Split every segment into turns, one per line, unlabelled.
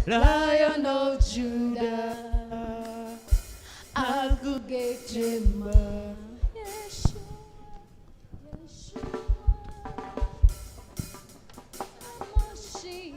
Lion of Judah, akugejema. Yeshua, Yeshua, Mashiach.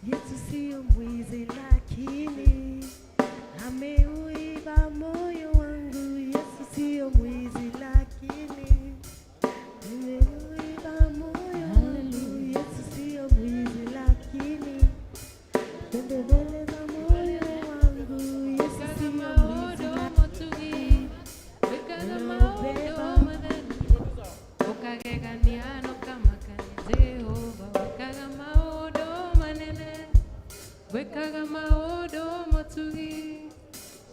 Yesu siyo mwizi lakini ameuiba moyo wangu. Yesu siyo mwizi lakini ameuiba moyo wangu. Yesu siyo mwizi lakini bembeleza moyo wangu. Yesu siyo mwizi lakini ameubeba.
Ukagegania nokamakania Jehova, wĩkaga maũndũ manene, wĩkaga maũndũ motugi,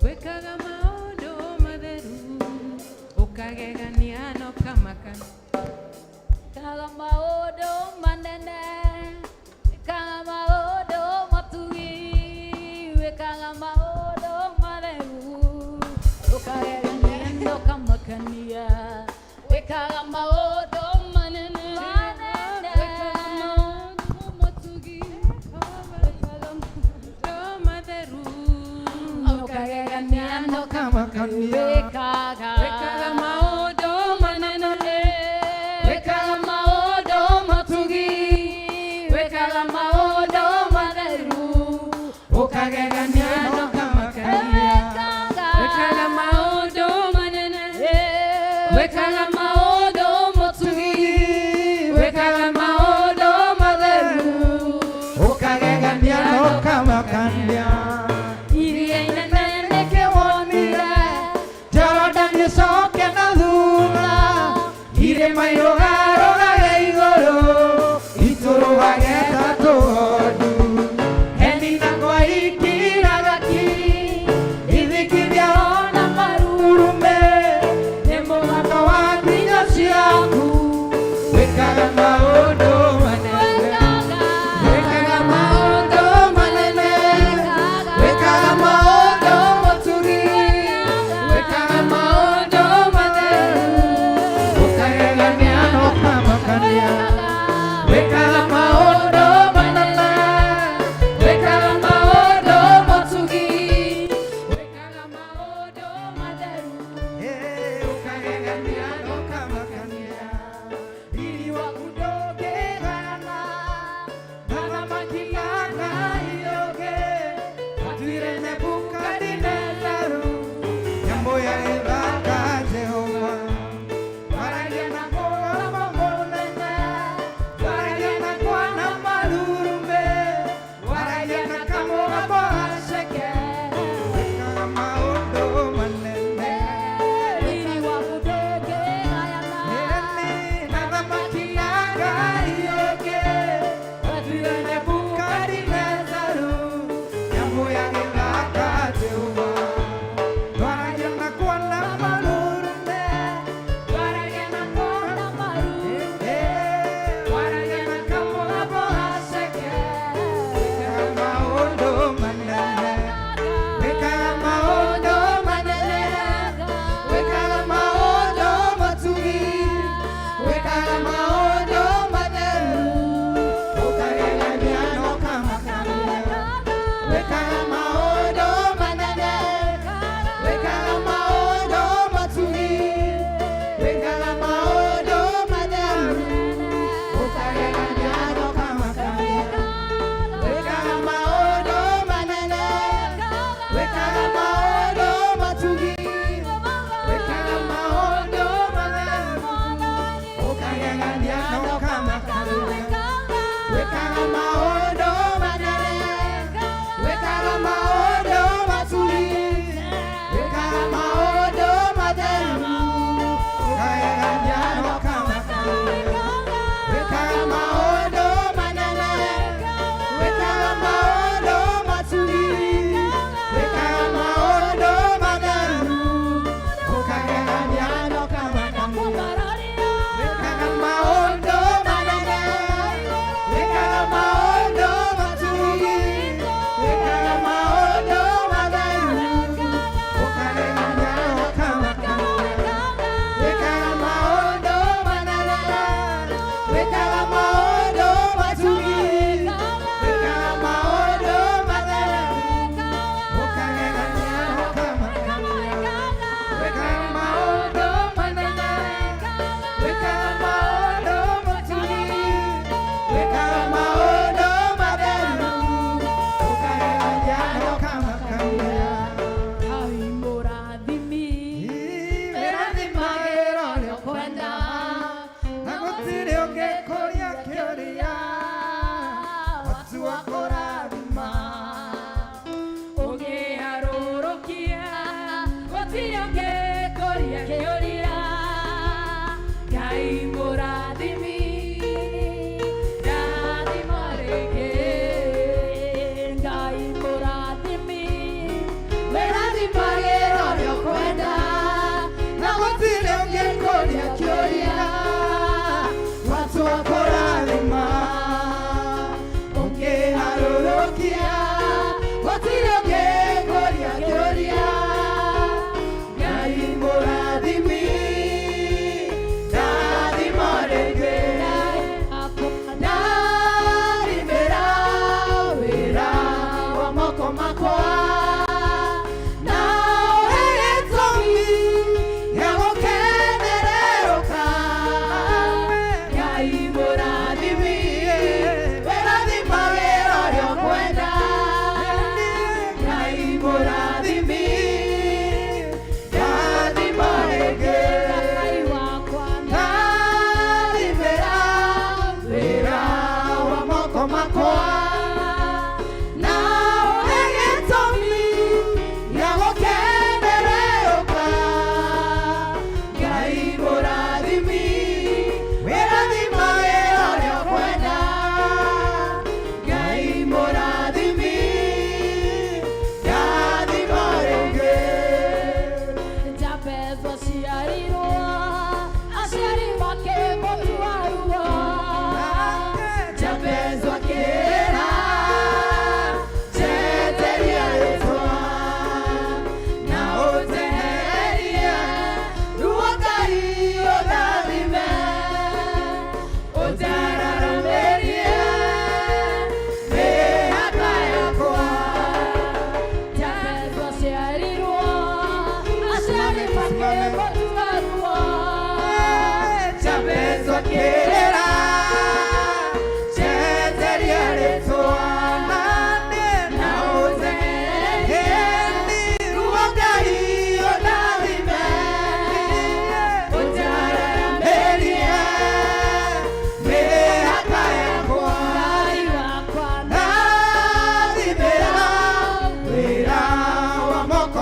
wĩkaga maũndũ matheru, ũkagegania nokamakania.
Wĩkaga maũndũ manene, wĩkaga maũndũ matugi, wĩkaga maũndũ matheru, ũkagegania nokamakania, wĩkaga maũndũ manene,
Wĩkaga maũndũ motugi,
wĩkaga
maũndũ matheru,
ũkagegania nokamakania, wĩkaga
wĩkaga maũndũ manene,
wĩkaga maũndũ matugi, wĩkaga maũndũ matheru,
ũkagegania nokamakania, wĩkaga maũndũ manene, wĩkaga maũndũ motugi, wĩkaga maũndũ matheru,
Ukagegania nokamakania.
Iria inene nĩkĩwonire,
Jorodani.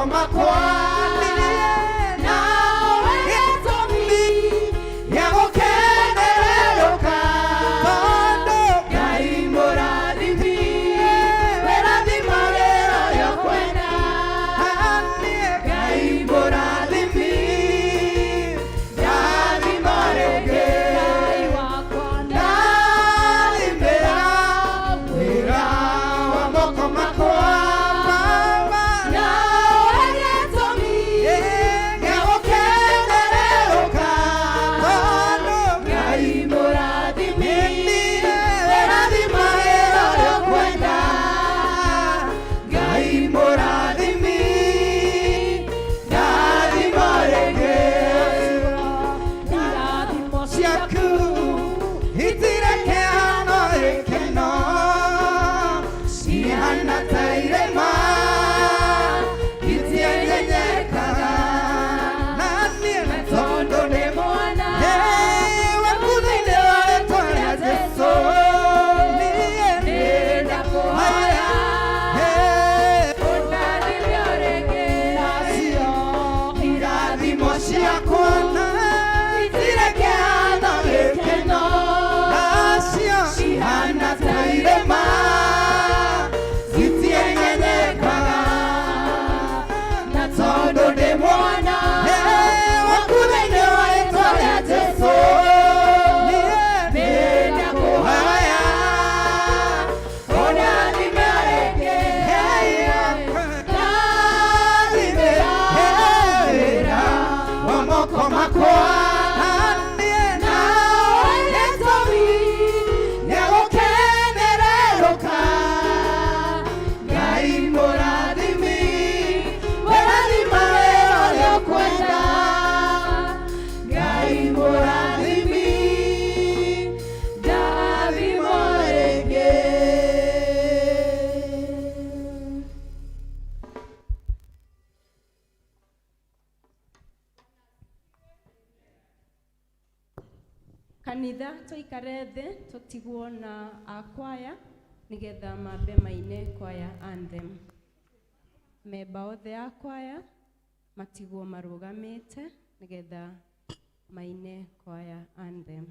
moko makwa nawe gĩtũmi gĩa gũkenererũka tondũ Ngai mũrathimi wĩrathima wĩra ũrĩa ũkwenda Ngai mũrathimi ndathima rĩngĩ
Ngai wakwa
ndathimĩra wĩra wa moko makwa Baba nawe gĩtũmi gĩa gũkenererũka tondũ Ngai mũrathimi wĩrathima wĩra ũrĩa ũkwenda Ngai mũrathimi ndathima rĩngĩ
irathimo
ciaku itirekehano gĩkeno cihana ta irĩma itienyenyekaga na niĩ na tondũ nĩ
mwana
waku thĩinĩ wa rĩtwa rĩa Jesũ niĩ
nĩndakũhoya ũndathime o rĩngĩ
nacio irathimo ciakwa itirekehano gĩkeno nacio cihana ta irĩma citienyenyekaga
na tondũ ndĩ mwana
waku thĩinĩ wa rĩtwa rĩa Jesũ niĩ nĩndakũhoya
ũndathime o rĩngĩ
ndathimĩra wĩra wa moko makwa nawe gĩtũmi gĩa gũkenererũka Ngai mũrathimi wĩrathima wĩra ũrĩa ũkwenda Ngai mũrathimi
ndathima o rĩngĩ.
Kanitha tũikare thĩ tũtigwo na akwaya nĩgetha mambe maine kwaya anthem. Memba othe a kwaya matigwo marũgamĩte nĩgetha maine kwaya anthem.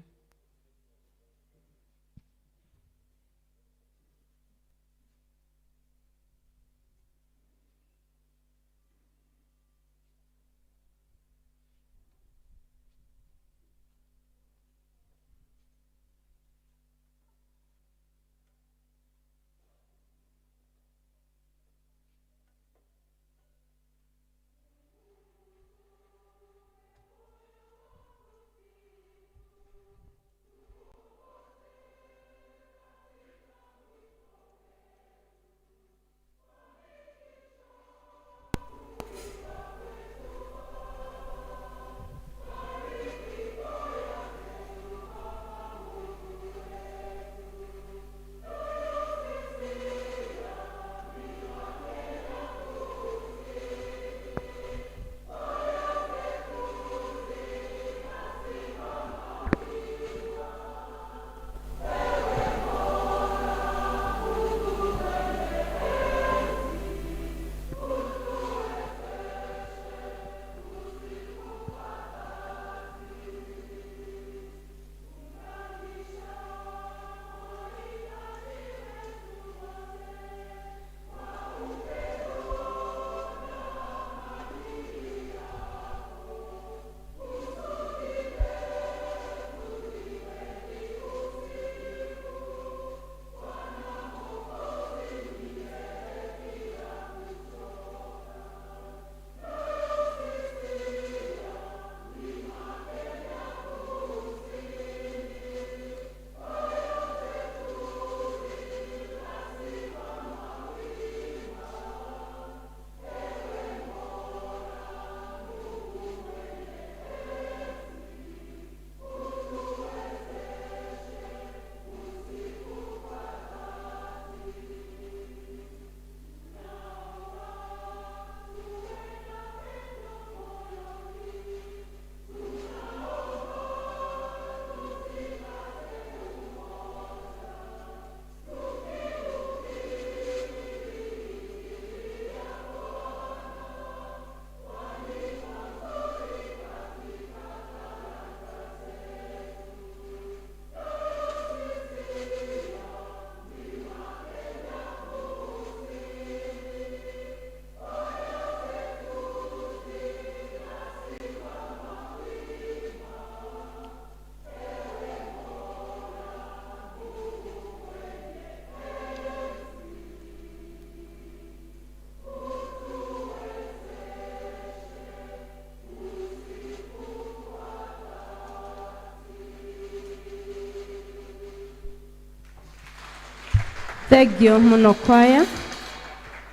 Thengio mũno kwaya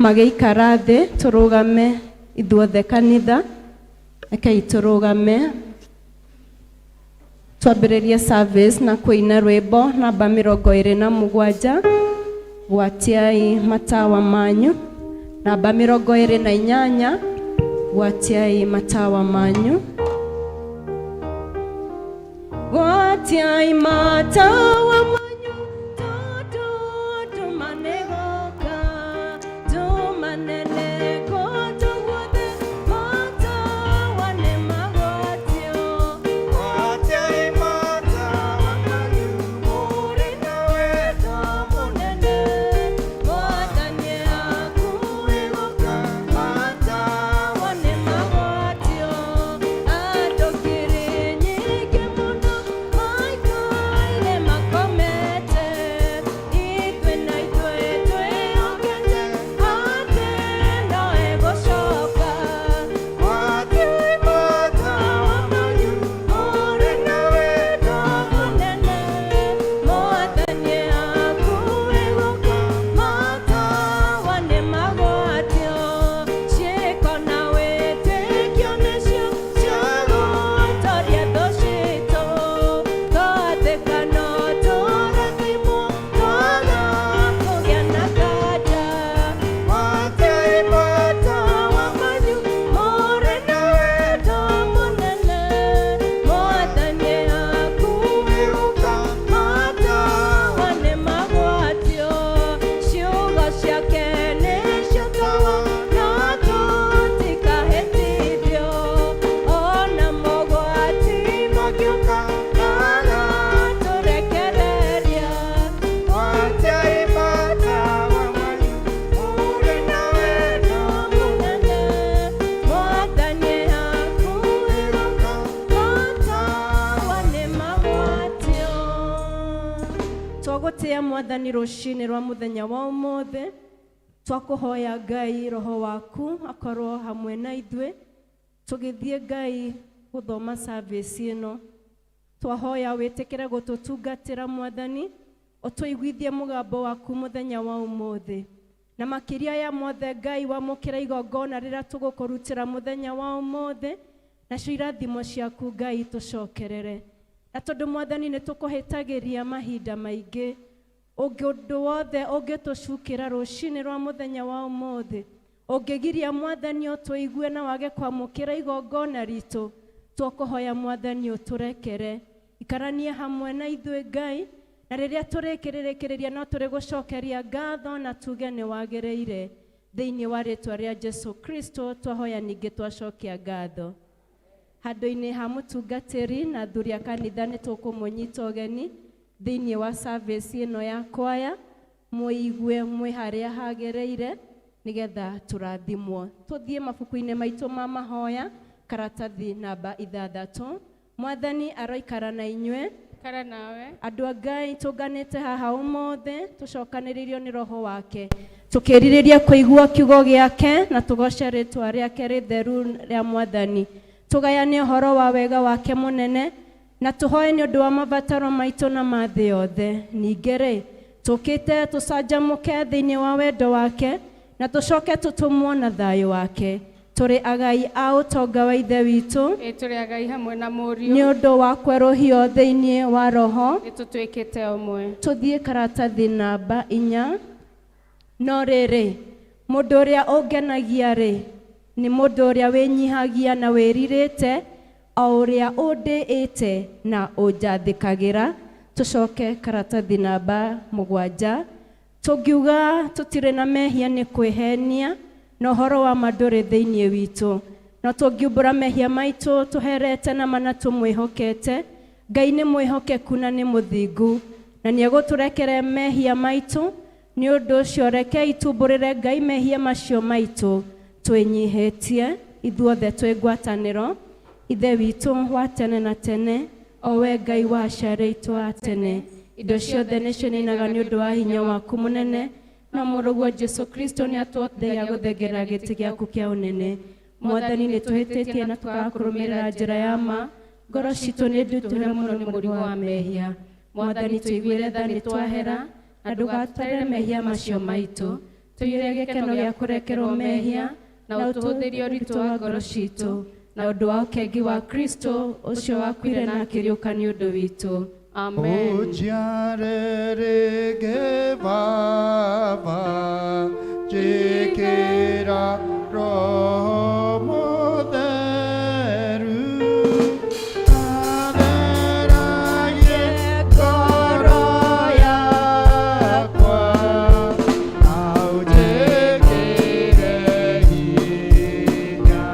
magĩikara thĩ tũrũgame ithuothe kanitha rekei tũrũgame twambĩrĩrie service na kũina rwĩmbo namba 27. Gwatiai matawa manyu. Namba 28, gwatiai matawa manyu. Gwatiai matawa manyu tondu nduma nĩgũka, nduma nene kũndũ guothe, matawa nĩmagwatio.
Gwatiai matawa manyu, mũrĩ na wendo mũnene,
Mwathani
hakuhĩ gũka, matawa
nĩmagwatio. Andũ ngiri nyingĩ mũno maikaire makomete, ithuĩ na ithuĩ twĩhokete atĩ no egũcoka.
Gwatiai matawa manyu, mũrĩ na wendo
Mũnene, Mwathani hakuhĩ gũka, matawa nĩmagwatio. Ciĩko na wĩtĩkio nĩcio ciagũtoria thũ citũ. Twathĩka no tũrathimwo, twaga kũgĩa na kanja.
Gwatiai matawa
Manyu, mũrĩ na wendo mũnene, Mwathani hakuhĩ
gũka, matawa
nĩmagwatio. Ciugo ciake nĩcio tawa, na tũtikahĩtithio. Ona mogwati
mangĩũka,
magatũrekereria.
Gwatiai matawa manyu, mũrĩ na wendo
Mũnene, Mwathani hakuhĩ
gũka,
matawa nĩmagwatio. Twagũtĩa Mwathani rũcinĩ rwa mũthenya wa ũmũthĩ, twakũhoya Ngai roho waku akorwo hamwe na ithuĩ tũgĩthiĩ Ngai gũthoma service ĩno. Twahoya wĩtĩkĩre gũtũtungatĩra Mwathani, ũtũiguithie mũgambo waku mũthenya wa ũmũthĩ, na makĩria ya mothe Ngai wamũkĩra igongona rĩrĩa tũgũkũrutĩra mũthenya wa ũmũthĩ, nacio irathimo ciaku Ngai tũcokerere. Na tondũ Mwathani nĩ tũkũhĩtagĩria mahinda maingĩ, ũndũ wothe ũngĩtũcukĩra rũcinĩ rwa mũthenya wa ũmũthĩ, ũngĩgiria Mwathani ũtũigue na wage kwamũkĩra igongona ritũ, twakũhoya Mwathani ũtũrekere. Ikaranie hamwe na ithuĩ Ngai, na rĩrĩa tũrĩkĩrĩrĩkĩrĩria no tũrĩgũcokeria ngatho na tuge nĩ wagĩrĩire. Thĩinĩ wa rĩtwa rĩa Jesu Kristo twahoya ningĩ twacokia ngatho. Handũ-inĩ ha mũtungatĩri na athuri a kanitha nĩ tũkũmũnyita ũgeni thĩinĩ wa service ĩno ya kwaya, mũigue mwĩ harĩa hagĩrĩire nĩgetha tũrathimwo. Tũthiĩ mabuku-inĩ maitũ ma mahoya, karatathi namba 6. Mwathani aroikara na inyuĩ.
Ikara nawe.
Andũ a Ngai tũnganĩte haha ũmũthĩ tũcokanĩrĩirio nĩ roho wake, tũkĩrirĩria kũigua kiugo gĩake na tũgoce rĩtwa rĩake rĩtheru rĩa Mwathani. Tũgayane ũhoro wa wega wake mũnene na tũhoe nĩ ũndũ wa mabataro maitũ na ma thĩ yothe. Ningĩ rĩ, tũkĩte tũcanjamũke thĩinĩ wa wendo wake na tũcoke tũtũmwo na thayũ wake. Tũrĩ agai a ũtonga wa Ithe witũ
Ĩ tũrĩ agai hamwe na
nĩ
mũriũ,
ũndũ wa kwerũhio thĩinĩ wa roho.
nĩ tũtuĩkĩte ũmwe.
Tũthiĩ karatathi namba 4. No rĩrĩ, mũndũ ũrĩa ũngenagia rĩ, nĩ mũndũ ũrĩa wĩnyihagia na wĩrirĩte, o ũrĩa ũndĩĩte na ũnjathĩkagĩra. Tũcoke karatathi namba 7. Tũngiuga tũtirĩ na mehia nĩ kwĩhenia, na ũhoro wa ma ndũrĩ thĩinĩ witũ. No tũngiumbũra mehia maitũ tũherete na mana tũmwĩhokete, Ngai nĩ mwĩhokeku na nĩ mũthingu, na nĩegũtũrekere mehia maitũ. Nĩ ũndũ ũcio rekei tumbũrĩre Ngai mehia macio maitũ twĩnyihĩtie ithuothe twĩ ngwatanĩro. Ithe witũ wa tene na tene, o we Ngai wa aciari aitũ a tene, indo ciothe nĩcio ninaga nĩ ũndũ wa hinya waku mũnene, no mũrũguo Jesu Kristo nĩatũhotithagia gũthengerera gĩtĩ gĩaku kĩa ũnene. Mwathani nĩ tũhĩtĩtie na tũkaga kũrũmĩrĩra njĩra ya ma, ngoro citũ nĩ ndutũhe mũno nĩ mũrigo wa mehia. Mwathani tũiguĩre tha nĩ twahera,
Na ndũgatũtarĩre mehia macio maitũ, tũiyũre gĩkeno gĩa kũrekerwo mehia, na ũtũhũthĩrie ũritũ wa ngoro citũ, na ũndũ wa ũkengi wa Kristo ũcio wakuire na akĩriũka nĩ ũndũ witũ. Amen.
Ũnjiare rĩngĩ Baba, njĩkĩra Roho Mũtheru, atheragie ngoro yakwa, na ũnjĩkĩre hinya.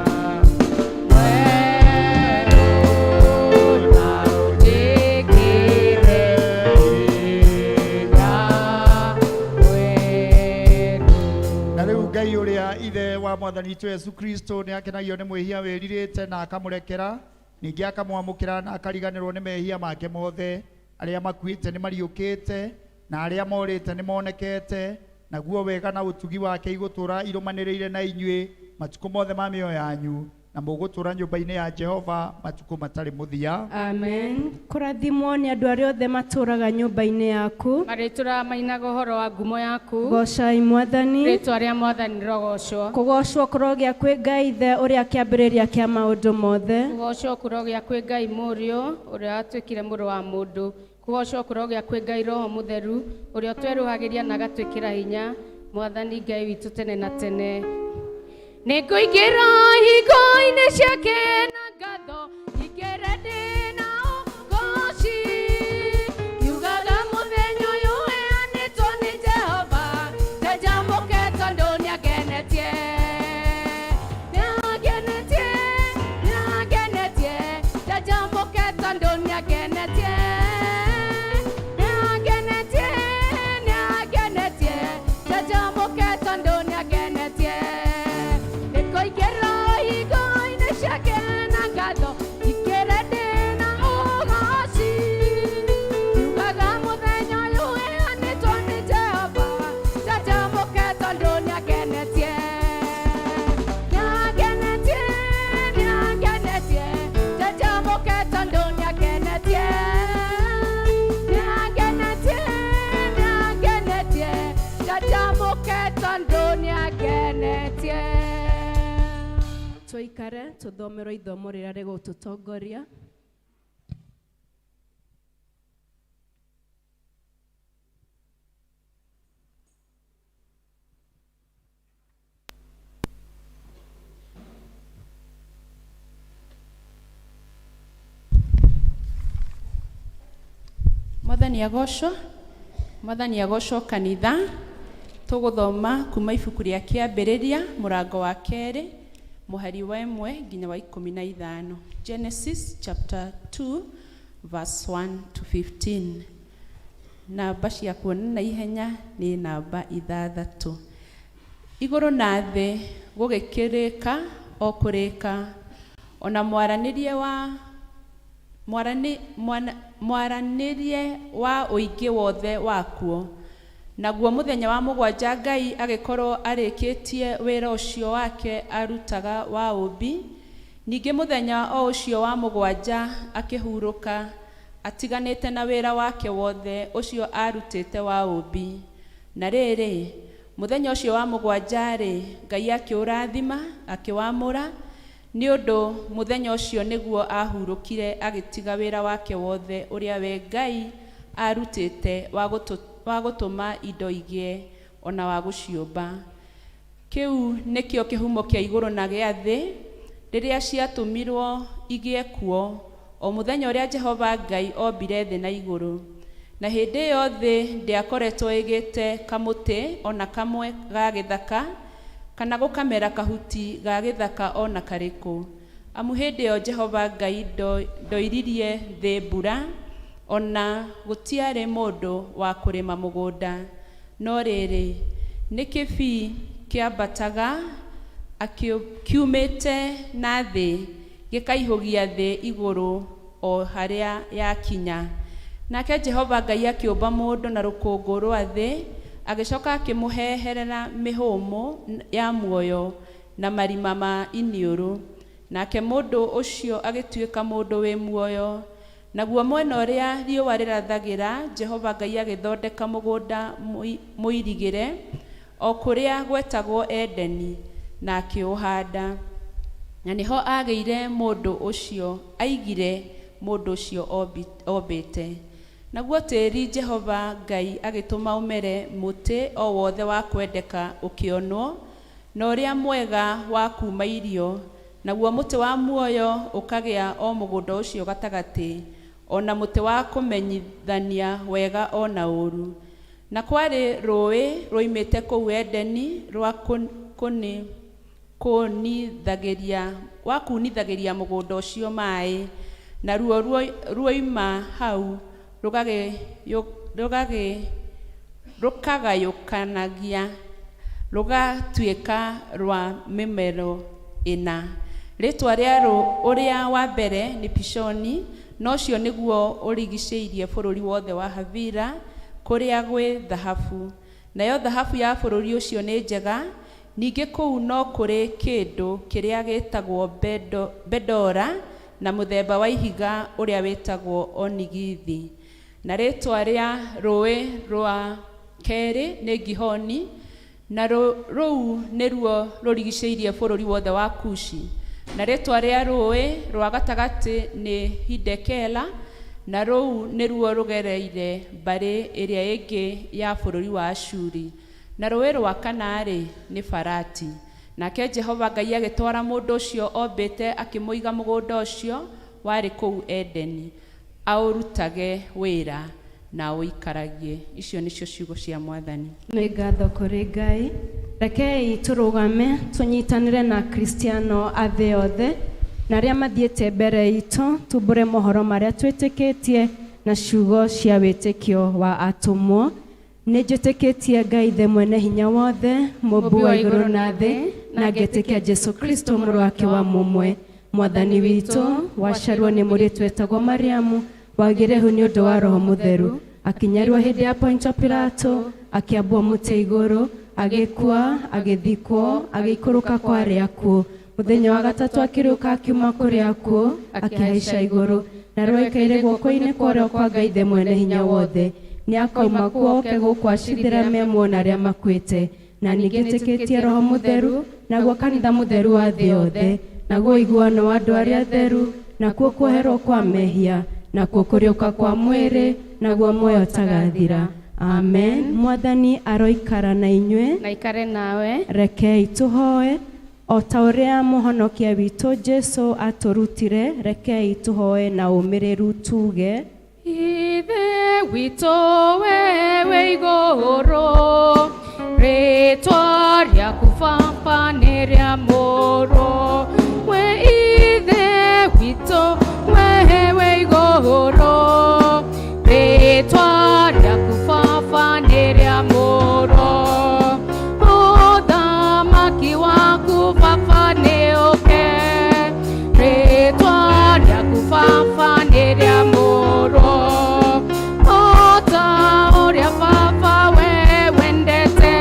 Na rĩu Ngai ũrĩa ithe wa mwathani witũ Yesu Kristo nĩ akenagio nĩ mwĩhia wĩrirĩte na akamũrekera, ningĩ akamwamũkĩra na akariganĩrwo nĩ mehia make mothe. Arĩa makuĩte nĩ mariũkĩte na arĩa morĩte nĩ monekete, naguo wega na ũtugi wake igũtũũra irũmanĩrĩire na inyuĩ matukũ mothe ma mĩoyo yanyu, na mũgũtũũra nyũmba-inĩ ya Jehova matukũ matarĩ mũthia.
Amen. Kũrathimwo nĩ andũ arĩa othe matũũraga nyũmba-inĩ yaku.
Marĩtũraga mainaga ũhoro wa ngumo yaku.
Goocai Mwathani.
Rĩĩtwa rĩa Mwathani rĩrogoocwo.
Kũgoocwo kũrogĩa kwĩ Ngai Ithe ũrĩa kĩambĩrĩria kĩa maũndũ mothe.
Kũgoocwo kũrogĩa kwĩ Ngai Mũriũ ũrĩa watuĩkire mũrũ wa mũndũ. Kũgoocwo kũrogĩa kwĩ Ngai Roho Mũtheru ũrĩa ũtwerũhagĩria na agatwĩkĩra hinya. Mwathani Ngai witũ tene na tene. Nĩngũingĩra higo-inĩ ciake na ngatho, ingĩre ndĩ na ũgooci. Ngiugaga mũthenya ũyũ ũheanĩtwo nĩ Jehova, njanjamũke tondũ nĩangenetie. Nĩangenetie, nĩangenetie, njanjamũke tondũ nĩangenetie. Nĩangenetie, nĩangenetie, njanjamũke tondũ nĩangenetie. Nĩngũingĩra higo-inĩ ciake na ngatho, ingĩre ndĩ na ũgooci. Ngiugaga mũthenya ũyũ ũheanĩtwo nĩ Jehova, njanjamũke tondũ nĩangenetie. Nĩangenetie, nĩangenetie, njanjamũke tondũ nĩangenetie. Nĩangenetie, nĩangenetie, njanjamũke tondũ nĩangenetie.
Tũikare tũthomerwo ithomo rĩrĩa rĩgũtũtongoria.
Mwathani agocwo, Mwathani agocwo kanitha. Tũgũthoma kuma ibuku rĩa kĩambĩrĩria mũrango wa kerĩ mũhari wa 1 nginya wa 15. Genesis chapter 2 verse 1 to 15. Namba cia kuona na ihenya nĩ namba 6. Igũrũ na thĩ gũgĩkĩrĩka o kũrĩka, ona mwaranĩrie wa mwaranĩrie wa ũingĩ wothe wakuo. Naguo mũthenya wa mũgwanja Ngai agĩkorwo arĩkĩtie wĩra ũcio wake arutaga wa ũũmbi. Ningĩ mũthenya o ũcio wa mũgwanja akĩhurũka atiganĩte na wĩra wake wothe ũcio arutĩte wa ũũmbi. Na rĩrĩ, mũthenya ũcio wa mũgwanja-rĩ, Ngai akĩũrathima akĩwamũra, nĩ ũndũ mũthenya ũcio nĩguo ahurũkire agĩtiga wĩra wake wothe ũrĩa we Ngai arutĩte wa gũtũma indo igĩe ona wa gũciũmba. Kĩu nĩkĩo kĩhumo kĩa igũrũ na gĩa thĩ rĩrĩa ciatũmirwo igĩe kuo, o mũthenya ũrĩa Jehova Ngai ombire thĩ na igũrũ. Na hĩndĩ ĩyo thĩ ndĩakoretwo ĩgĩte kamũtĩ ona kamwe ga gĩthaka, kana gũkamera kahuti ga gĩthaka ona karĩkũ. Amu hĩndĩ ĩyo Jehova Ngai ndoiririe thĩ mbura, ona gũtiarĩ mũndũ wa kũrĩma mũgũnda. No rĩrĩ, nĩ kĩbii kĩambataga kiumĩte na thĩ, gĩkaihũgia thĩ igũrũ o harĩa yakinya. Nake Jehova Ngai akĩũmba mũndũ na rũkũngũ rwa thĩ, agĩcoka akĩmũheherera mĩhũmũ ya muoyo na marima ma iniũrũ. Nake mũndũ ũcio agĩtuĩka mũndũ wĩ muoyo. Naguo mwena ũrĩa riũa rĩrathagĩra, Jehova Ngai agĩthondeka mũgũnda mũirigĩre, o kũrĩa gwetagwo Edeni, na akĩũhanda. Na nĩho agĩire mũndũ ũcio, aigire mũndũ ũcio ombĩte. Naguo tĩri Jehova Ngai agĩtũma ũmere mũtĩ o wothe wa kwendeka ũkĩonwo, na ũrĩa mwega wa kuuma irio, naguo mũtĩ wa muoyo ũkagĩa o mũgũnda ũcio gatagatĩ, o na mũtĩ wa kũmenyithania wega o na ũũru. Na kwarĩ rũũĩ ruoimĩte kũu Edeni rwa kunithagĩria mũgũnda ũcio maĩ, naruo ruoima hau rũkagayũkanagia rũgatuĩka rwa mĩmero ĩna. Rĩĩtwa rĩa ũrĩa wa mbere nĩ Pishoni, na ũcio nĩguo ũrigicĩirie bũrũri wothe wa Havila, kũrĩa gwĩ thahabu. Nayo thahabu ya bũrũri ũcio nĩ njega. Ningĩ kũu no kũrĩ kĩndũ kĩrĩa gĩtagwo bedora, na mũthemba wa ihiga ũrĩa wĩtagwo onigithi. Na rĩĩtwa rĩa rũũĩ rwa kerĩ nĩ Gihoni, na rũu nĩruo rũrigicĩirie bũrũri wothe wa Kushi. Na rĩĩtwa rĩa rũũĩ rwa gatagatĩ nĩ Hidekela, na rũu nĩruo rũgereire mbarĩ ĩrĩa ĩngĩ ya bũrũri wa Ashuri. Na rũũĩ rwa kana-rĩ nĩ Farati. Nake Jehova Ngai agĩtwara mũndũ ũcio ombĩte akĩmũiga mũgũnda ũcio warĩ kũu Edeni, aũrutage wĩra na aũikaragie. Icio nĩcio ciugo cia Mwathani.
Nĩ ngatho kũrĩ Ngai. Rekei tũrũgame tũnyitanĩre na Kristiano a thĩ yothe na arĩa mathiĩte mbere itũ, tumbũre mohoro marĩa twĩtĩkĩtie na ciugo cia wĩtĩkio wa atũmwo. Nĩ njĩtĩkĩtie Ngai Ithe mwene hinya wothe, mũmbi wa igũrũ na thĩ, na ngetĩkia Jesu Kristo mũrũ wake wa mũmwe, Mwathani witũ, waciarwo nĩ mũirĩtu wetagwo Mariamu, wagĩire ihu nĩ ũndũ wa Roho Mũtheru, akinyarirwo hĩndĩ ya Pontio Pilato, akĩambwo mũtĩ igũrũ, agĩkua, agĩthikwo, agĩikũrũka kwa arĩa akuũ. Mũthenya wa gatatũ akĩriũka akiuma kũrĩ akuũ, akĩhaica igũrũ, na rĩu aikaire guoko-inĩ kwa ũrĩo kwa Ngai Ithe mwene hinya wothe. Nĩ akauma kuo oke gũkũ acirithĩre me muoyo na arĩa makuĩte. Na ningĩ njĩtĩkĩtie Roho Mũtheru, naguo kanitha mũtheru wa thĩ yothe, naguo ũiguano wa andũ arĩa atheru, nakuo kuoherwo kwa mehia, nakuo kũriũka kwa mwĩrĩ, naguo muoyo ũtagathira. Amen. Mwathani aroikara na inyuĩ,
na ikare nawe.
Rekei tũhoe. O ta ũrĩa mũhonokia witũ Jesu atũrutire, rekei tũhoe na ũmĩrĩru tuge:
Ithe witũ we wĩ igũrũ, rĩĩtwa rĩaku Baba nĩ rĩamũrwo. We Ithe witũ we wĩ igũrũ, rĩĩtwa rĩaku Baba nĩ rĩamũrwo. Ũthamaki waku Baba nĩ ũke, rĩĩtwa rĩaku Baba nĩ rĩamũrwo. O ta ũrĩa Baba we wendete,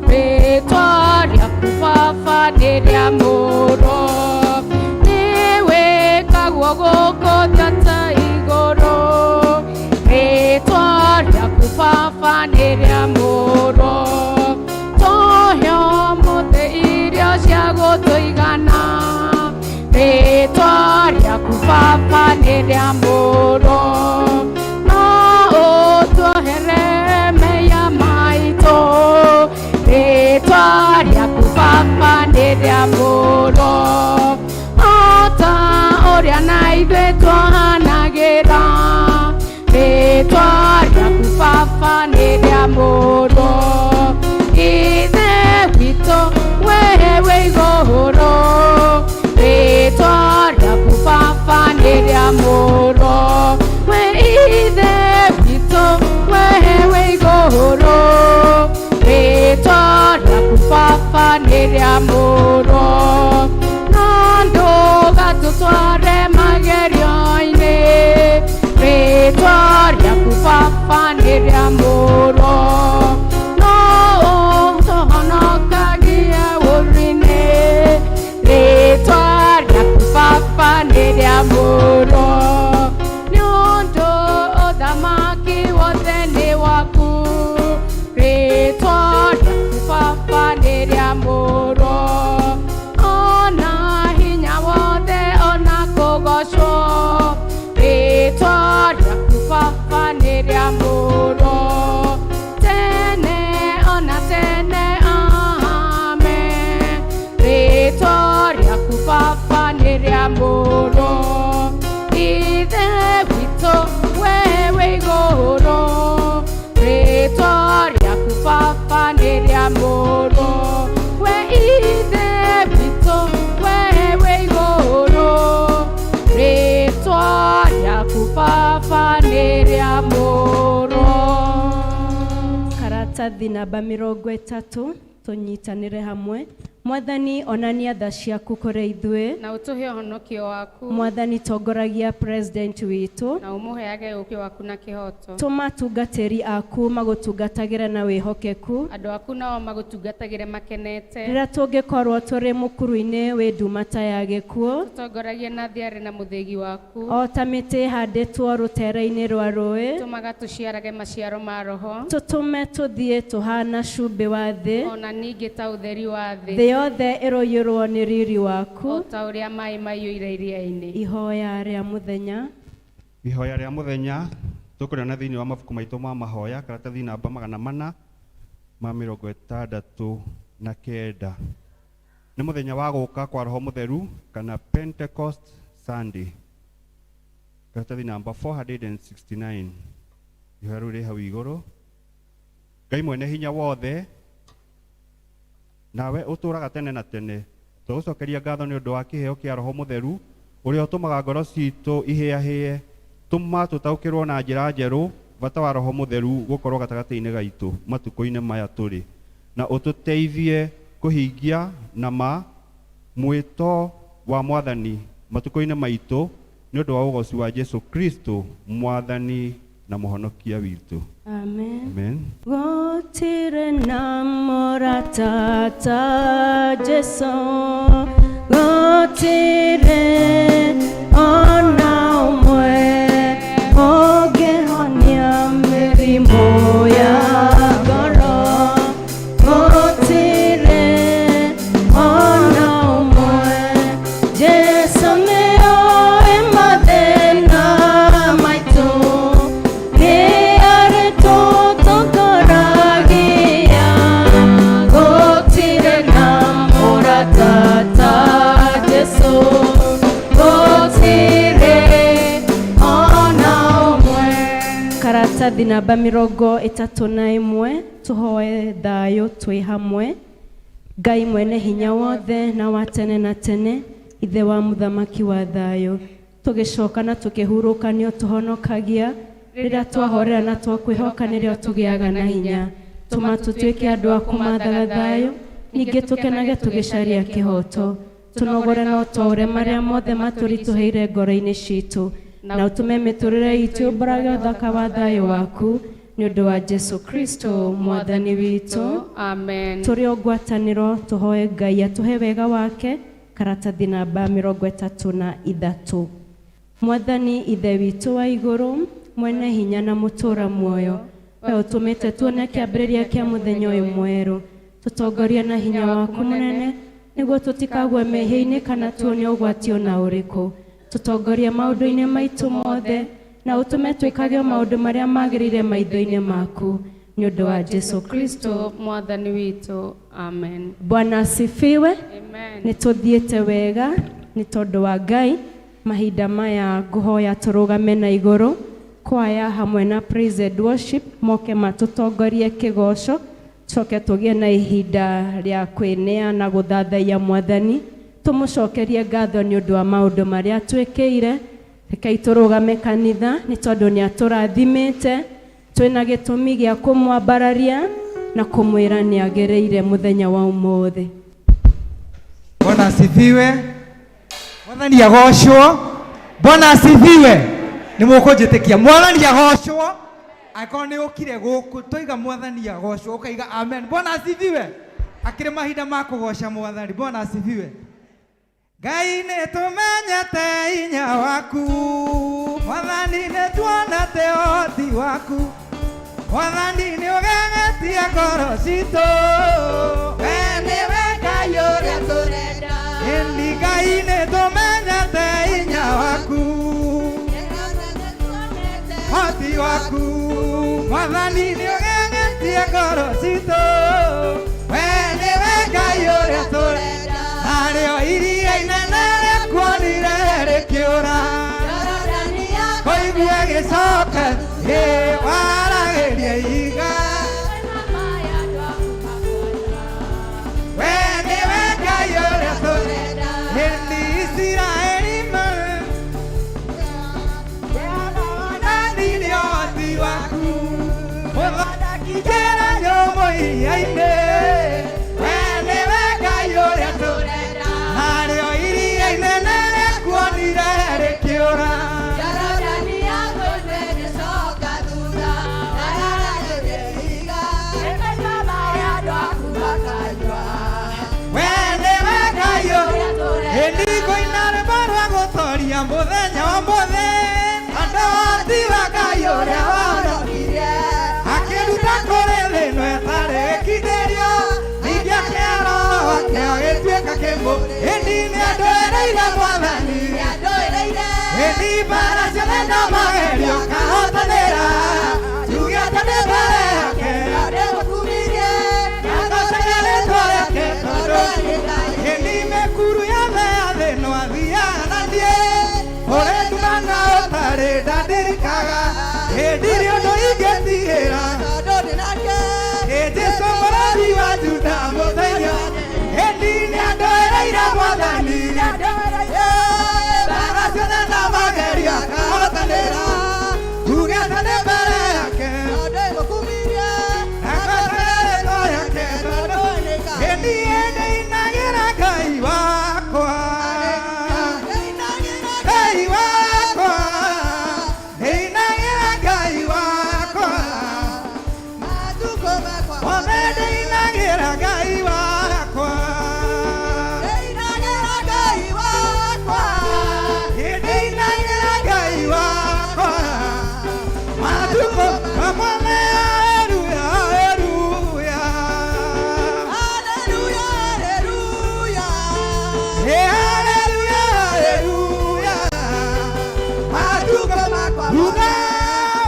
rĩĩtwa rĩaku Baba nĩ rĩamũrwo. Nĩ wĩkagwo gũkũ ta ta igũrũ, rĩĩtwa rĩaku Baba nĩ rĩamũrwo. Tũhe ũmũthĩ irio cia gũtũigana, rĩĩtwa rĩaku Baba nĩ rĩamũrwo. No ũtuohere mehia maitũ, rĩĩtwa rĩaku Baba nĩ rĩamũrwo. O ta ũrĩa na ithuĩ twohanagĩra, rĩĩtwa rĩaku Baba nĩ rĩamũrwo. Ithe witũ we wĩ igũrũ, rĩĩtwa rĩaku Baba nĩ rĩamũrwo. We Ithe witũ we wĩ igũrũ, rĩĩtwa rĩaku Baba nĩ rĩamũrwo. Na ndũgatũtware magerio-inĩ, rĩĩtwa rĩaku Baba nĩ rĩamũrwo. No ũtũhonokagie ũũru-inĩ, rĩĩtwa rĩaku Baba nĩ rĩamũrwo.
Karatathi namba 30 tũnyitanĩre hamwe. Mwathani onania tha ciaku kũrĩ ithuĩ.
Na ũtũhe ũhonokio waku.
Mwathani tongoragia president witũ.
Na ũmũheage ũũgĩ waku na kĩhooto.
Tũma atungatĩri aku magũtungatagĩre na wĩhokeku.
Andũ aku nao magũtungatagĩre makenete.
Rĩrĩa tũngĩkorwo tũrĩ mũkuru-inĩ wĩ nduma ta ya gĩkuũ.
Tũtongoragie na thiarĩ na mũthĩgi waku.
O ta mĩtĩ ĩhandĩtwo rũtere-inĩ rwa rũĩ.
Tũmaga tũciarage maciaro ma roho.
Tũtũme tũthiĩ tũhana cumbĩ wa thĩ.
Ona ningĩ ta ũtheri wa thĩ.
Thĩ yothe ĩroiyũrwo nĩ riri waku.
O ta ũrĩa maĩ maiyũire iria-inĩ.
Ihoya rĩa mũthenya.
Ihoya rĩa mũthenya tũkũrĩona thĩinĩ wa mabuku maitũ ma mahoya karatathi namba 469. Nĩ mũthenya wa gũka kwa Roho Mũtheru kana Pentecost Sunday. Karatathi namba 469. Ihoya rĩu rĩ hau igũrũ. Ngai mwene hinya wothe nawe ũtũũraga tene na tene, tũgũcokeria ngatho nĩ ũndũ wa kĩheo kĩa Roho Mũtheru ũrĩa ũtũmaga ngoro citũ ihĩahĩe. Tũma tũtaũkĩrwo na njĩra njerũ bata wa Roho Mũtheru gũkorwo gatagatĩ-inĩ gaitũ matukũ-inĩ maya tũrĩ, na ũtũteithie kũhingia na ma mwĩto wa Mwathani matukũ-inĩ maitũ nĩ ũndũ wa ũgoci wa Jesu Kristo Mwathani na Mũhonokia witũ.
Amen.
Amen.
Gũtirĩ na mũrata ta Jesu, gũtirĩ ona ũmwe ũngĩhonia mĩrimũ ya ngoro. Gũtirĩ ona ũmwe, Jesu nĩoĩ mathĩna maitũ, nĩ arĩtũtongoragia. Gũtirĩ na mũrata ta Jesu, gũtirĩ ona ũmwe. Karatathi namba 31 tũhoe thayũ twĩ hamwe. Ngai mwene hinya wothe na wa tene na tene, ithe wa mũthamaki wa thayũ, tũgĩcoka na tũkĩhurũka nĩ ũtũhonokagia. Rĩrĩa twahorera na twakwĩhoka nĩrĩo tũgĩaga na hinya. Tũma tũtuĩke andũ a kũmathaga thayũ, ningĩ tũkenage tũgĩcaria kĩhooto. Tũnogore na ũtwaũre marĩa mothe matũritũhĩire ngoro-inĩ citũ, na ũtũme mĩtũrĩre itũ yũmbũrage ũthaka wa thayũ waku, nĩ ũndũ wa Jesu Kristo Mwathani witũ.
Amen.
Tũrĩ o ngwatanĩro tũhoe Ngai atũhe wega wake. Karatathi namba 33. Mwathani ithe witũ wa igũrũ, mwene hinya na mũtũũra muoyo, we ũtũmĩte tuone kĩambĩrĩria kĩa mũthenya ũyũ mwerũ. Tũtongorie na hinya waku mũnene, nĩguo tũtikagwe mehia-inĩ kana tuone ũgwati ona ũrĩkũ. Tũtongorie maũndũ-inĩ maitũ mothe, na ũtũme twĩkage maũndũ marĩa magĩrĩire maitho-inĩ maku, nĩ ũndũ wa Jesu Kristo
Mwathani witũ. Amen.
Bwana asifiwe.
Amen.
Nĩ tũthiĩte wega nĩ tondũ wa Ngai. Mahinda maya ngũhoya tũrũgame na igũrũ, kwaya hamwe na praise and worship moke matũtongorie kĩgoco, tũcoke tũgĩe na ihinda rĩa kwĩneana gũthathaiya Mwathani, tũmũcokerie ngatho nĩ ũndũ wa maũndũ marĩa twĩkĩire. Rekei tũrũgame kanitha nĩ tondũ nĩ atũrathimĩte, twĩna gĩtũmi gĩa kũmwambararia na kũmwĩra nĩ agĩrĩire mũthenya wa ũmũthĩ.
Bwana asifiwe. Mwathani agocwo. Bwana asifiwe. Nĩ mũkũnjĩtĩkia. Mwathani agocwo. Angĩkorwo nĩ ũkire gũkũ twaiga Mwathani agocwo ũkaiga amen. Bwana asifiwe. Akĩrĩ mahinda ma kũgoca Mwathani. Bwana asifiwe. Ngai nĩ tũmenyete hinya waku, Mwathani nĩ tuonete ũhoti waku, Mwathani nĩ ũgegetie ngoro citũ, we nĩwe Ngai ũrĩa tũrenda. Ĩni Ngai nĩ tũmenyete hinya waku, ũhoti waku, Mwathani nĩ ũgegetie ngoro citũ, we nĩwe Ngai ũrĩa tũrenda. Narĩo iria inene rĩkuonire rĩkĩũra, kũigua gĩcoka ĩ waragĩria ihiga. We nĩwe Ngai ũrĩa tũrenda. Ĩni Isiraeli ma Mwathani nĩ ũhoti waku, mũthondeki njĩra nyũmũ Ĩndigũina rwĩmbo rwa gũtoria mũthenya wa mũthĩ andũ tiga Ngai ũrĩa wahonokirie akĩruta kũrĩ thĩ ĩno ĩtarĩ gĩkindĩrio ningĩ akĩhe Roho wake agĩtuĩka kĩmũ ĩndi nĩandũĩrĩire Mwathani ĩndi mbara ciothe na magerio kahotanĩra njuge atĩ ndĩ mbere yake ngacage rĩtwa rĩake tondũ ĩndi mĩkuru yothe ya thĩ no athiaga na niĩ ũrĩ ndumana ũtarĩ ndandirikaga ĩndirĩ ũndũ ingĩtigĩra ĩ Jesũ mũrori wa Juda mũthenya ĩndi nĩandũĩrĩire Mwathani mbara ciothe na magerio akahotanĩra njuge atĩ ndĩ mbere yake ngacage rĩtwa rĩake tondũ ĩndi ĩndĩinagĩra Ngai wakwa Ngai wakwa ndĩinagĩra Ngai wakwa Mothe ndĩinagĩra Ngai wakwa ndĩinagĩra Ngai wakwa matukũ mamwe haleluya haleluya haleluya haleluya matukũ thutha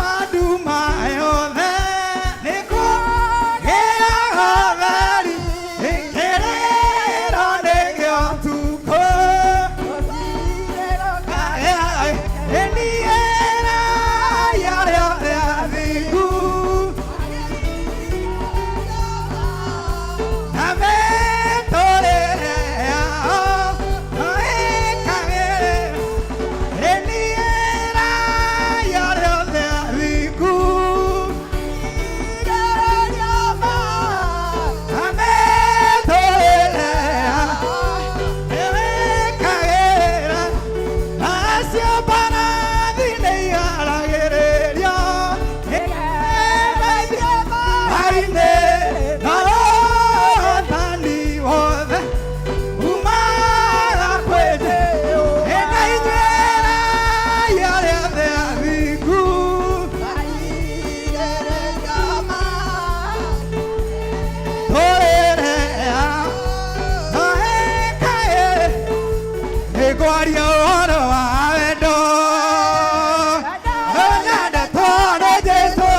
wa nduma yothe nĩkũgĩaga ũtheri kĩrĩro nĩkĩo ũtukũ ĩniĩra arĩa athingu na mĩtũrĩre yao no ĩkagĩrĩra ĩniĩra arĩa othe athingu na mĩtũrĩre yao ĩkagĩrĩra nacio mbarathi nĩiharagĩrĩrio maine na ũhotani wothe umaga kwĩ Jesũ. Ĩna inyuĩ arĩa othe athingu tũrĩre yao no ĩkagĩrĩra nĩngwaria ũhoro wa wendo ũnyendetwo nĩ Jesũ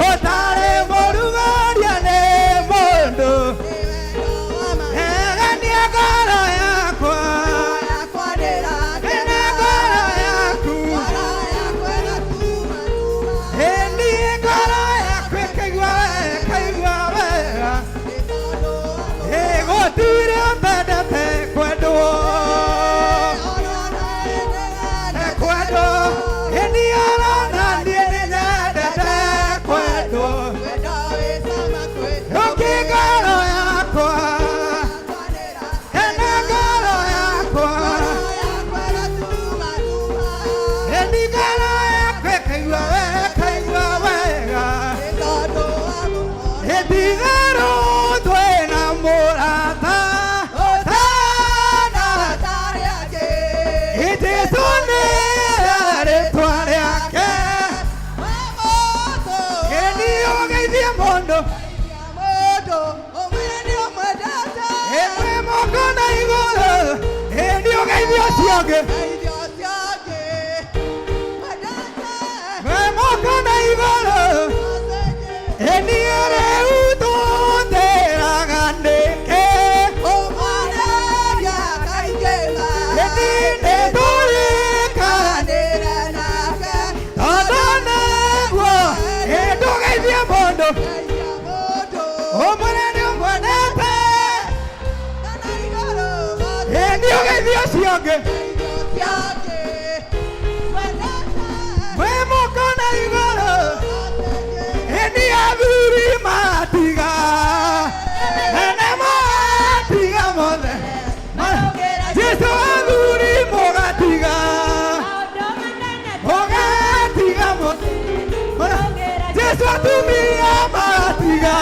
ũtarĩ mũrugũria nĩ mũndũ egania ngoro yakwa ĩna ngoro yaku ĩni ngoro yaku ĩkaigua wega ĩkaigua wega ĩgũtirĩ ũtendete kwendwo kwendwo ĩni orona niĩ nĩnyendete kwendwo ũkĩ ngoro yakwa ĩna ngoro yakwa ĩni ngoro yakwa ĩkaigua wega ĩkaigua wega ĩtigaro twĩna mũrata ũtana Jesũ nĩ rĩtwa rĩake ĩni ũgeithie mũndũ ĩmwe moko na igũrũ ĩni ũgeithie ũcio ũngĩ mwĩ moko na igũrũ ĩni rĩu tũtĩraga nĩkĩ ĩni nĩ tũrĩkanĩra tondũ nĩguo ĩndũgeithie mũndũ ũmwĩre nĩ ũmwendete ĩni ũgeithie ũcio ũngĩ mwĩ moko na igũrũ ĩni athuri matiga ene matiga mothe Jesũ athuri mũgatiga mũgatiga mothe Jesũ atumia matiga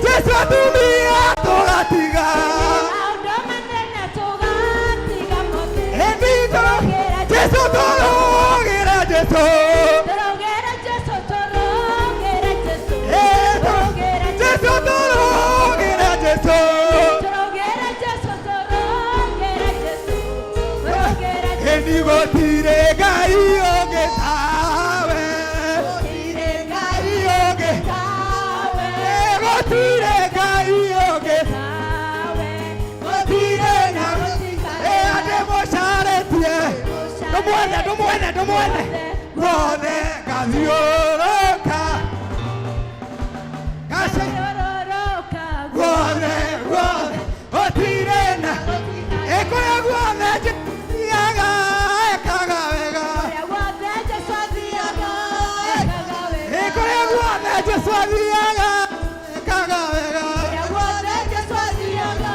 Jesũ Atumia tũgatiga.
Maũndũ manene tũgatiga mothe.
Ĩndi Jesu tũrũgĩra Jesu.
Tũrũgĩra Jesu, tũrũgĩra Jesu.
Eh, Jesu tũrũgĩra Jesu.
Tũrũgĩra Jesu, tũrũgĩra Jesu. Tũrũgĩra Jesu.
Ĩndi gũtirĩ Ngai ũngĩ tawe.
Gũtirĩ Ngai
ũngĩ
tawe.
Eh, gũtirĩ Ngai ũngĩ
tawe.
Gũtirĩ na Eh, andĩ mũcarĩtie. Ndũmwethe, ndũmwethe, ndũmwethe. Guothe ngathiũrũrũka. Gace.
Ngathiũrũrũka
Guothe, guothe, gũtirĩ na. Ĩ kũrĩa guothe njathiaga, ekaga wega.
Kũrĩa guothe Jesu athiaga, ekaga wega.
Ĩ kũrĩa guothe Jesu athiaga, ekaga wega.
Kũrĩa guothe Jesu athiaga,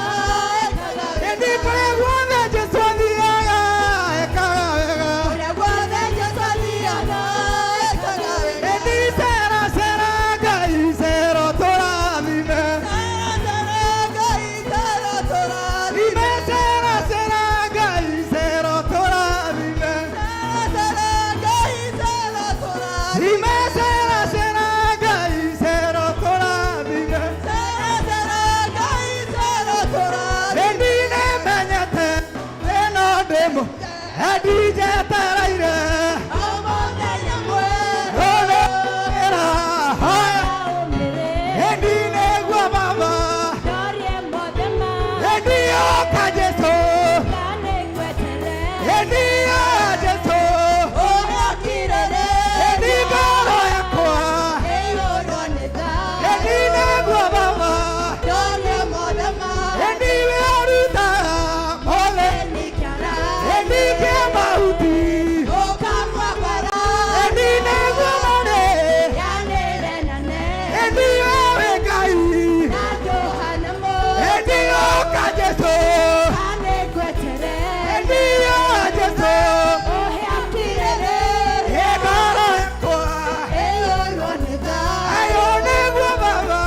ekaga wega.
Ĩndĩ kũrĩa guothe Jesu athiaga, ekaga wega.
Kũrĩa guothe Jesu athiaga, ekaga wega.
Ĩndĩ cera cera Ngai cero tũrathime. Ime cera cera Ngai cero tũrathime. Ime cera cera Ngai cero tũrathime. Ĩndĩ nĩmenyete ĩno ndĩmũ ndinjetereire. Rũrĩra hoya. Ĩndĩ nĩguo Baba. Ĩndĩ oka Jesu. Ĩndĩ ya Jesu. Ĩndĩ ngoro yakwa. Ĩndĩ nĩguo Baba. Ĩndĩ we ũrutaga mothe. Ĩndĩ kĩmahuti. Ĩndĩ nĩguo marĩ. Ĩndĩ we wĩ Ngai. Ĩndĩ oka Jesu. Ĩndĩ ya Jesu. Ĩ ngoro yakwa. Ayo nĩguo Baba.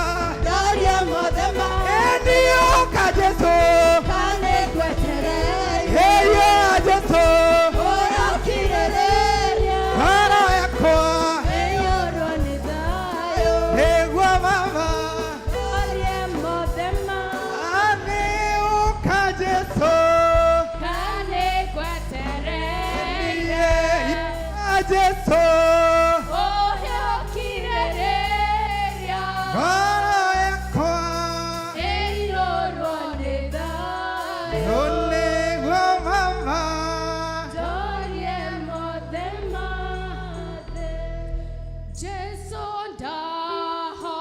Ĩndĩ oka Jesu. Ĩ ya Jesu. Ngoro yakwa. Nĩguo Baba. Nĩ ũka Jesu. Ya Jesu. Ngoro yakwa. Nĩguo Baba.
Jesu ndaho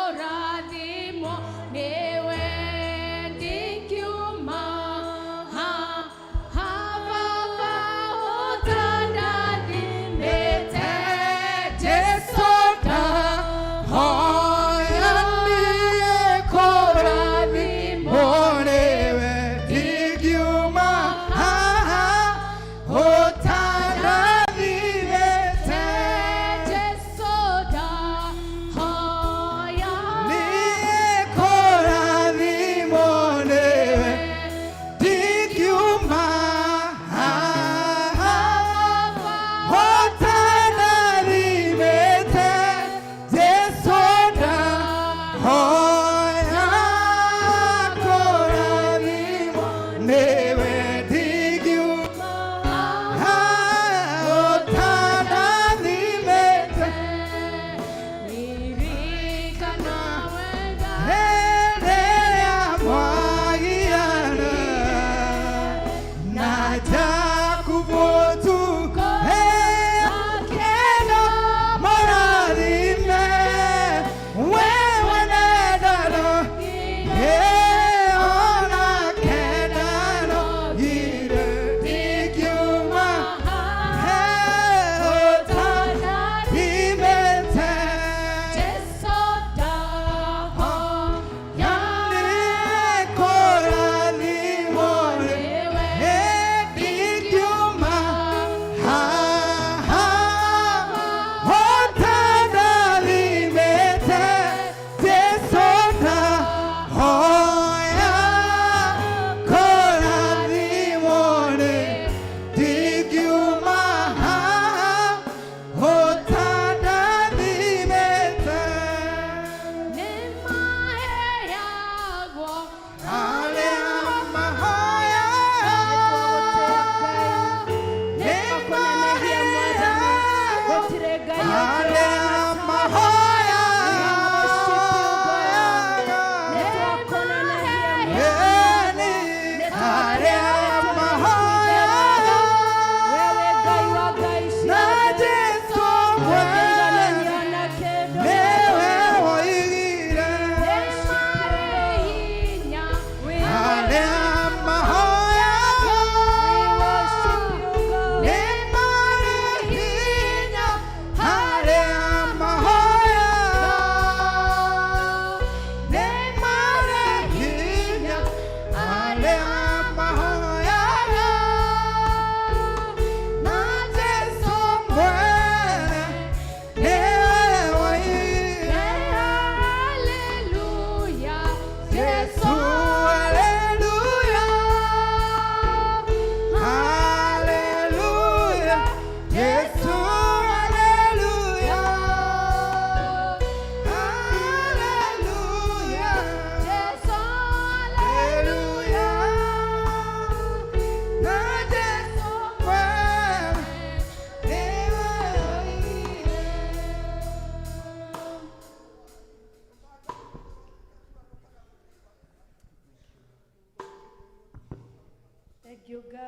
yakũrathimwo nĩwe ndingiuma ha ha Baba ũtandathimĩte. Jesu.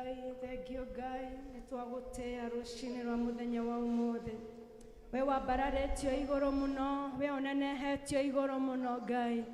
Ngai, thengio Ngai, nĩ twagũtĩĩa rũcinĩ rwa mũthenya wa ũmũthĩ. We wambararĩtio igũrũ mũno, we ũnenehetio igũrũ mũno Ngai.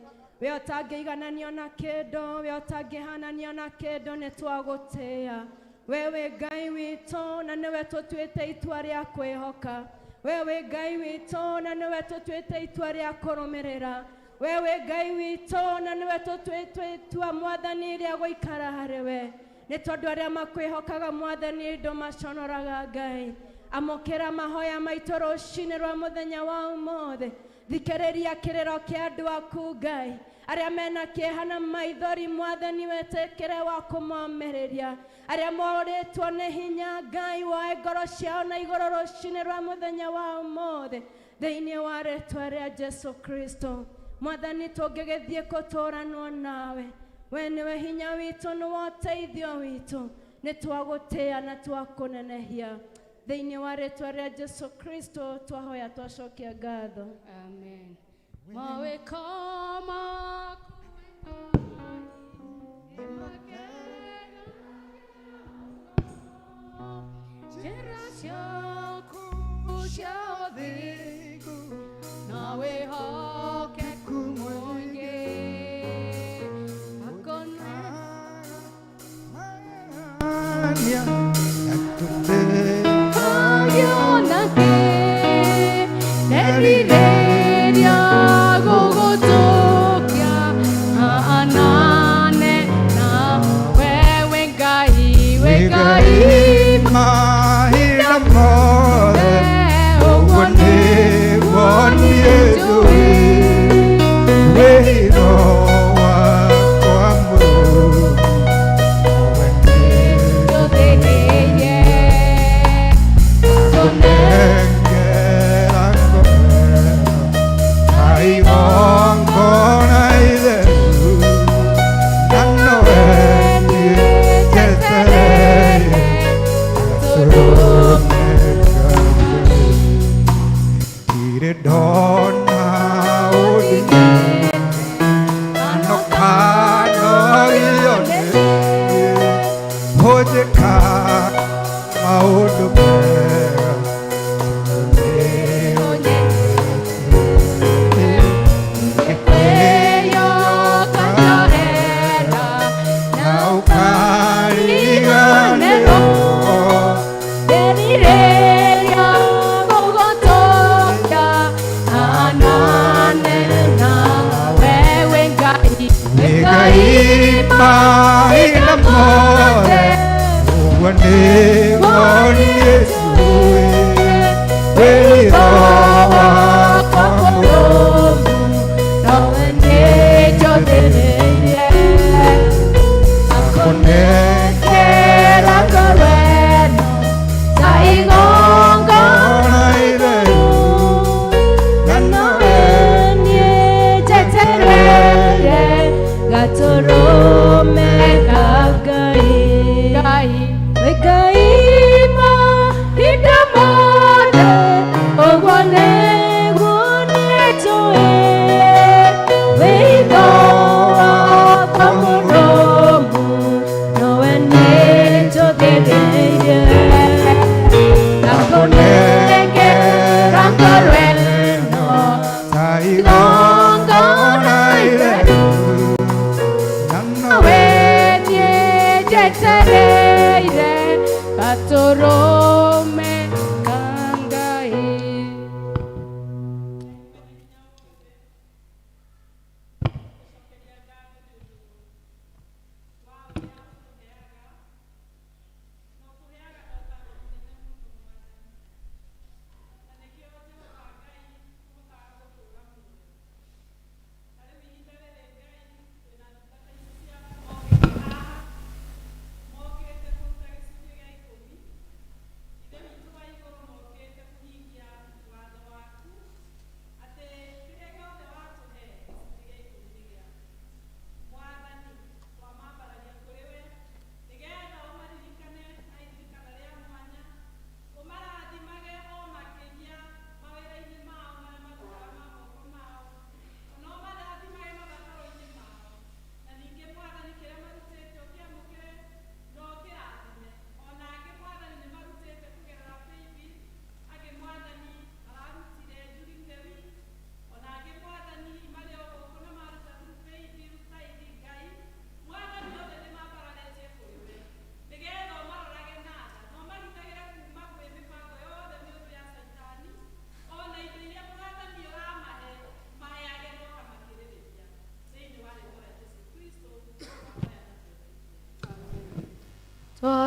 We ũtangĩigananio na kĩndũ, we ũtangĩhananio na kĩndũ, nĩ twagũtĩĩa. We wĩ Ngai witũ na nĩwe tũtuĩte itua rĩa kwĩhoka. We wĩ Ngai witũ na nĩwe tũtuĩte itua rĩa kũrũmĩrĩra. We wĩ Ngai witũ na nĩwe tũtuĩte itua Mwathani rĩa gũikara harĩ we. Nĩ tondũ arĩa makwĩhokaga Mwathani ndũmaconoraga Ngai. Amũkĩra mahoya maitũ rũcinĩ rwa mũthenya wa ũmũthĩ. Thikĩrĩria kĩrĩro kĩa andũ aku Ngai. Arĩa mena kĩeha na maithori Mwathani wetĩkĩre wa kũmomĩrĩria. Arĩa morĩtwo nĩ hinya Ngai woe ngoro ciao na igũrũ rũcinĩ rwa mũthenya wa ũmũthĩ. Thĩinĩ wa rĩtwa rĩa Jesu Kristo. Mwathani tũngĩgĩthiĩ kũtũranwo nawe. We nĩwe hinya witũ nĩwe ũteithio witũ. Nĩ twagũtĩĩa na twakũnenehia. Thĩinĩ wa rĩtwa rĩa Jesu Kristo twahoya twacokia ngatho.
Amen. Mawĩko maku njĩra ciaku cia ũthingu na wĩhokeku mũingĩ Nderirĩria gũgũtũkia anane na wewe Ngai, we Ngai
mahinda mothe ũguo nĩguo niĩ njũĩ wĩhitho wakwa mũrũmu nowe
njũthĩrĩirie
nengera ngoro na igongona itheru na nowe niĩ njetereire gatũrũme ka Ngai. Ndirĩ ndona ũndinene kano kanogio nĩ hũnjĩka maũndũ mega na ũkariganĩrwo
Nderirĩria gũgũtũkia anane na wewe Ngai, we
Ngai mahinda mothe ũguo nĩguo niĩ njũĩ wĩhitho wakwa mũrũmu
nowe niĩ njũthĩrĩirie
akũnengera
ngera ngoro ĩno ta igongona
ngoro itheru na nowe
Niĩ njetereire gatũrũme ka Ngai.
Ngai
We Ngai mahinda mothe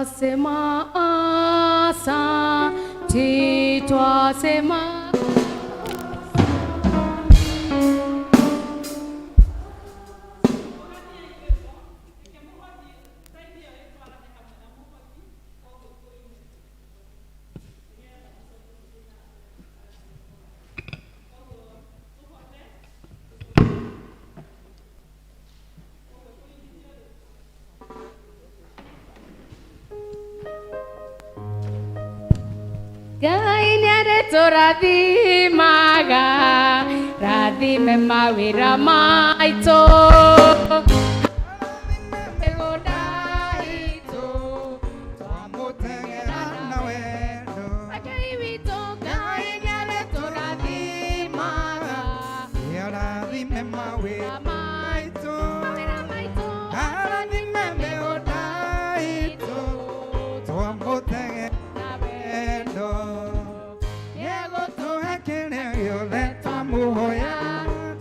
Twasema asante, twasema. Ngai nĩarĩtũrathimaga, rathime mawĩra maitũ. Mĩgũnda itũ,
Twamũtegera na wendo.
Ngai witũ, Ngai nĩarĩtũrathimaga,
Arathime mawĩra maitũ.
Mawĩra maitũ.
Arathime mĩgũnda itũ. Twamũtegera na wendo. Nĩegũtũhe kĩrĩa gĩothe twamũhoya.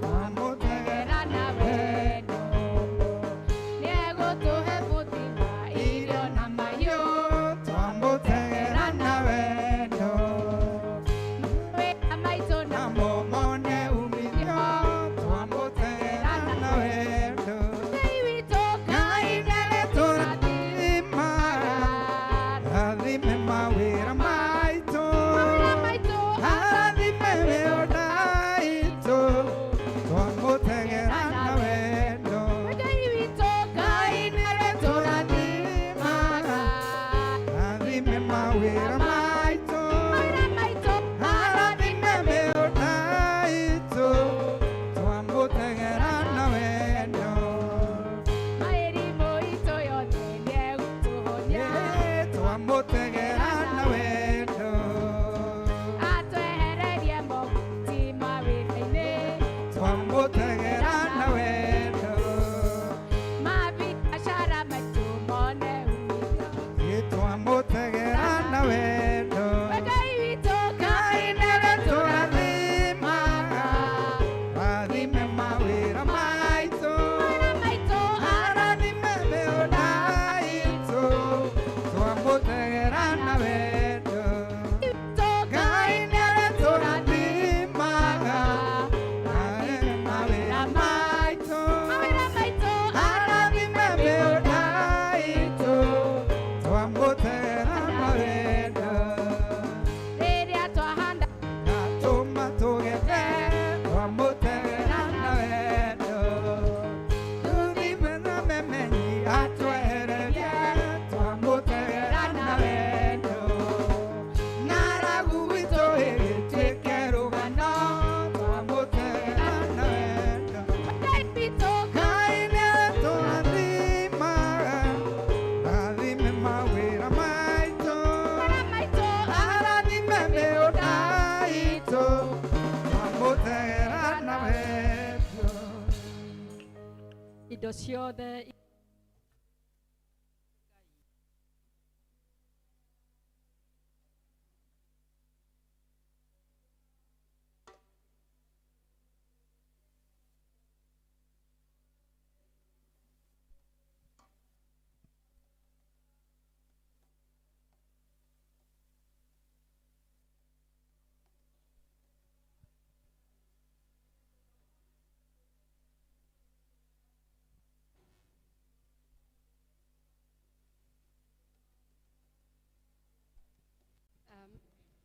Twamũtegera
na wendo. Nĩegũtũhe mũthima, irio na mahiũ.
Twamũtegera na wendo.
Mawĩra maitũ na
Namo mone umithio. Twamũtegera na wendo.
Ngai witũ,
Ngai nĩarĩtũrathimaga, rathime mawĩra maitũ.
Mawĩra maitũ.
Arathime mĩgũnda itũ. Twamũtegera na wendo.
Ngai witũ, Ngai
Nĩarĩtũrathimaga, rathime mawĩra maitũ.
Mawĩra maitũ.
Arathime mĩgũnda itũ. Twamũtegera na wendo.
Mĩrimũ itũ yothe nĩegũtũhonia.
Twamũtegera na wendo.
Atwehererie mogwati mawĩra-inĩ.
Twamũtegera na wendo.
Mabiacara maitũ mone umithio.
Twamũtegera na wendo.
Ngai witũ,
Ngai nĩarĩtũrathimaga, rathime mawĩra maitũ.
Mawĩra maitũ.
Arathime mĩgũnda itũ. Twamũtegera na wendo. Ngai nĩarĩtũrathimaga, rathime mawĩra maitũ.
Mawĩra maitũ.
Arathime mĩgũnda itũ. Twamũtegera na wendo.
Rĩrĩa twahanda
Tũma tũgethe, twamũtegera na wendo. Tũthime na memenyi atwehererie, twamũtegera na wendo. Ng'aragu witũ ĩgĩtuĩke rũgano, twamũtegera na wendo.
Ngai witũ,
Ngai nĩarĩtũrathimaga, rathime mawĩra maitũ.
Mawĩra maitũ.
Arathime mĩgũnda itũ, twamũtegera na wendo.
Indo ciothe.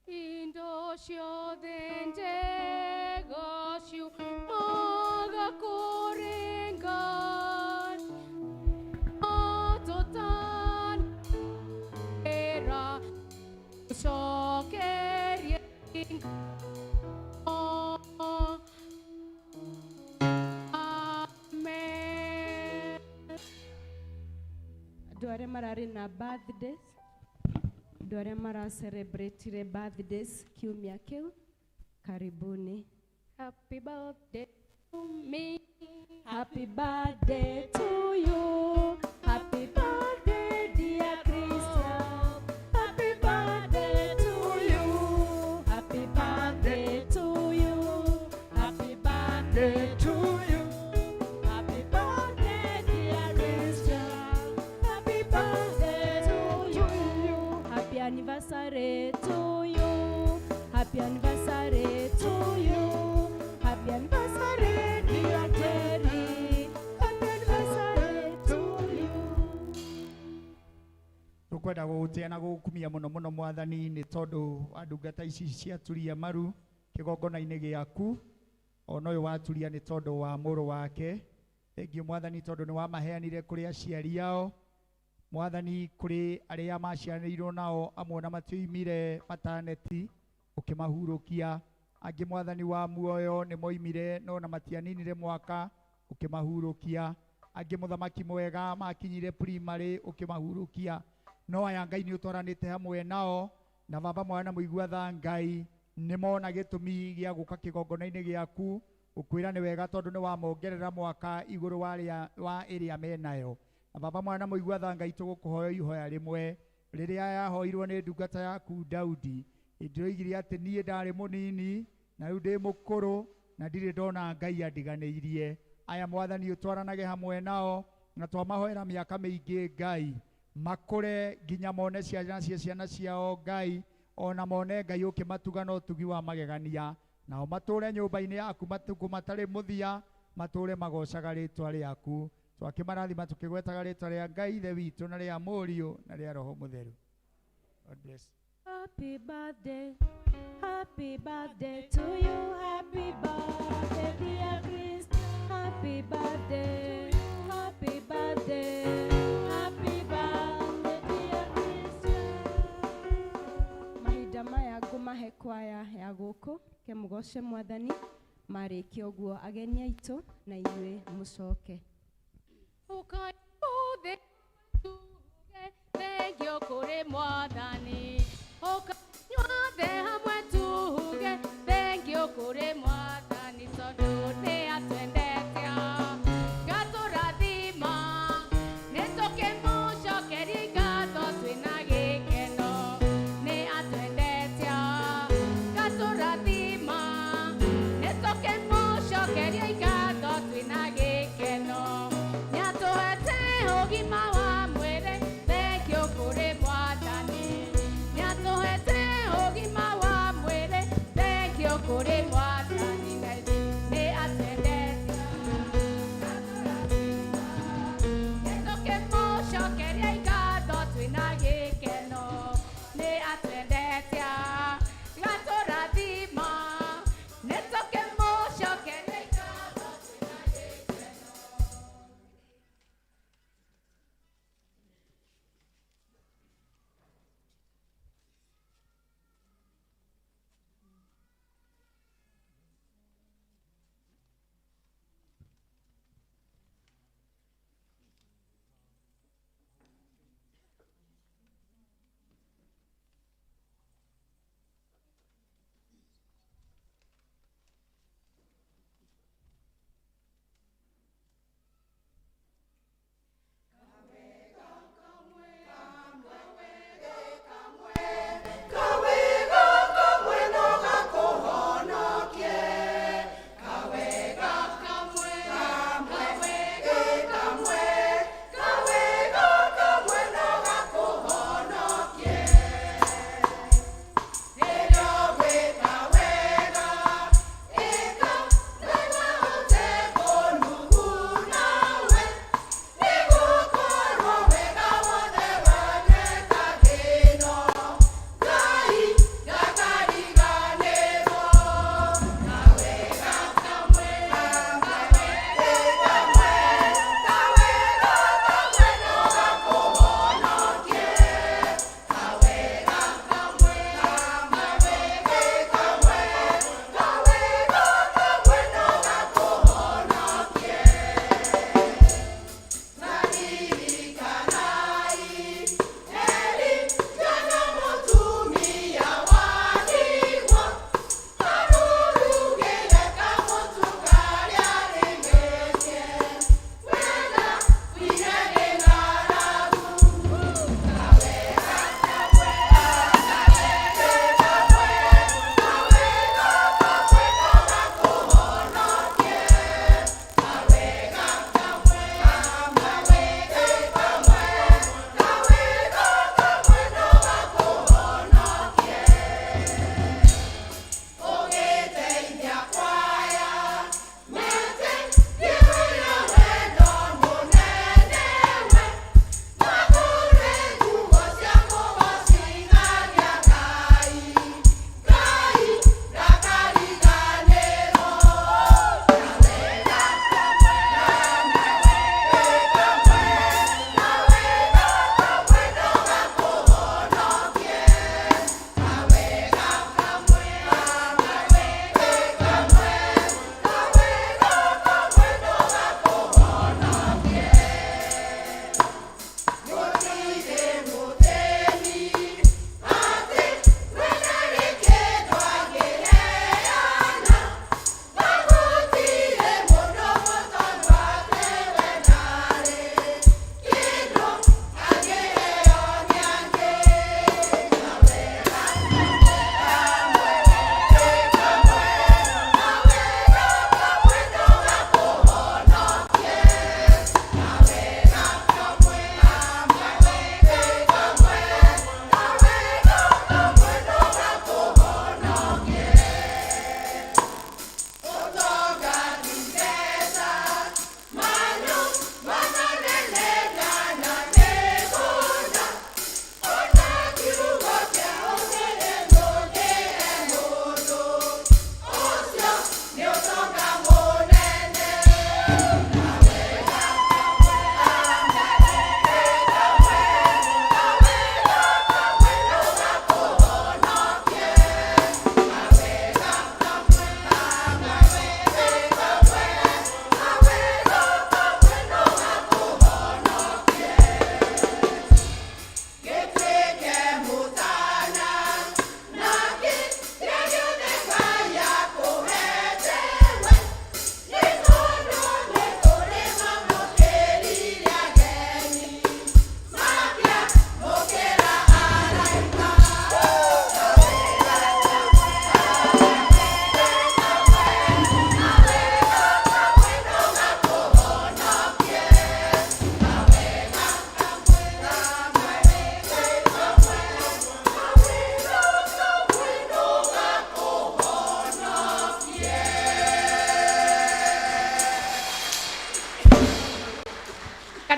Indo ciothe njega ciumaga kũrĩ Ngai. Tũtanĩra gũcokeria Ngai. Amen.
Andũ arĩa mararĩ na birthdays, andũ arĩa maracelebrate birthdays kiumia kĩu, karibuni.
Happy birthday to me.
Happy birthday to you. Happy birthday dear Christian. Happy birthday to you. Happy birthday to you. Happy birthday
to you.
Happy birthday dear Christian. Happy birthday to you.
Tũkwenda gũgũtĩa na gũgũkumia mũno mũno Mwathani, nĩ tondũ wa ndungata ici ciaturia maru kĩgongona-inĩ gĩaku, ona ũyũ waturia nĩ tondũ wa mũrũ wake. Thengiũ Mwathani, tondũ nĩ wamaheanire kũrĩ aciari ao. Mwathani, kũrĩ arĩa maciaranĩirwo nao, amwe ona matioimire mataneti, ũkĩmahurũkia. Angĩ Mwathani wa muoyo nĩ moimire no na matianinire mwaka, ũkĩmahurũkia. Angĩ mũthamaki mwega makinyire primary, ũkĩmahurũkia. No aya Ngai nĩ ũtwaranĩte hamwe nao, na baba mwana mũigua tha Ngai nĩ mona gĩtũmi gĩa gũka kĩgongona-inĩ gĩaku, gũkwĩra nĩ wega tondũ nĩ wamongerera mwaka igũrũ wa ĩrĩa menayo. Na baba mwana mũigua tha Ngai, tũgũkũhoya ihoya rĩmwe rĩrĩa yahoirwo nĩ ndungata yaku Daudi, hĩndĩ oigire atĩ niĩ ndarĩ mũnini na rĩu ndĩ mũkũrũ na ndirĩ ndona Ngai andiganĩirie. Aya Mwathani ũtwaranage hamwe nao, na twamahoera mĩaka mĩingĩ Ngai, makũre nginya mone ciana cia ciana ciao Ngai, ona mone Ngai ũkĩmatuga na ũtugi wa magegania, nao matũre nyũmba-inĩ yaku matukũ matarĩ mũthia, matũre magocaga rĩtwa rĩaku. Twakĩmarathima tũkĩgwetaga rĩtwa rĩa Ngai Ithe witũ na rĩa Mũriũ na rĩa Roho Mũtheru. God bless.
Happy birthday, happy birthday to you, happy birthday dear Chris, happy birthday, happy birthday, happy birthday dear Chris. Mahinda maya ngũmahe kwaya ya gũkũ ke mũgoce Mwathani, marĩkia ũguo ageni aitũ na inyuĩ mũcoke.
Ũkai othe tuge thengio kũrĩ Mwathani, ũkai othe hamwe tuge thengio kũrĩ Mwathani, tondũ nĩ atwendete gatũrathima, nĩ tũkĩmũcokeria ngatho twĩna gĩkeno, nĩ atwendete gatũrathima, nĩ tũkĩmũcokeria ngatho twĩna gĩkeno, nĩ atũhete ũgima wa mwĩrĩ, thengio kũrĩ Mwathani, nĩ atũhete ũgima wa mwĩrĩ, thengio kũrĩ Mwathani.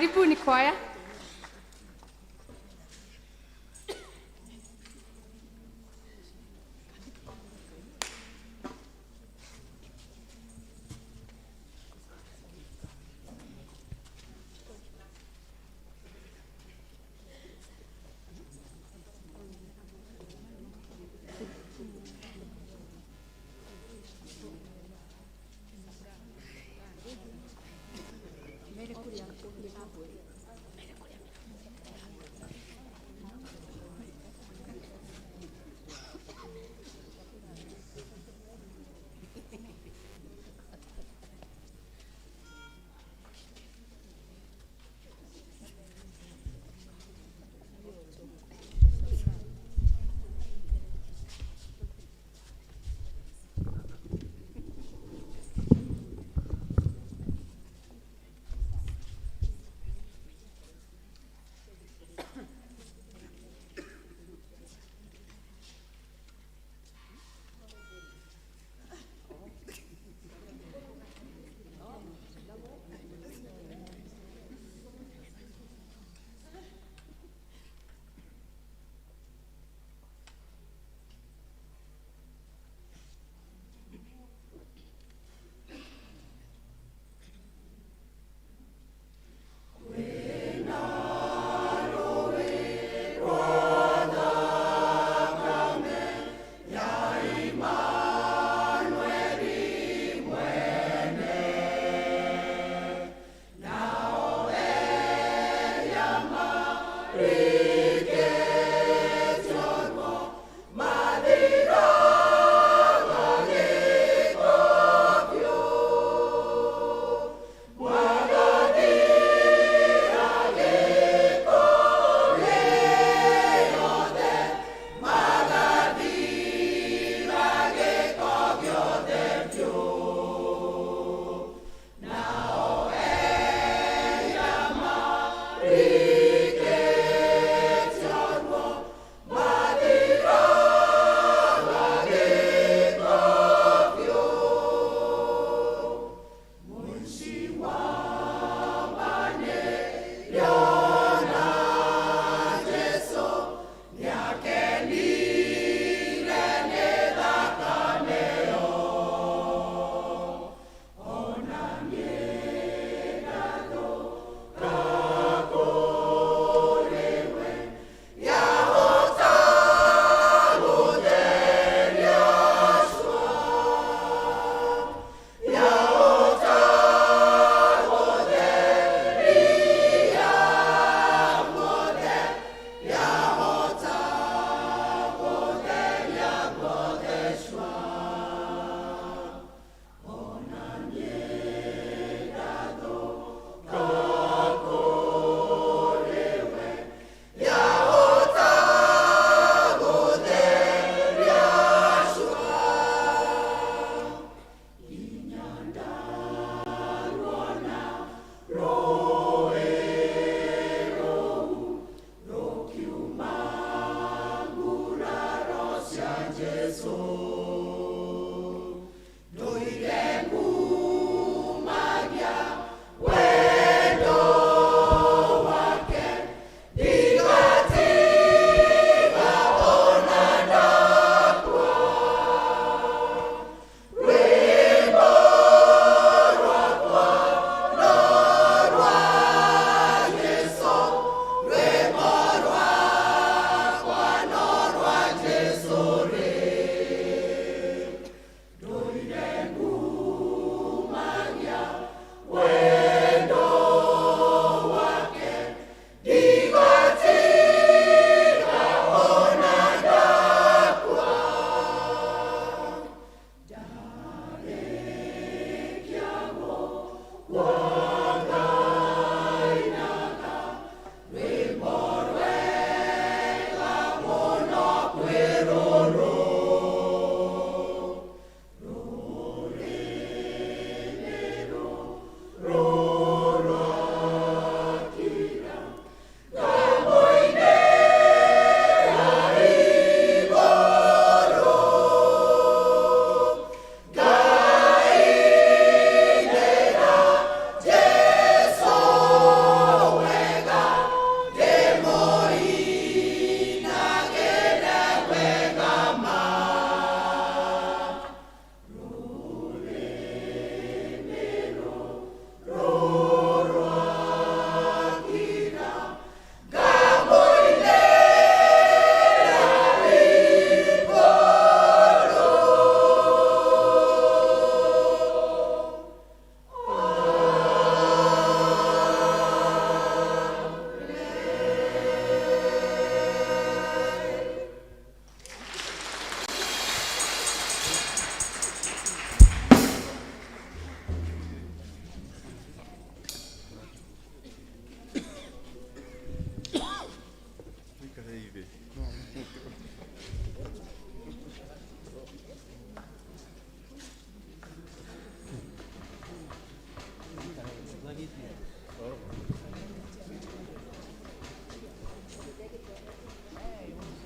Karibuni kwaya.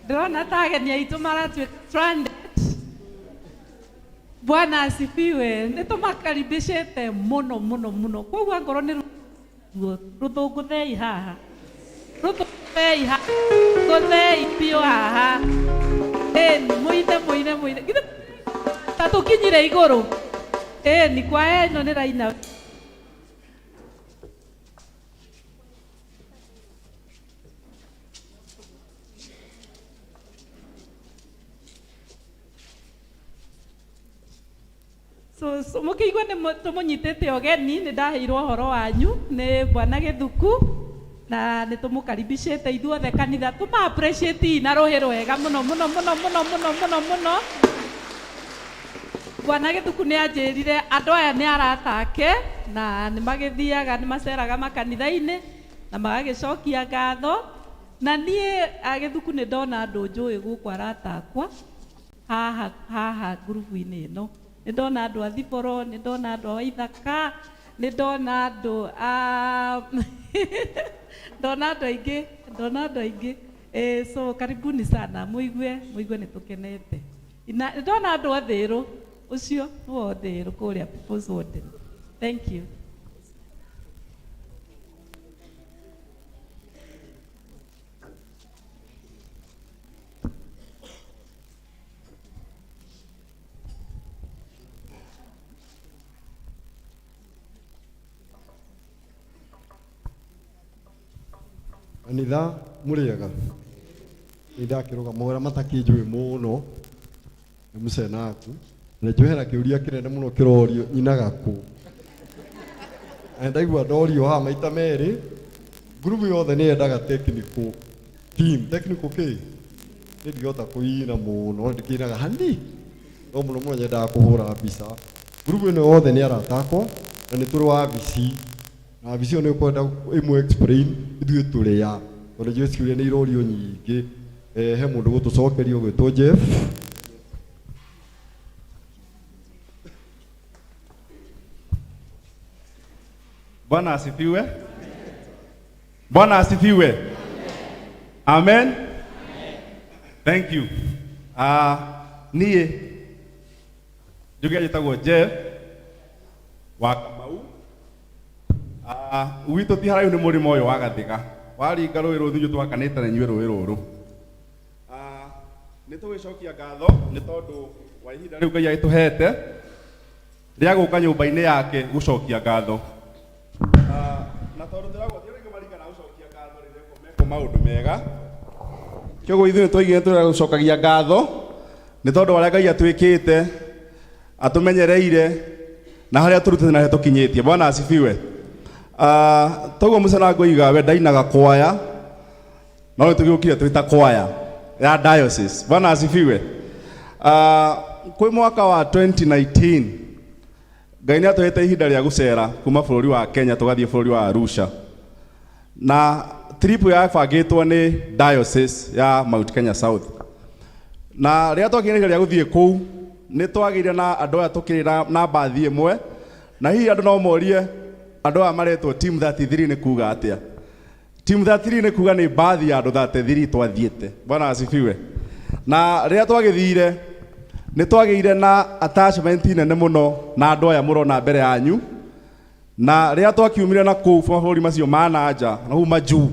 Ndĩrona ta ageni aitũ maratuĩka stranded. Bwana asifiwe. Nĩ tũmakaribicĩte mũno mũno mũno. Koguo angorwo nĩ rũthũngũthei haha. Rũthũngũthei haha. Rũthũngũthei biũ haha. Ĩni, mũine mũine mũine. Githĩ ta tũkinyire igũrũ. Ĩni, kwaya ĩno nĩ raina. So, so mũkĩigua nĩ tũmũnyitĩte ũgeni nĩ ndaheirwo ũhoro wanyu nĩ bwana Gĩthuku na nĩ tũmũkaribicĩte ithuothe kanitha tũma appreciate na rũhĩ rwega mũno mũno mũno mũno mũno mũno mũno. Bwana Gĩthuku nĩ anjĩrire andũ aya nĩ arata ake na nĩ magĩthiaga nĩ maceraga makanitha-inĩ na magagĩcokia ngatho na niĩ Gĩthuku nĩ ndona andũ njũĩ gũkũ arata akwa haha haha ngurubu-inĩ ĩno. Nĩ ndona andũ a Thiboro, nĩ ndona andũ a Waithaka, nĩ ndona andũ a ndona andũ aingĩ, ndona andũ aingĩ. So karibuni sana, mũigue mũigue nĩ tũkenete. Na nĩ ndona andũ a Thĩrũ, ũcio nĩwe wa Thĩrũ kũrĩa People's Warden. Thank you.
Kanitha mũrĩega nĩ ndakĩrũga mawĩra matakĩnjũĩ mũno nĩ mũcenaku na njohera kĩũria kĩnene mũno kĩrorio nyinaga kũ na ndaigua ndorio haha maita merĩ ngurubu yothe nĩ yendaga technical team technical kĩ nĩ ndingĩhota kũina mũno ndikĩinaga hani no mũno mũno nyendaga kũhũra mbica ngurubu ĩno yothe nĩ arata akwa na nĩ tũrĩ wabici na wabici ĩyo nĩ ũkwenda ĩmwe explain ithuĩ tũrĩ a tondũ njũĩ ciũria nĩ irorio nyingĩ. He mũndũ gũtũcokeria ũgwĩtwo Jeff.
Bwana asifiwe. Bwana asifiwe. Amen. Thank you. Niĩ njuge njĩtagwo Jeff wa Kamau. Gwitũ ti haraihu nĩ mũrĩmo ũyũ wa Gathiga. Waringa rũĩ rũu ithuĩ twakanĩte na inyuĩ rũĩ rũrũ. Nĩ tũgĩcokia ngatho nĩ tondũ wa ihinda rĩu Ngai agĩtũhete rĩa gũka nyũmba-inĩ yake gũcokia ngatho. Na tondũ tũragwo ti arĩa maringana gũcokia ngatho rĩrĩa mekwo maũndũ mega. Kĩoguo ithuĩ nĩ twaigire tũrĩa gũcokagia ngatho nĩ tondũ wa ũrĩa Ngai atwĩkĩte, atũmenyereire na harĩa tũrutĩte na harĩa tũkinyĩtie. Bwana asifiwe. Toguo mũcana ngoiga we ndainaga kwaya no nĩ tũgĩũkire twĩ ta kwaya ya diocese. Bwana asifiwe. Kwĩ mwaka wa 2019 Ngai nĩ atũhete ihinda rĩa gũcera kuma bũrũri wa Kenya tũgathiĩ bũrũri wa Arusha na trip yabangĩtwo nĩ diocese ya Mount Kenya South na rĩrĩa twakinyire ihinda rĩa gũthiĩ kũu nĩ twagĩire na andũ aya tũkĩrĩ na mbathi ĩmwe na hihi andũ no morie andũ aya maretwo team 33 nĩ kuga atĩa. Team 33 nĩ kuga nĩ mbathi ya andũ 33 twathiĩte. Bwana asifiwe. Na rĩrĩa twagĩthire nĩ twagĩire na attachment nene mũno na andũ aya mũrona mbere yanyu na rĩrĩa twakiumire na kũu mabũrũri macio ma na nja na kũu majuu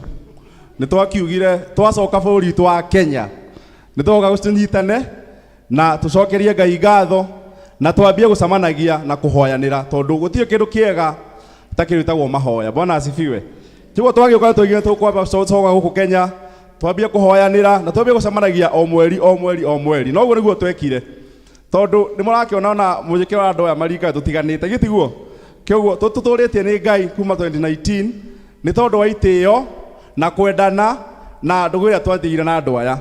nĩ twakiugire twacoka bũrũri witũ wa Kenya nĩ tũgoka tũnyitane na tũcokerie Ngai ngatho na twambie gũcemanagia na kũhoyanĩra tondũ gũtirĩ kĩndũ kĩega ta kĩndũ gĩtagwo mahoya. Bwana asifiwe. Tiguo twagĩũka twaigire tũkwamba coka gũkũ Kenya twambie kũhoyanĩra na twambie gũcemanagia o mweri o mweri o mweri noguo nĩguo twekire tondũ nĩ mũrakĩona ona mũgĩkĩrora andũ aya marika tũtiganĩte githĩ tiguo kĩoguo tũtũrĩtie nĩ Ngai kuma 2019 nĩ tondũ wa itĩo na kwendana na ndũgũ ĩrĩa twathire na andũ aya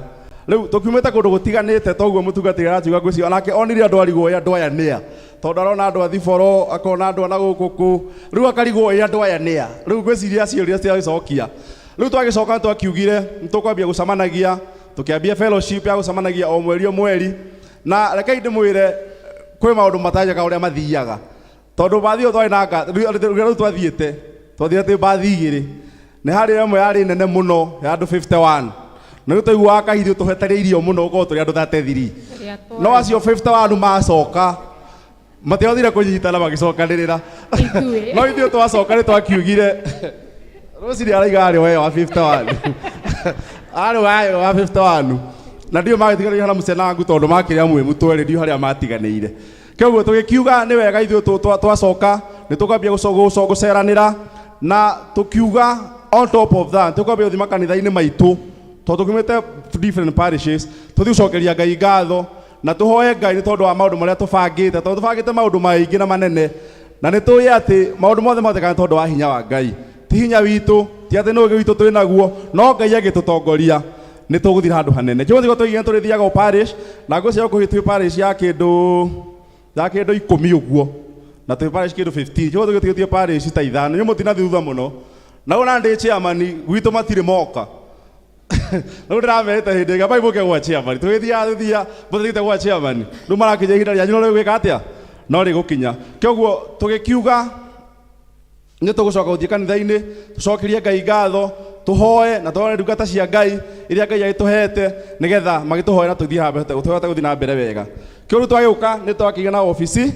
rĩu tũkiumĩte kũndũ gũtiganĩte toguo mũtungatĩri aratuga ngwĩciria onake onire andũ arigwo ĩ andũ aya nĩa tondũ arona andũ a Thiboro akona andũ a na gũkũ kũ rĩu akarigwo ĩ andũ aya nĩa rĩu ngwĩciria ciũria ciagĩcokia rĩu twagĩcoka twakiugire nĩ tũkwambia gũcemanagia tũkĩambia fellowship ya gũcemanagia o mweri o mweri na rekei ndĩmwĩre kwĩ maũndũ matanjĩkaga ũrĩa mathiaga tondũ mbathi ĩyo twarĩ na rĩu twathiĩte twathiĩte twĩ mbathi igĩrĩ nĩ harĩ ĩmwe yarĩ nene mũno ya andũ 51
Na rĩu twaiguaga kahinda tũhetereirio mũno gũkorwo tũrĩ andũ 33. No acio 51 macoka matiathire kũnyitana magĩcokanĩrĩra. No ithuĩ twacoka nĩ twakiugire rũcinĩ araiga arĩ we wa 51. Arĩ we wa 51. Na ndio magĩtiganĩria na mũcenangu tondũ makĩrĩa mwĩ mũtwerĩ ndio harĩa matiganĩire. Kĩoguo tũgĩkiuga nĩ wega ithuĩ twacoka nĩ tũkwambia gũceranĩra na tũkiuga on top of that tũkwambia gũthiĩ makanitha-inĩ maitũ tondũ tũkiumĩte different parishes tũthiĩ gũcokeria Ngai ngatho na tũhoe Ngai nĩ tondũ wa maũndũ marĩa tũbangĩte tondũ tũbangĩte maũndũ maingĩ na manene na nĩ tũĩ atĩ maũndũ mothe mahotekana nĩ tondũ wa hinya wa Ngai ti hinya witũ ti atĩ nĩ ũgĩ witũ twĩ naguo no Ngai agĩtũtongoria nĩ tũgũthiĩ handũ hanene kĩo thiko tũigire tũrĩthiaga o parish na ngwĩciria gũkuhĩ twĩ parish ya kĩndũ 10 ũguo na twĩ parish kĩndũ 15 kĩo tũgĩtigĩtie parish ta 5 nĩ mũtinathiĩ thutha mũno na ũna ndĩ chairman gwitũ matirĩ moka rĩu ndĩramerĩte hĩndĩ ĩngĩ ambai mũke gwa chairman tũgĩthiaga mũthiĩte gwa chairman rĩu marakinya ihinda rĩanyu no rĩgwĩka atĩa no rĩgũkinya kĩoguo tũgĩkiuga nĩ tũgũcoka gũthiĩ kanitha-inĩ tũcokerie Ngai ngatho tũhoe na tũhone ndungata cia Ngai iria Ngai agĩtũhete nĩgetha magĩtũhoe na tũthiĩ handũ tũhote gũthiĩ na mbere wega kĩo rĩu twagĩũka nĩ twakĩgĩa na obici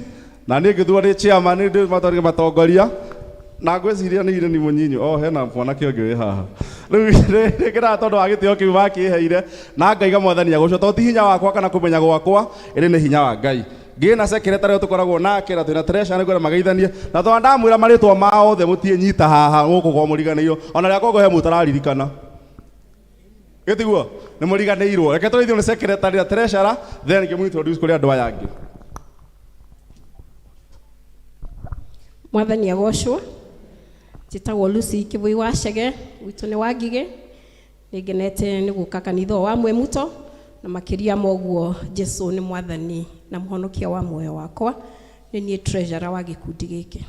na niĩ ngĩthurwo ndĩ chairman ndĩ matongoria na ngwĩciria nĩ irĩ ni mũnyinyi o hena mwanake ũngĩ wĩ haha rĩu nĩngenaga tondũ wa gĩtĩo kĩu makĩheire na ngaiga mwathani agocwo tondũ ti hinya wakwa kana kũmenya gwakwa ĩrĩ nĩ hinya wa Ngai ngĩ na secretary tũkoragwo nake na twĩna treasurer nĩngwenda mageithanie na tondũ ndamwĩra marĩtwa mao othe mũtiĩnyita haha gũkũ mũriganĩirwo ona rĩa kongo he mũtararirikana gĩtiguo nĩ mũriganĩirwo reke tũgeithio nĩ secretary na treasurer then ngĩmũ introduce kũrĩ andũ aya angĩ.
Mwathani agocwo njĩtagwo Lucy Kĩbui wa Chege gwitũ nĩ wa Ngigĩ nĩngenete nĩ gũka kanitha wa Mwemuto na makĩria ma ũguo Jesũ nĩ mwathani na mũhonokia wa muoyo wakwa nĩ niĩ treasurer wa gĩkundi gĩkĩ.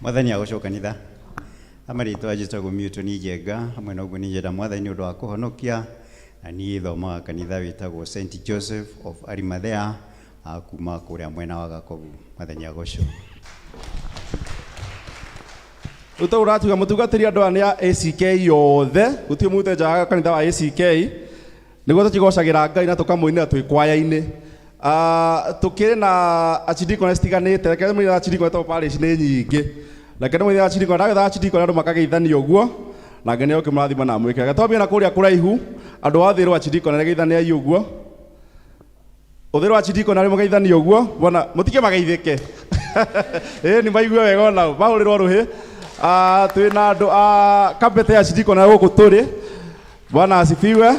Mwathani agocwo kanitha amarĩtwa njĩtagwo Milton Njenga hamwe na ũguo nĩ njenda mwathani nĩ ũndũ wa kũhonokia na niĩ thomaga kanitha wĩtagwo St Joseph of Arimathea kuma kũrĩa mwena wa Gakobu. Mwathani agocwo.
Rĩu ta ũratuga mũtungatĩri andũ aya nĩ a ACK yothe gũtirĩ mũndũ nja wa kanitha wa ACK nĩguo tũkĩgocagĩra Ngai na tũkamũinĩra twĩ kwaya-inĩ. Tũkĩrĩ na archdeacon citiganĩte reke mũinĩre archdeacon tondũ parish nĩ nyingĩ reke ndĩmũinĩre archdeacon ndagetha archdeacon andũ makageithania ũguo na Ngai nĩekũmũrathima na amwĩke wega. Twambie na kũrĩa kũraihu andũ a Ũthĩrũ archdeacon nĩgeithaniai ũguo Ũthĩrũ archdeacon arĩ mũgeithanie ũguo bona mũtige mageithĩke ĩĩ nĩ maigue wega onao mahũrĩrwo rũhĩ. Twĩna andũ a Kabete archdeacon arĩ gũkũ tũrĩ Bwana asifiwe.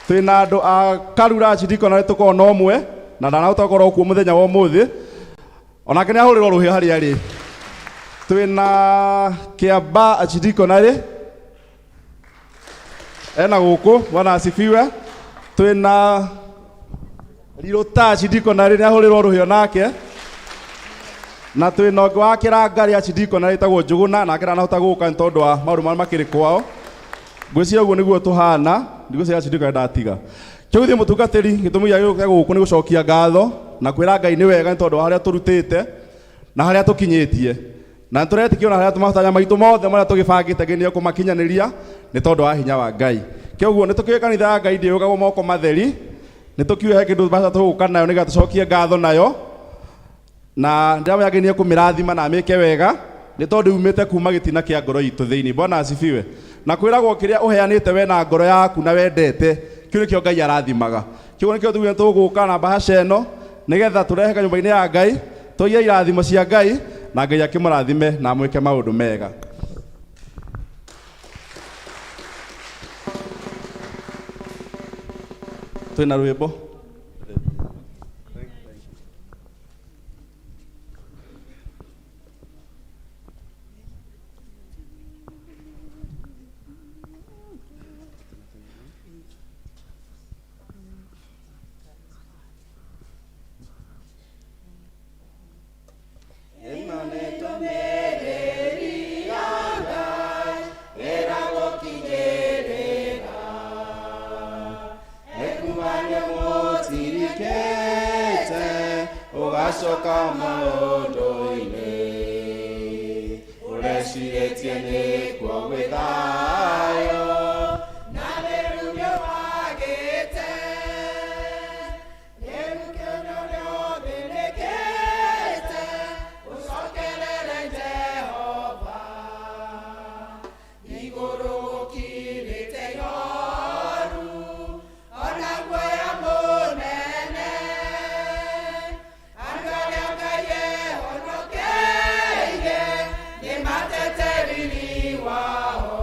Twĩna andũ a Karura archdeacon arĩ tũkoragwo na ũmwe na ndanahota gũkorwo kuo mũthenya wa ũmũthĩ onake nĩ ahũrĩrwo rũhĩ harĩa arĩ. Twĩna Kĩamba archdeacon arĩ ena gũkũ Bwana asifiwe. Twĩna Rirũta archdeacon arĩ nĩ ahũrĩrwo rũhĩ onake na twĩna ũngĩ wa Kĩrangarĩ archdeacon arĩ wĩtagwo Njũgũna nake ndanahota gũka nĩ tondũ wa maũndũ marĩa makĩrĩ kwao. Ngwĩciria ũguo nĩguo tũhana ndigwĩciria archdeacon ndatiga. Kĩu ithuĩ mũtungatĩri gĩtũmi gĩa gũka gũkũ nĩ gũcokia ngatho na kwĩra Ngai nĩ wega nĩ tondũ wa harĩa tũrutĩte na harĩa tũkinyĩtie na nĩtũretĩkia ona harĩa matanya maitũ mothe marĩa tũgĩbangĩte Ngai nĩekũmakinyanĩria nĩ tondũ wa hinya wa Ngai. Kĩoguo nĩtũkĩũĩ kanitha ya Ngai ndĩũkagwo moko matheri nĩtũkiũĩ he kĩndũ mbeca tũgũka nayo nĩgetha tũcokie ngatho nayo na ndĩramenya Ngai nĩekũmĩrathima na amĩke wega nĩ tondũ yumĩte kuma gĩtina kĩa ngoro itũ thĩinĩ. Bwana asifiwe. Na kwĩragwo kĩrĩa ũheanĩte we na ngoro yaku na wendete kĩu nĩkĩo Ngai arathimaga. Kĩu nĩkĩo tugire tũgũka na mbahaca ĩno nĩgetha tũrehe kanyũmba-inĩ ya Ngai tũiye irathimo cia Ngai na Ngai akĩmũrathime na amwĩke maũndũ mega. Twĩna rwĩmbo.
Ugacoka maũndũ-inĩ. Mecirĩtie nĩkuo gwĩ thayũ na rĩu nĩwagĩte. Rĩu kĩũndũ nĩũthĩnĩkĩte, ũcokerere Jehova. Igũrũ gũkirĩte ihoru, ona guoya mũnene. Andũ arĩa Ngai ehonokeire nĩmatete riri wao.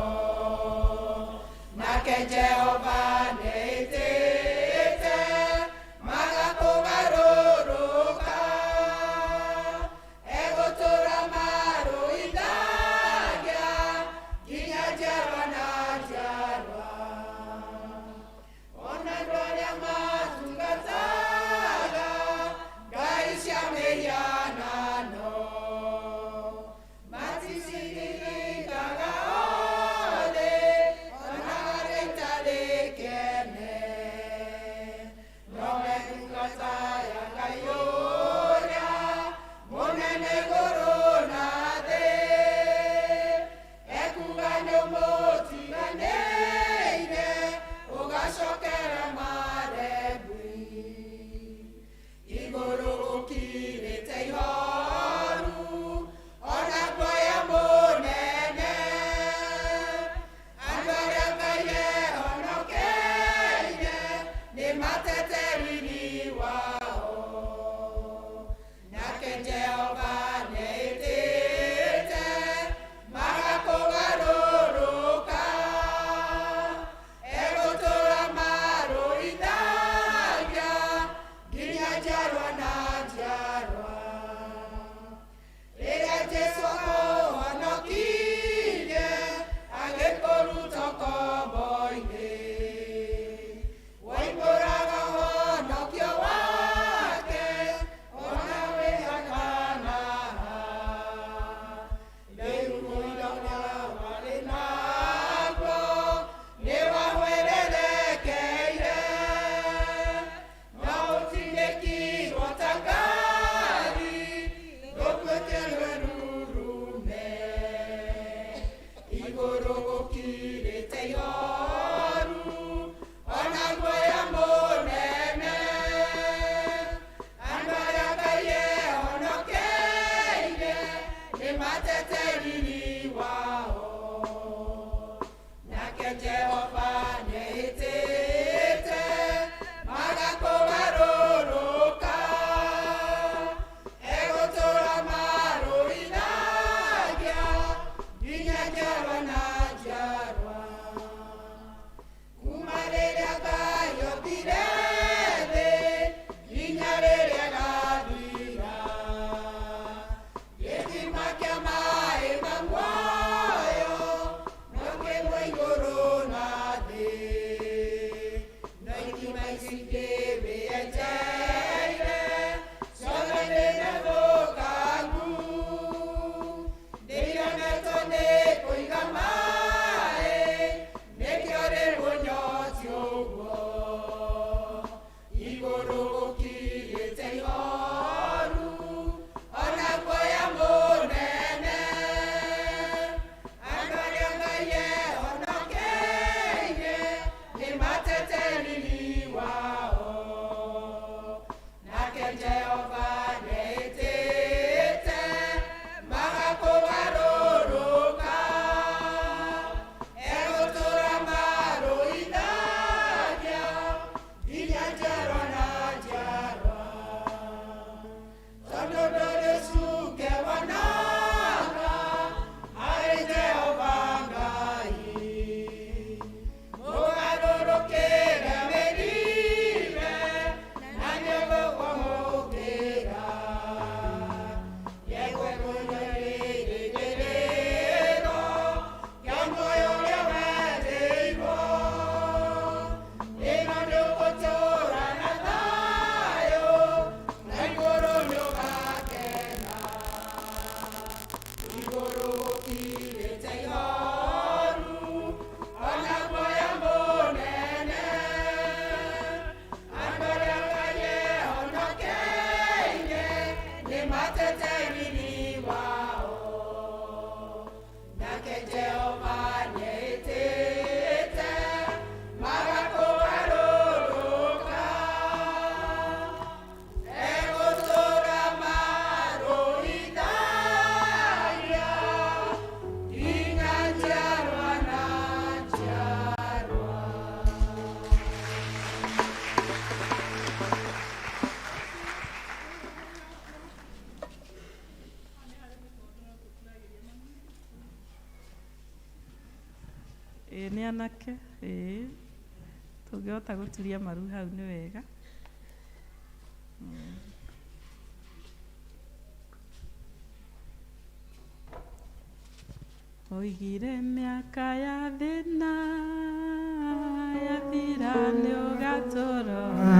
Ĩĩ nĩ anake, ĩĩ. Tũngĩhota gũturia maru hau nĩ wega. Oigire mĩaka ya thĩna yathira nĩ ũgatũrora.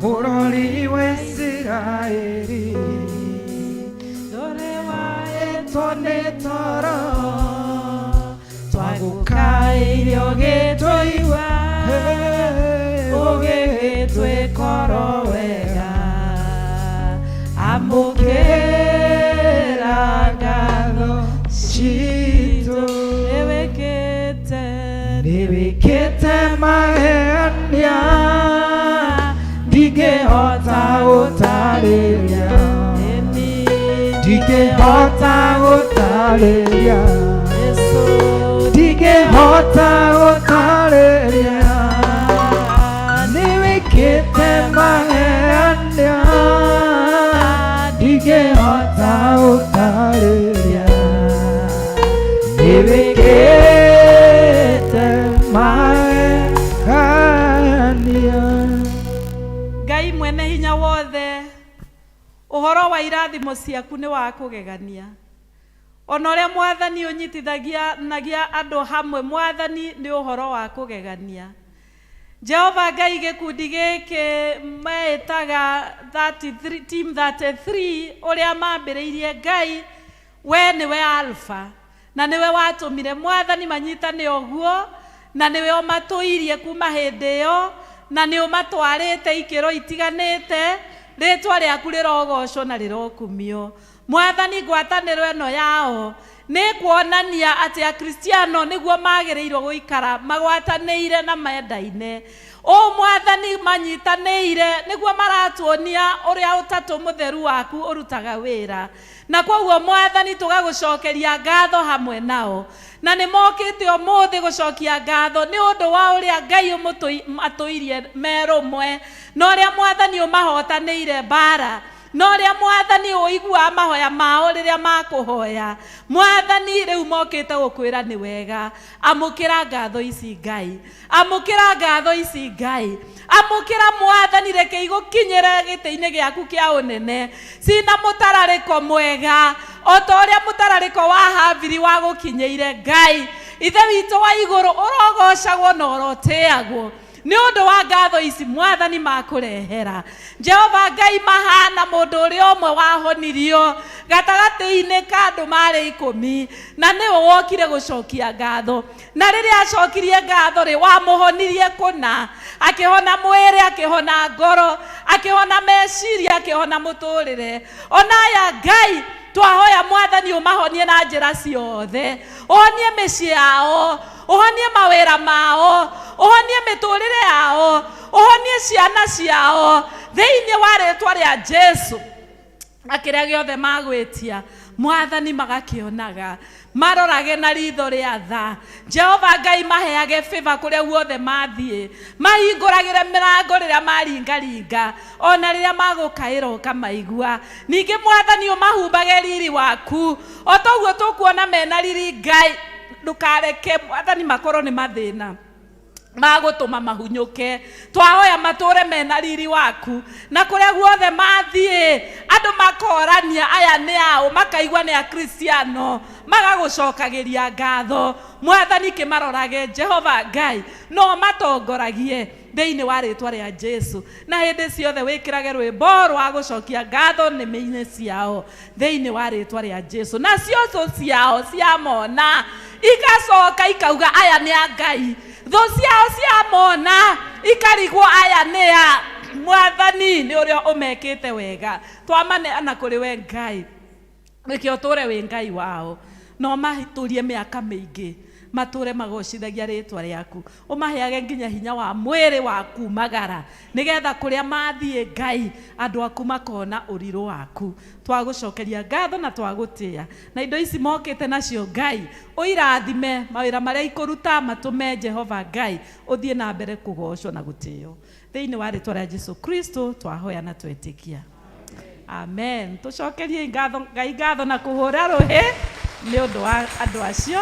Bũrũri wa Isiraeli
Ndũrĩ
waĩtwo nĩ toro,
twagũkaĩire ũgĩtũigua, ũgĩgĩtwĩkoro wega. Amũkĩra ngatho
citũ,
nĩwĩkĩte,
nĩwĩkĩte magegania, ndingĩhota gũtarĩria, ndingĩhota gũtarĩria, ndingĩhota gũtarĩria, nĩwĩkĩte magegania, ndingĩhota gũtarĩria, nĩwĩkĩte magegania.
Ngai mwene hinya wothe, ũhoro wa irathimo ciaku nĩ wa kũgegania. Ona ũrĩa mwathani ũnyitithagia nagia andũ hamwe, mwathani nĩ ũhoro wa kũgegania. Jehova Ngai, gĩkundi gĩkĩ meĩtaga 33, team 33, ũrĩa mambĩrĩirie Ngai, we nĩwe Alpha na nĩwe watũmire mwathani manyitane ũguo, na nĩwe ũmatũirie kuma hĩndĩ ĩyo, na nĩ ũmatwarĩte ikĩro itiganĩte. Rĩtwa rĩaku rĩrogocwo na rĩrokumio. Mwathani, ngwatanĩro ĩno yao nĩ kuonania atĩ Akristiano nĩguo magĩrĩirwo gũikara magwatanĩire na mendaine. Ũũ mwathani manyitanĩire nĩguo maratuonia ũrĩa ũtatũ mũtheru waku ũrutaga wĩra. Na koguo mwathani tũgagũcokeria ngatho hamwe nao, na nĩ mokĩte ũmũthĩ gũcokia ngatho nĩ ũndũ wa ũrĩa Ngai atũirie merũmwe, na ũrĩa mwathani ũmahotanĩire mbara, na ũrĩa mwathani ũiguaga mahoya mao rĩrĩa makũhoya. Mwathani, rĩu mokĩte gũkwĩra nĩ wega. Amũkĩra ngatho ici Ngai, amũkĩra ngatho ici Ngai, amũkĩra mwathani, reke igũkinyĩre gĩtĩ-inĩ gĩaku kĩa ũnene cina mũtararĩko mwega, o ta ũrĩa mũtararĩko wa Habili wagũkinyĩire. Ngai Ithe witũ wa igũrũ, ũrogocagwo na ũrotĩagwo nĩ ũndũ wa ngatho ici mwathani makũrehera. Jehova Ngai, mahana mũndũ ũrĩa ũmwe wahonirio gatagatĩ-inĩ ka andũ marĩ 10, na nĩwe wokire gũcokia ngatho. Na rĩrĩa acokirie ngatho rĩ, wamũhonirie kũna, akĩhona mwĩrĩ, akĩhona ngoro, akĩhona meciria, akĩhona mũtũrĩre. Ona aya Ngai, twahoya mwathani ũmahonie na njĩra ciothe, ũhonie mĩciĩ yao, ũhonie mawĩra mao, ũhonie mĩtũrĩre yao, ũhonie ciana ciao, thĩinĩ wa rĩtwa rĩa Jesu. Na kĩrĩa gĩothe magwĩtia mwathani magakĩonaga, marorage na ritho rĩa tha. Jehova Ngai, maheage favor kũrĩa guothe mathiĩ, mahingũragĩre mĩrango rĩrĩa maringaringa, ona rĩrĩa magũkaĩra ũkamaigua. Ningĩ mwathani ũmahumbage riri waku, o toguo tũkuona mena riri. Ngai, ndũkareke mwathani makorwo nĩ mathĩna magũtũma mahunyũke. Twahoya matũre mena riri waku, na kũrĩa guothe mathiĩ andũ makorania aya nĩ ao, makaigua nĩ Akristiano, magagũcokagĩria ngatho. Mwathani, kĩmarorage Jehova Ngai, no matongoragie thĩinĩ wa rĩtwa rĩa Jesu, na hĩndĩ ciothe wĩkĩrage rwĩmbo rwa gũcokia ngatho nĩmĩ-inĩ ciao thĩinĩ wa rĩtwa rĩa Jesu. Nacio thũ ciao ciamona igacoka ikauga aya nĩ a Ngai, thũ ciao ciamona ikarigwo aya nĩ a mwathani, nĩ ũrĩa ũmekĩte wega. Twamaneana kũrĩ we Ngai, reke ũtũre wĩ Ngai wao, na ũmatũrie mĩaka mĩingĩ, matũre magocithagia rĩtwa rĩaku, ũmaheage nginya hinya wa mwĩrĩ wa kumagara, nĩgetha kũrĩa mathiĩ Ngai andũ aku makona ũrirũ waku. Twagũcokeria ngatho na twagũtĩa, na indo ici mokĩte nacio Ngai ũirathime, mawĩra marĩa ikũruta matũme Jehova Ngai ũthiĩ na mbere kũgocwo na gũtĩo, thĩinĩ wa rĩtwa rĩa Jesu Kristo twahoya na twetĩkia, amen. Tũcokerie ngatho Ngai ngatho na kũhũra rũhĩ nĩ ũndũ wa andũ acio.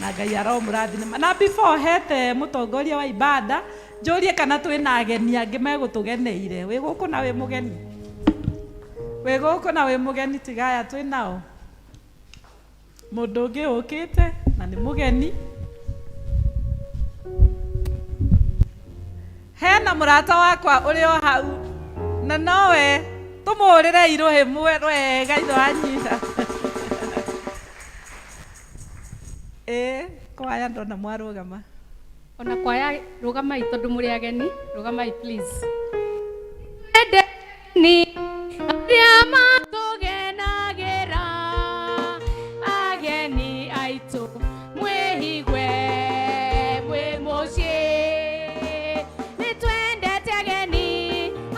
Na Ngai aromũrathima. Na before hete mũtongoria wa ibada, njũrie kana twĩna ageni angĩ megũtũgeneire. Wĩ gũkũ na wĩ mũgeni? Wĩ gũkũ na wĩ mũgeni tigaya twĩ nao. Mũndũ ũngĩ ũkĩte na nĩ mũgeni. Hena mũrata wakwa ũrĩ o hau na nowe tũmũhũrĩre irũhĩ wega ithe wa nyina. Ĩĩ kwaya ndona mwarũgama.
Ona kwaya rũgamai tondũ mũrĩ ageni, rũgamai please. Endeni arĩa matũgenagĩra, ageni aitũ mwĩhigue mwĩ mũciĩ. Nĩtwendete ageni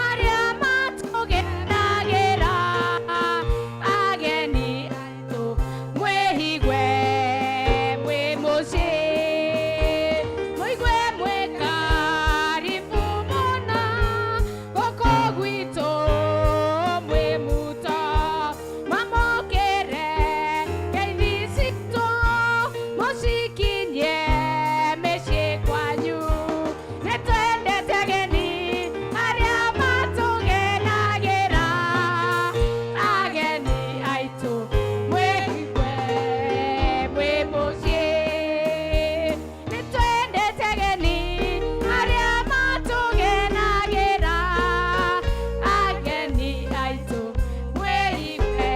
arĩa matũgenagĩra, ageni aitũ mwĩhigue mwĩ mũciĩ. Mũigue mwĩ karibu mũno gũkũ gwitũ mwĩ muto. Mwamũkĩre ngeithi citũ mũcikinyie mĩciĩ kwanyu. Nĩtwendete ageni arĩa matũgenagĩra, ageni aitũ mwĩigue mwĩ mũciĩ. Nĩtwendete ageni arĩa matũgenagĩra, ageni aitũ mwĩigue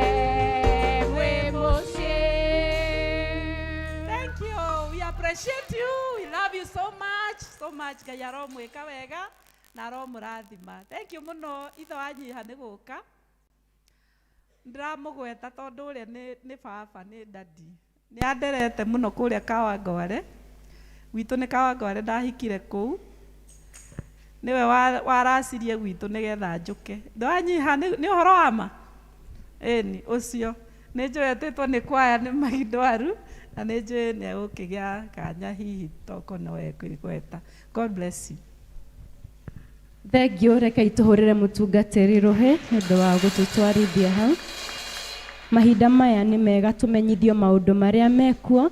mwĩ mũciĩ.
Thank you. We appreciate you. We love you so much. So much. Ngai aromwĩka wega na aromũrathima. Thank you mũno ithe wa nyiha nĩ gũka. Ndĩramũgweta tondũ ũrĩa nĩ baba nĩ dadi. Nĩ anderete mũno kũrĩa Kawangware. Gwitũ nĩ Kawangware ndahikire kũu. Nĩwe waracirie gwitũ nĩgetha njũke. Ithe wa nyiha nĩ ũhoro wa ma? Ĩni ũcio. Nĩ njũĩ etĩtwo nĩ kwaya nĩ Magindwaru na nĩ njũĩ nĩ egũkĩgĩa kanya hihi toko no ekwĩgweta. God bless you.
Thengiũ, rekei tũhũrĩre mũtungatĩri rũhĩ nĩ ũndũ wa gũtũtwarithia hau. Mahinda maya nĩ mega tũmenyithio maũndũ marĩa mekuo.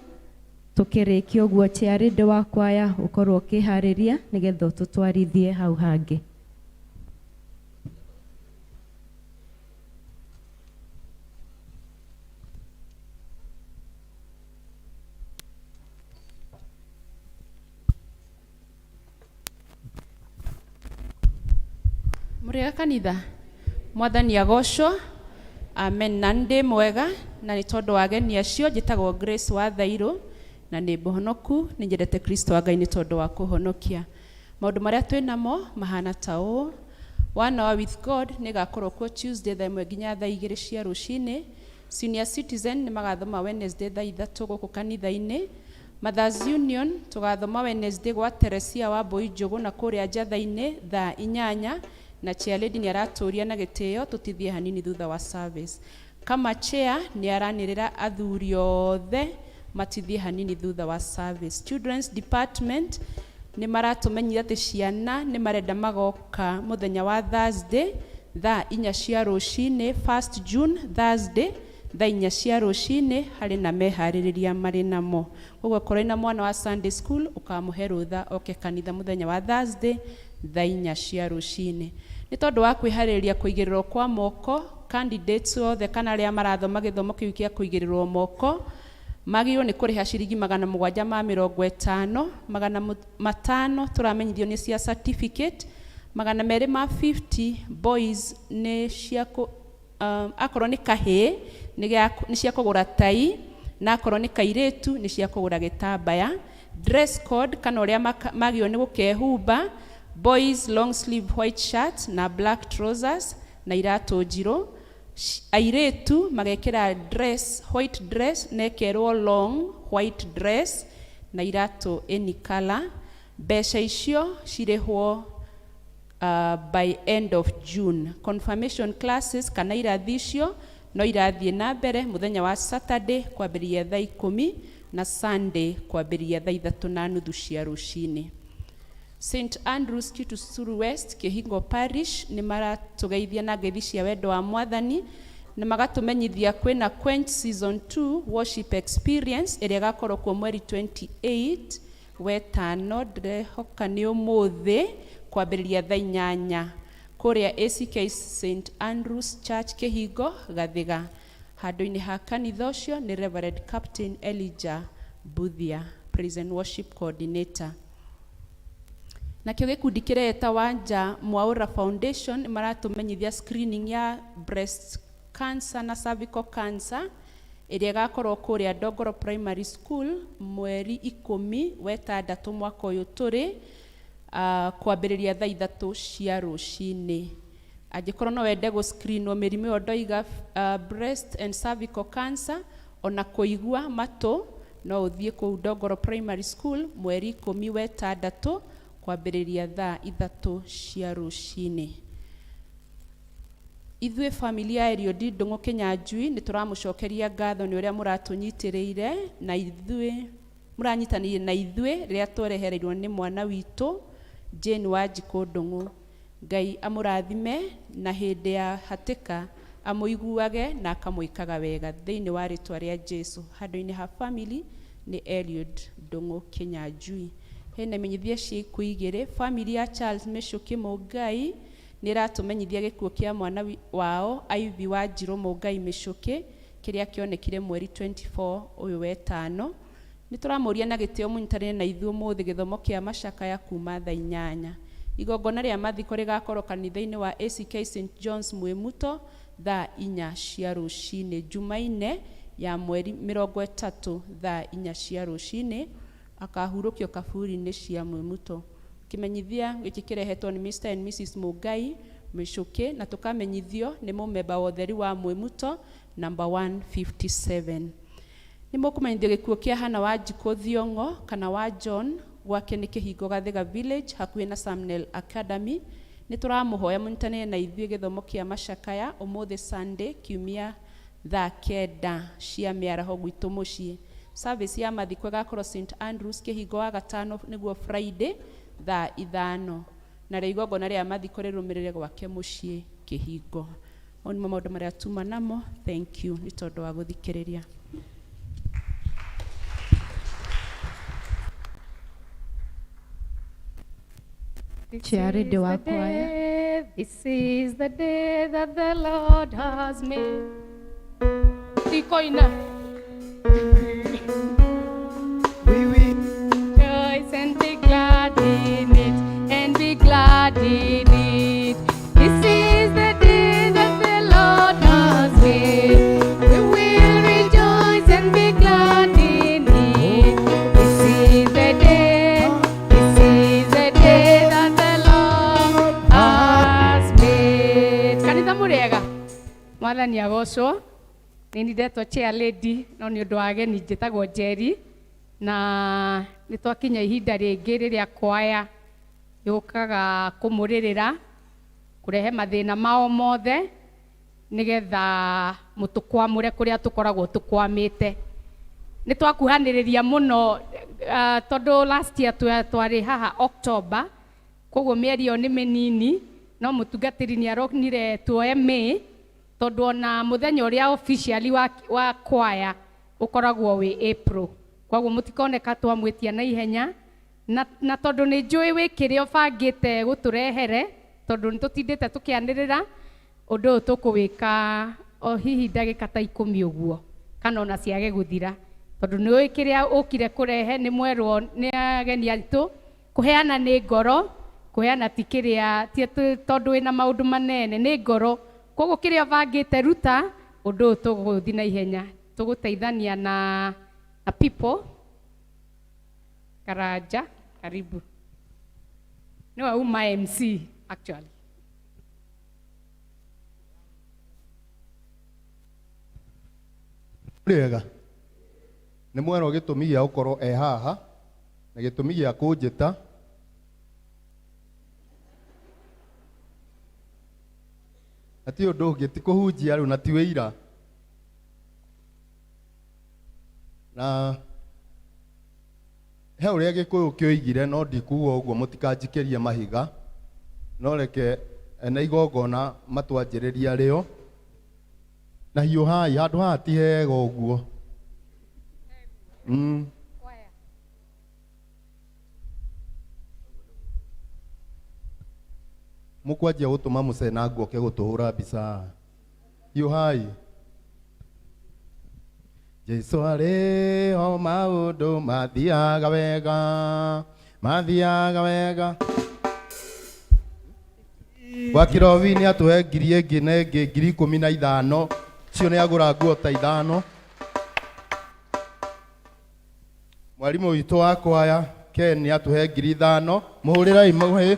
Tũkĩrĩkia ũguo chairlady wa kwaya ũkorwo ũkĩharĩria nĩgetha ũtũtwarithie hau hangĩ.
Mũrĩega kanitha, mwathani agocwo. Amen. Na ndĩ mwega na nĩ tondũ wa ageni acio. Njĩtagwo Grace wa Thairũ na nĩ mbohonoku, nĩ nyendete Kristo wa Ngai nĩ tondũ wa kũhonokia. Maũndũ marĩa twĩ namo mahana ta ũũ: One Hour with God nĩ ĩgakorwo kuo Tuesday thaa 1 nginya thaa 2 cia rũcinĩ. Senior Citizen nĩ magathoma Wednesday thaa 3 gũkũ kanitha-inĩ. Mothers Union tũgathoma Wednesday gwa Teresia wa Mbũi Njũgũ na kũrĩa Njatha-inĩ thaa 8, na chairlady nĩ aratũria na gĩtĩo tũtithie hanini thutha wa service. Kama chair nĩ aranĩrĩra athuri othe matithie hanini thutha wa service. Children's Department nĩ maratũmenyithia atĩ ciana nĩ marenda magoka mũthenya wa Thursday thaa 4 cia rũcinĩ, 1st June Thursday thaa 4 cia rũcinĩ, harĩ na meharĩrĩria marĩ namo. Koguo korwo na mwana wa Sunday school ũkamũhe rũtha oke kanitha mũthenya wa Thursday thaa 4 cia rũcinĩ. Nĩ tondũ wa kwĩharĩrĩria kũigĩrĩrwo kwa moko, candidates othe kana arĩa marathoma gĩthomo kĩu kĩa kũigĩrĩrwo moko magĩrĩirwo nĩ kũrĩha ciringi 750, 500 tũramenyithio nĩ cia certificate, 250 boys nĩ cia akorwo nĩ kahĩĩ nĩ cia kũgũra tai, na akorwo nĩ kairĩtu nĩ cia kũgũra gĩtambaya. Dress code kana ũrĩa magĩrĩirwo nĩ gũkehumba: boys long sleeve white shirt na black trousers na iratũ njirũ. Airĩtu magekĩra dress, white dress na ĩkerwo long white dress na iratũ any color. Mbeca icio cirĩhwo by end of June. Confirmation classes kana irathi icio no irathiĩ na mbere mũthenya wa Saturday kwambĩrĩria thaa 10 na Sunday kwambĩrĩria thaa 3:30 cia rũcinĩ. St Andrews Kitusuru West Kĩhingo Parish nĩ maratũgeithia na ngeithi cia wendo wa mwathani. Na magatũmenyithia kwĩna Quench Season 2 Worship Experience ĩrĩa ĩgakorwo kuo mweri 28 wetano, ndĩrehoka nĩ ũmũthĩ kwambĩrĩria thaa inyanya kũrĩa ACK St Andrews Church Kĩhingo Gathiga. Handũ-inĩ ha kanitha ũcio nĩ Reverend Captain Elijah Buthia, Praise and Worship Coordinator. Nakĩo gĩkundi kĩreta Wanja Mwaura Foundation nĩ maratũmenyithia screening ya breast cancer na cervical cancer ĩrĩa ĩgakorwo kũrĩa Ndongoro Primary School mweri ikũmi wetandatũ mwaka ũyũ tũrĩ, kwambĩrĩria thaa ithatũ cia rũcinĩ. Angĩkorwo no wende gũ-screenwo mĩrimũ ĩyo ndoiga, breast and cervical cancer ona kũigua matũ, no ũthiĩ kũu Ndongoro Primary School mweri ikũmi wetandatũ kwambĩrĩria thaa ithatũ cia rũcinĩ. Ithuĩ familia ya Eliud Ndung'u Kinyanjui nĩ tũramũcokeria ngatho nĩ ũrĩa mũratũnyitĩrĩire na ithuĩ mũranyitanĩire na ithuĩ rĩrĩa twerehereirwo nĩ mwana witũ Jane Wanjikũ Ndung'u. Ngai amũrathime na hĩndĩ ya hatĩka amũiguage na akamwĩkaga wega thĩinĩ wa rĩtwa rĩa Jesu. Handũ-inĩ ha family nĩ Eliud Ndung'u Kinyanjui. Hena imenyithia cia ikuũ igĩrĩ. Family ya Charles Mĩcũkĩ Mũngai nĩ ĩratũmenyithia gĩkuũ kĩa mwana wao Ivy Wanjirũ Mũngai Mĩcũkĩ kĩrĩa kĩonekire mweri 24 ũyũ wetano. Nĩ tũramũria na gĩtĩo mũnyitanĩre na ithuĩ ũmũthĩ gĩthomo kĩa macakaya kuma thaa inyanya. Igongona rĩa mathiko rĩgakorwo kanitha-inĩ wa ACK St John's Mwĩmuto thaa inya cia rũcinĩ, Jumaine ya mweri mĩrongo ĩtatũ thaa inya cia rũcinĩ, akahurũkio kaburi-inĩ cia Mwĩmuto. Kĩmenyithia gĩkĩ kĩrehetwo nĩ Mr and Mrs Mũngai Mĩcũkĩ na tũkamenyithio nĩ mũmemba wa ũtheri wa Mwĩmuto number 157. Nĩ mũkũmenyithio gĩkuũ kĩa Hannah Wanjikũ Thiong'o kana wa John, gwake nĩ Kĩhingo Gathiga Village hakuhĩ na Samnel Academy. Nĩ tũramũhoya mũnyitanĩre na ithuĩ gĩthomo kĩa macakaya ũmũthĩ Sunday kiumia thaa kenda cia mĩaraho gwitũ mũciĩ. Service ya mathiko ĩgakorwo St Andrews Kĩhingo wa gatano nĩguo Friday thaa ithano, narĩo igongona rĩa mathiko rĩrũmĩrĩre gwake mũciĩ Kĩhingo. Mau nĩmo maũndũ marĩa tuma namo. Thank you nĩ tondũ wa gũthikĩrĩria.
Chair wa choir. This is the day that the Lord has made. Tikoina.
We will
rejoice and be glad in it, and be glad in it. This is the day that the Lord has made. We will rejoice and be glad in it. This is the day, this is the day that the Lord has made. Kanitha mũrĩega, Mwathani agocwo. Nĩ niĩ ndetwo chair lady, no nĩ ũndũ wa ageni njĩtagwo Njeri, na nĩ twakinya ihinda rĩngĩ rĩrĩa kwaya yũkaga kũmũrĩrĩra, kũrehe mathĩna mao mothe, nĩgetha mũtũkwamũre kũrĩa tũkoragwo tũkwamĩte. Nĩ twakuhanĩrĩria mũno, tondũ last year twarĩ haha October, koguo mĩeri ĩyo nĩ mĩnini, no mũtungatĩri nĩ aronire tuoe May, tondũ ona mũthenya ũrĩa officially wa kwaya ũkoragwo wĩ April. Koguo mũtikoneka twamwĩtia na ihenya, na tondũ nĩ njũĩ wĩ kĩrĩa ũbangĩte gũtũrehere, tondũ nĩ tũtindĩte tũkĩanĩrĩra, ũndũ ũyũ tũkũwĩka o hihi ndagĩka ta ikũmi ũguo, kana ona ciage gũthira. Tondũ nĩ ũĩ kĩrĩa ũkire kũrehe, nĩ mwerwo nĩ ageni aitũ, kũheana nĩ ngoro, kũheana ti kĩrĩa, ti atĩ tondũ wĩna maũndũ manene, nĩ ngoro. Koguo kĩrĩa ũbangĩte ruta, ũndũ ũyũ tũgũthiĩ na ihenya. Tũgũteithania na people. Karanja, karibu. Nĩwe uma MC, actually.
Rĩega. Nĩ mwerwo gĩtũmi gĩa gũkorwo e haha, na gĩtũmi gĩa kũnjĩta. Na ti ũndũ ũngĩ, ti kũhunjia rĩu na ti wĩira. Na he ũrĩa Gĩkũyũ kĩoigire, no ndikuga ũguo mũtikanjikĩrie mahiga, no reke ene igongona matwanjĩrĩria rĩo.
Na hiũhai handũ haha ti hega ũguo. Mũkwanjia gũtũma mũcenangu oke gũtũhũra mbica haha. Hiũhai. Jesu arĩ ho maũndũ mathiaga wega, mathiaga wega. Wa Kĩrobi nĩ atũhe ngiri ĩngĩ na ĩngĩ 15,000 cio nĩ agũra nguo ta ithano. Mwarimũ witũ wa kwaya Ken nĩ atũhe 5,000 mũhũrĩrai mũhĩ.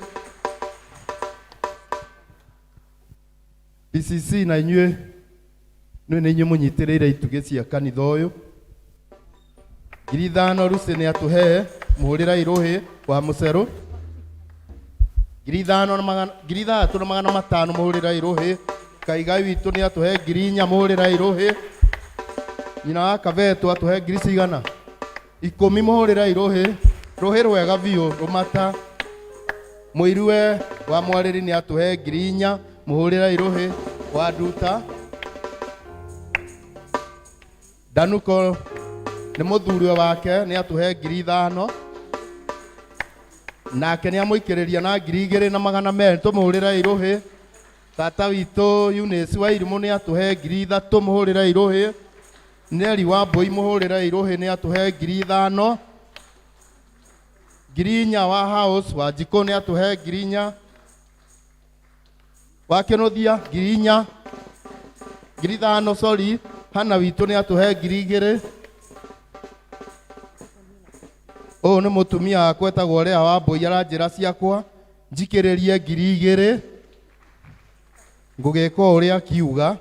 PCC na inyuĩ nĩ nĩ inyuĩ mũnyitĩrĩire itugĩ cia kanitha ũyũ. 5,000 Lucy nĩ atũhe, mũhũrĩrai rũhĩ wa mũcerũ. 5,000 na magana, 6,500 mũhũrĩrai rũhĩ. Kaigai witũ nĩ atũhe 4,000 mũhũrĩrai rũhĩ. Nyina wa Kabeto atũhe ngiri cigana? 10 mũhũrĩrai rũhĩ. Rũhĩ rwega biũ rũmata. Mũiruwe wa mwarĩri nĩ atũhe 4,000 mũhũrĩrai rũhĩ. Wa Nduta Danuko nĩ mũthuriwe wake nĩ atũhe 5,000 nake nĩ amũikĩrĩria na 2,200 tũmũhũrĩrai rũhĩ. Tata witũ Eunice wa Irimũ nĩ atũhe 3,000 mũhũrĩrai rũhĩ. Neri wa Mbũi mũhũrĩrai rũhĩ nĩ atũhe 5,000. 4,000 wa House wa Njikũ nĩ atũhe 4,000. Wa Kĩnũthia 4,000. 5,000 sorry. Hana witũ nĩ atũhe 2,000. Ũyũ nĩ mũtumia wakwa etagwo Lea wa Mbũi aranjĩra ciakwa njikĩrĩrie 2,000. Ngũgĩka o ũrĩa akiuga.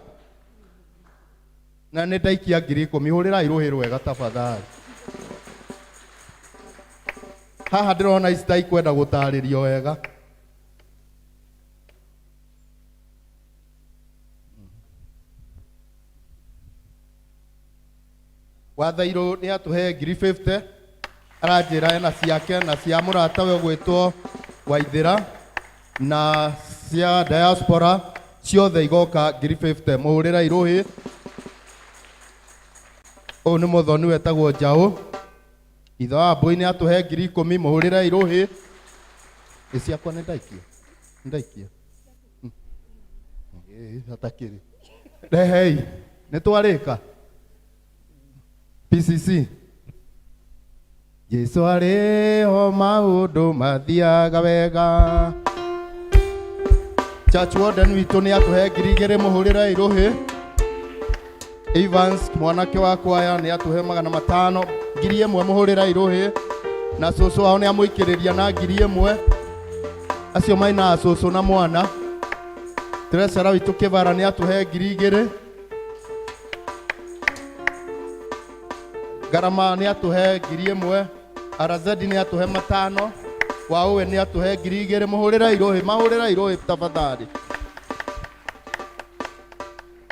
Na nĩ ndaikia 10,000. Hũrĩrai rũhĩ rwega tafadhali. Haha ndĩrona ici itaikwenda gũtarĩrio wega. Wathairũ nĩ atũhe 50,000 aranjĩra ena ciake na cia mũratawe ũgwĩtwo Waithĩra na cia diaspora ciothe igoka 50,000. Mũhũrĩrai rũhĩ. Ũyũ nĩ mũthoni wetagwo Njaũ. Ithe wa Mbũi nĩ atũhe 10,000. Mũhũrĩrai rũhĩ. Ĩ ciakwa nĩ ndaikia? Nĩ ndaikia? Ĩ, hatakĩrĩ. Rehei. Nĩ twarĩka? PCC. Jesu arĩ ho maũndũ mathiaga wega. Church warden witũ nĩ atũhe 2,000 mũhũrĩrei rũhĩ. Evans mwanake wa kwaya nĩ atũhe 500 1,000 mũhũrĩrei rũhĩ. Na cũcũ wao nĩ amũikĩrĩria na 1,000. Acio mainaga cũcũ na mwana. Treasurer witũ Kĩbara nĩ atũhe 2,000. Ngarama nĩ atũhe 1,000. RZ nĩ atũhe 500. Waũwe nĩ atũhe 2,000. Mũhũrĩrei rũhĩ, mahũrĩrei rũhĩ tafadhali.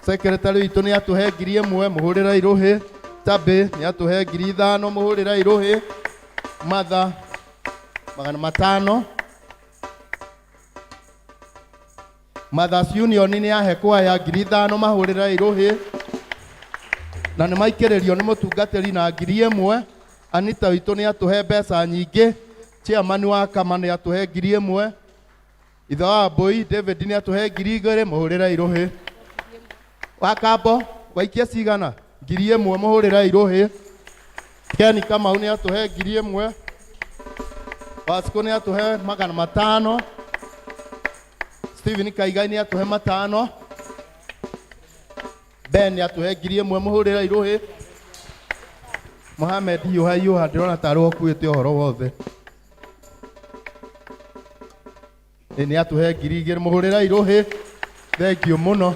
Secretary witũ nĩ atũhe 1,000. Mũhũrĩrei rũhĩ. Tabĩ nĩ atũhe 5,000. Mũhũrĩrei rũhĩ. Matha 500. Mothers Union nĩ yahe kwaya 5,000 mahũrĩrei rũhĩ. Na nĩ maikĩrĩrio nĩ mũtungatĩri na 1,000. Anita witũ nĩ atũhe mbeca nyingĩ. Chairman wa Kama nĩ atũhe 1,000. Ithe wa Mbũi David nĩ atũhe 2,000 mũhũrĩrei rũhĩ. Wa Kambo waikia cigana? 1,000 mũhũrĩrei rũhĩ. Ken Kamau nĩ atũhe 1,000. Wasiko nĩ atũhe 500. Stephen Kaigai nĩ atũhe 500. Ben nĩ atũhe 1,000 mũhũrĩrei rũhĩ. Mohamed hiũha hiũha ndĩrona tarĩ we ũkuĩte ũhoro wothe. Ĩ nĩ atũhe 2,000 mũhũrĩrei rũhĩ. Thank you mũno.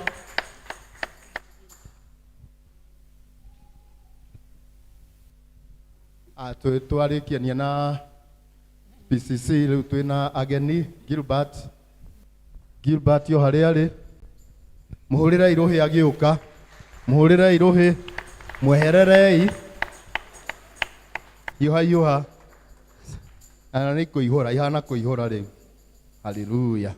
Ah, twarĩkiania na PCC rĩu twĩna ageni Gilbert. Gilbert o harĩa arĩ. Mũhũrĩrei rũhĩ agĩũka. Mũhũrĩrei rũhĩ. Mwehererei. Hiũha hiũha. Na nĩ kũihũra, ihana kũihũra rĩu. Hallelujah.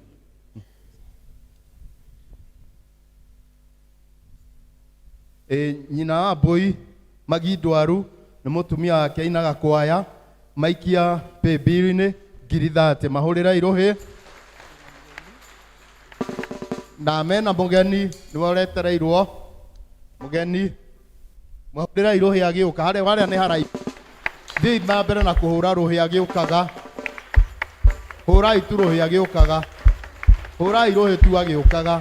Ĩ, nyina wa mbũi Magi Ndwaru nĩ mũtumia wake ainaga kwaya maikia paybill-inĩ 30,000 mahũrĩre irũhĩ na mena mũgeni nĩwe ũretereirwo mũgeni mahũrĩre irũhĩ agĩũka harĩa harĩa nĩ haraihu thiĩi na mbere na kũhũra rũhĩ agĩũkaga hũrai tu rũhĩ agĩũkaga hũrai rũhĩ tu agĩũkaga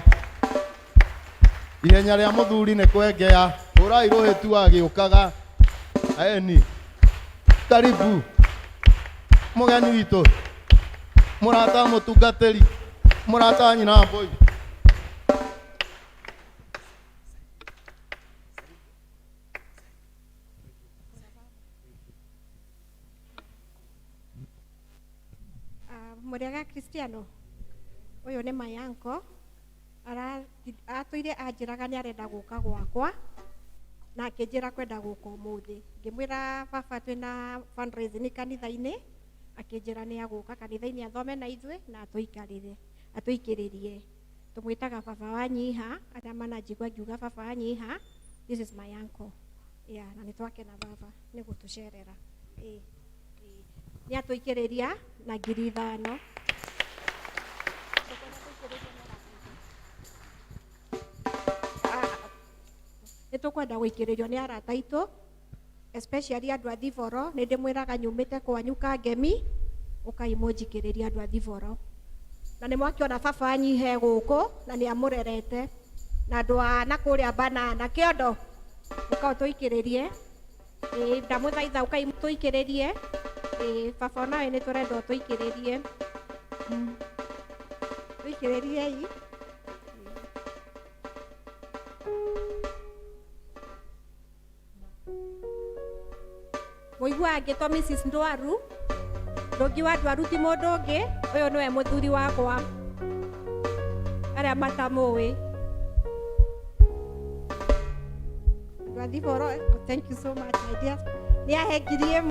ihenya rĩa mũthuri nĩ kwengea hũrai rũhĩ tu agĩũkaga aeni karibu mũgeni witũ mũrata wa mũtungatĩri mũrata wa nyina wa mbũi
Mũrĩega Kristiano ũyũ nĩ my uncle atũire anjĩraga nĩ arenda gũka gwakwa na akĩnjĩra kwenda gũka ũmũthĩ ngĩmwĩra baba twĩna fundraising kanitha-inĩ akĩnjĩra nĩ agũka kanitha-inĩ athome na ithuĩ na atũikarĩre atũikĩrĩrie tũmwĩtaga baba wa nyiha arĩa mananjigua ngiuga baba wa nyiha this is my uncle yeah, na nĩ twakena baba nĩ gũtũcerera ĩĩ nĩ atũikĩrĩria na 5,000 nĩ tũkwenda gũikĩrĩrio nĩ arata aitũ especially andũ a Thiboro nĩ ndĩmwĩraga nyumĩte kwanyu Kangemi ũkai mũnjikĩrĩrie andũ a Thiboro na nĩ mwakĩona baba anyihe gũkũ na nĩ amũrerete na andũ a na kũrĩa banana kĩondo ũka ũtũikĩrĩrie ĩĩ ndamũthaitha ũkai tũikĩrĩrie ĩĩ baba onawe nĩ tũrenda ũtũikĩrĩrie tũikĩrĩriei mũigua angĩtwo Mrs Ndwaru ndũngiuga Ndwaru ti mũndũ ũngĩ ũyũ nĩwe mũthuri wakwa arĩa matamũĩ andũ a Thiboro thank you so much my dear nĩ ahe 1,000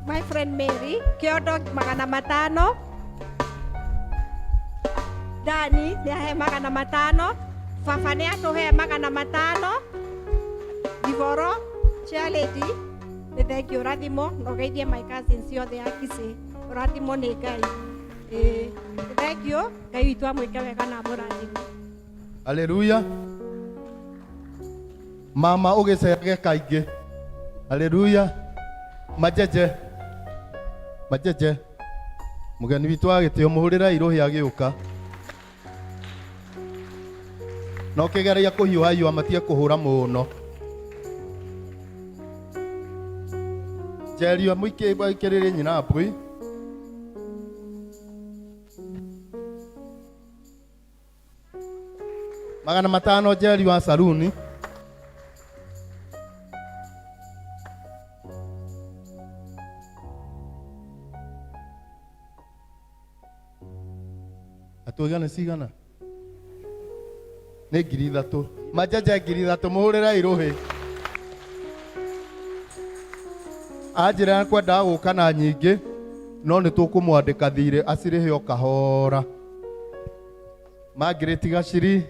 my friend Mary kĩondo 500 Dani nĩ ahe 500 baba nĩ atũhe 500 Thiboro chair lady nĩ thengiũ ũrathimo na ũgeithie my cousins ciothe a Kisii ũrathimo nĩ Ngai ĩĩ nĩ thengiũ Ngai witũ amwĩke wega na amũrathime
Haleluya. Mama ũgĩcerage kaingĩ. Haleluya. Majeje. Majeje. Mũgeni witũ wa gĩtĩo mũhũrĩre irũhĩ agĩũka. Na ũkĩgeria kũhiũha hiũha matige kũhũra mũno. Njeria mũikĩrĩrie nyina mbũi. 500 Njeri wa saruni. Atũigana cigana? Nĩ 3,000. Majeje 3,000 mũhũrĩre irũhĩ. Anjĩra kwendaga gũka na nyingĩ no nĩ tũkũmwandĩka thirĩ acirĩhe o kahora. Margaret Gachiri,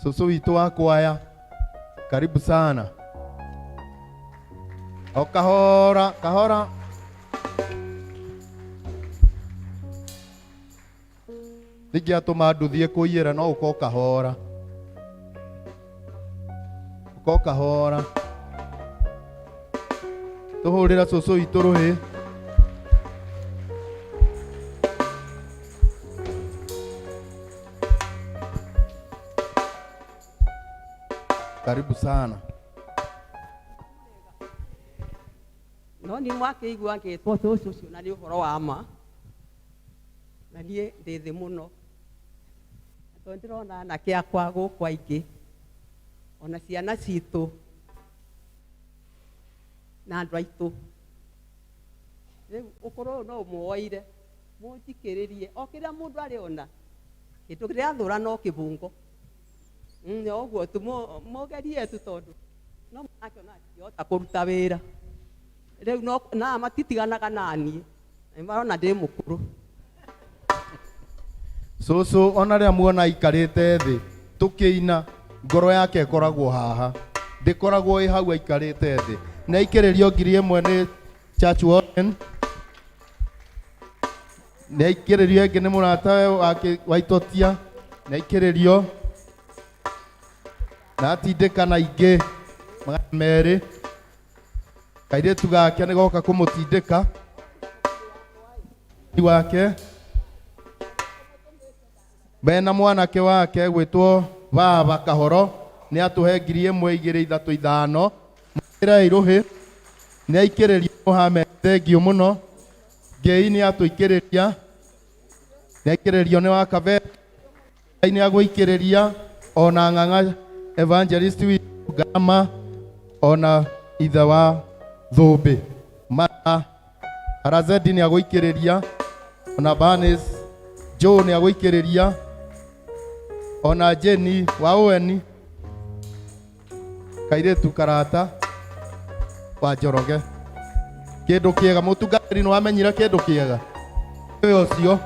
cũcũ witũ wa kwaya, karibu sana. O kahora kahora. Ndingĩatũma nduthiĩ kũiyĩra no ũka o kahora. Ũka o kahora. Tũhũrĩra cũcũ witũ rũhĩ. Karibu sana.
No niĩ mwakĩigua ngĩtwo cũcũ ũcio na nĩ ũhoro wa ma na niĩ ndĩ thĩ mũno na tondũ ndĩrona anake akwa gũkũ aingĩ ona ciana citũ na andũ aitũ rĩu ũkũrũ ũyũ no ũmuoire mũnjikĩrĩrie o kĩrĩa mũndũ arĩona kĩndũ kĩrathũra no kĩbungo o ũguo tu mũgerie tu tondũ no mũrakĩona ndingĩhota kũruta wĩra rĩu no na matitiganaga naniĩ nĩ marona ndĩ mũkũrũ
Cũcũ ona rĩrĩa muona aikarĩte thĩ tũkĩina ngoro yake ĩkoragwo haha.
Ndĩkoragwo ĩ hau aikarĩte thĩ. Nĩ aikĩrĩrio 1000 nĩ Church Warden. Nĩ aikĩrĩrio ĩngĩ nĩ mũratawe wa Itotia. Nĩ aikĩrĩrio na atindĩka na ingĩ 200. Kairĩtu gake nĩ goka kũmũtindĩka wake mena mwanake wake gwĩtwo Baba Kahoro nĩ atũhe 1000 2 3 5 mũrei rũhĩ nĩ aikĩrĩria Mohamed thengio mũno. Ngei nĩ atũikĩrĩria, nĩ aikĩrĩrio nĩ Wakabe nĩ agũikĩrĩria ona Ng'ang'a Evangelist witũ Ngama ona ithe wa Thũmbĩ Mata Arazedi nĩ agũikĩrĩria ona Banis Joe nĩ agũikĩrĩria ona Jenny wa Oweni kairĩtu karata wa Njoroge. Kĩndũ kĩega mũtungatĩri nĩ wamenyire kĩndũ kĩega ũyũ ũcio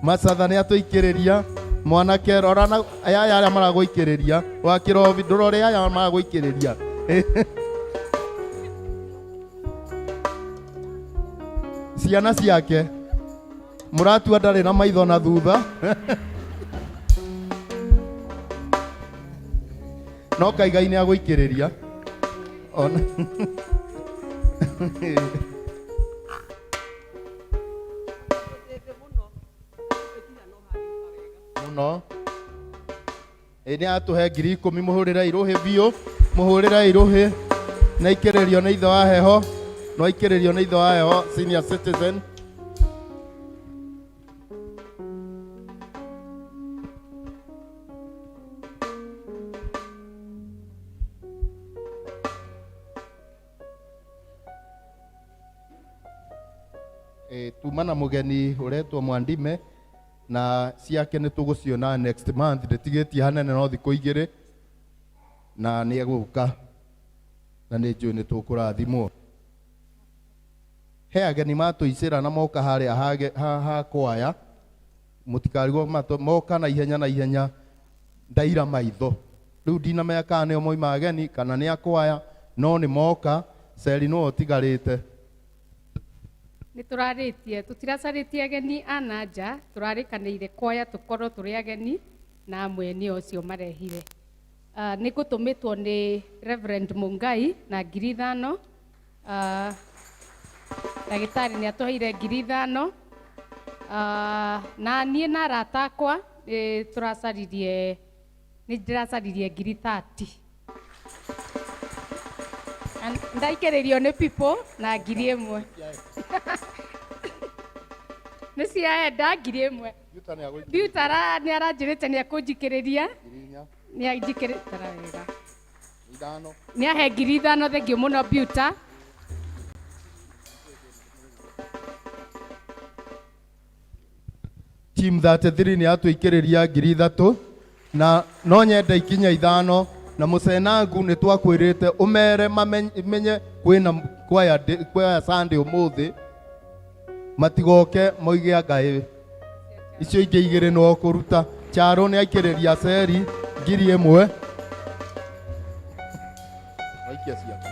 Macatha nĩ atũikĩrĩria mwanake rora na aya arĩa maragũikĩrĩria wa kĩrobi ndũrore aya maragũikĩrĩria ciana ciake mũratua ndarĩ na maitho na thutha no kaigai nĩ agũikĩrĩria ona mũno. Ĩ nĩ atũhe 10,000 mũhũrĩre irũhĩ biũ mũhũrĩre irũhĩ nĩ aikĩrĩrio nĩ ithe wa heho no aikĩrĩrio nĩ ithe wa heho senior citizen. Tuma na mũgeni ũretwo Mwandime na ciake nĩ tũgũciona next month ndĩtigĩtie hanene no thikũ igĩrĩ na nĩ egũka na nĩ njũĩ nĩ tũkũrathimwo. He ageni matũicĩra na moka harĩa ha kwaya mũtikarigwo moka na ihenya na ihenya ndaira maitho rĩu ndinamenya kana nĩo moima ageni kana nĩ akwaya no nĩ moka ceri nĩwe ũtigarĩte.
Nĩ tũrarĩtie tũtiracarĩtie ageni a na nja tũrarĩkanĩire kwaya tũkorwo tũrĩ ageni na amwe nĩ ũcio marehire. Nĩ ngũtũmĩtwo nĩ Reverend Mungai na 5,000. Ndagĩtarĩ nĩ atũheire 5,000. Na niĩ na arata akwa nĩ tũracaririe nĩ ndĩracaririe 30,000. Ndaikĩrĩrio nĩ people na 1,000. Nĩ ciaenda 1,000. Biutara nĩ aranjĩrĩte nĩ ekũnjikĩrĩria. Nĩ anjikĩrĩte wega. Nĩ ahe 5,000 thengio mũno Biuta.
Team 33 nĩ atũikĩrĩria 3,000 na no nyende ikinya 5 na mũcenangu nĩ twakwĩrĩte ũmere mamenye kwĩna kwaya Sunday ũmũthĩ matigoke moige anga ĩ icio ingĩ igĩrĩ no kũruta. Charo nĩ aikĩrĩria ceri 1,000. Waikia ciaku.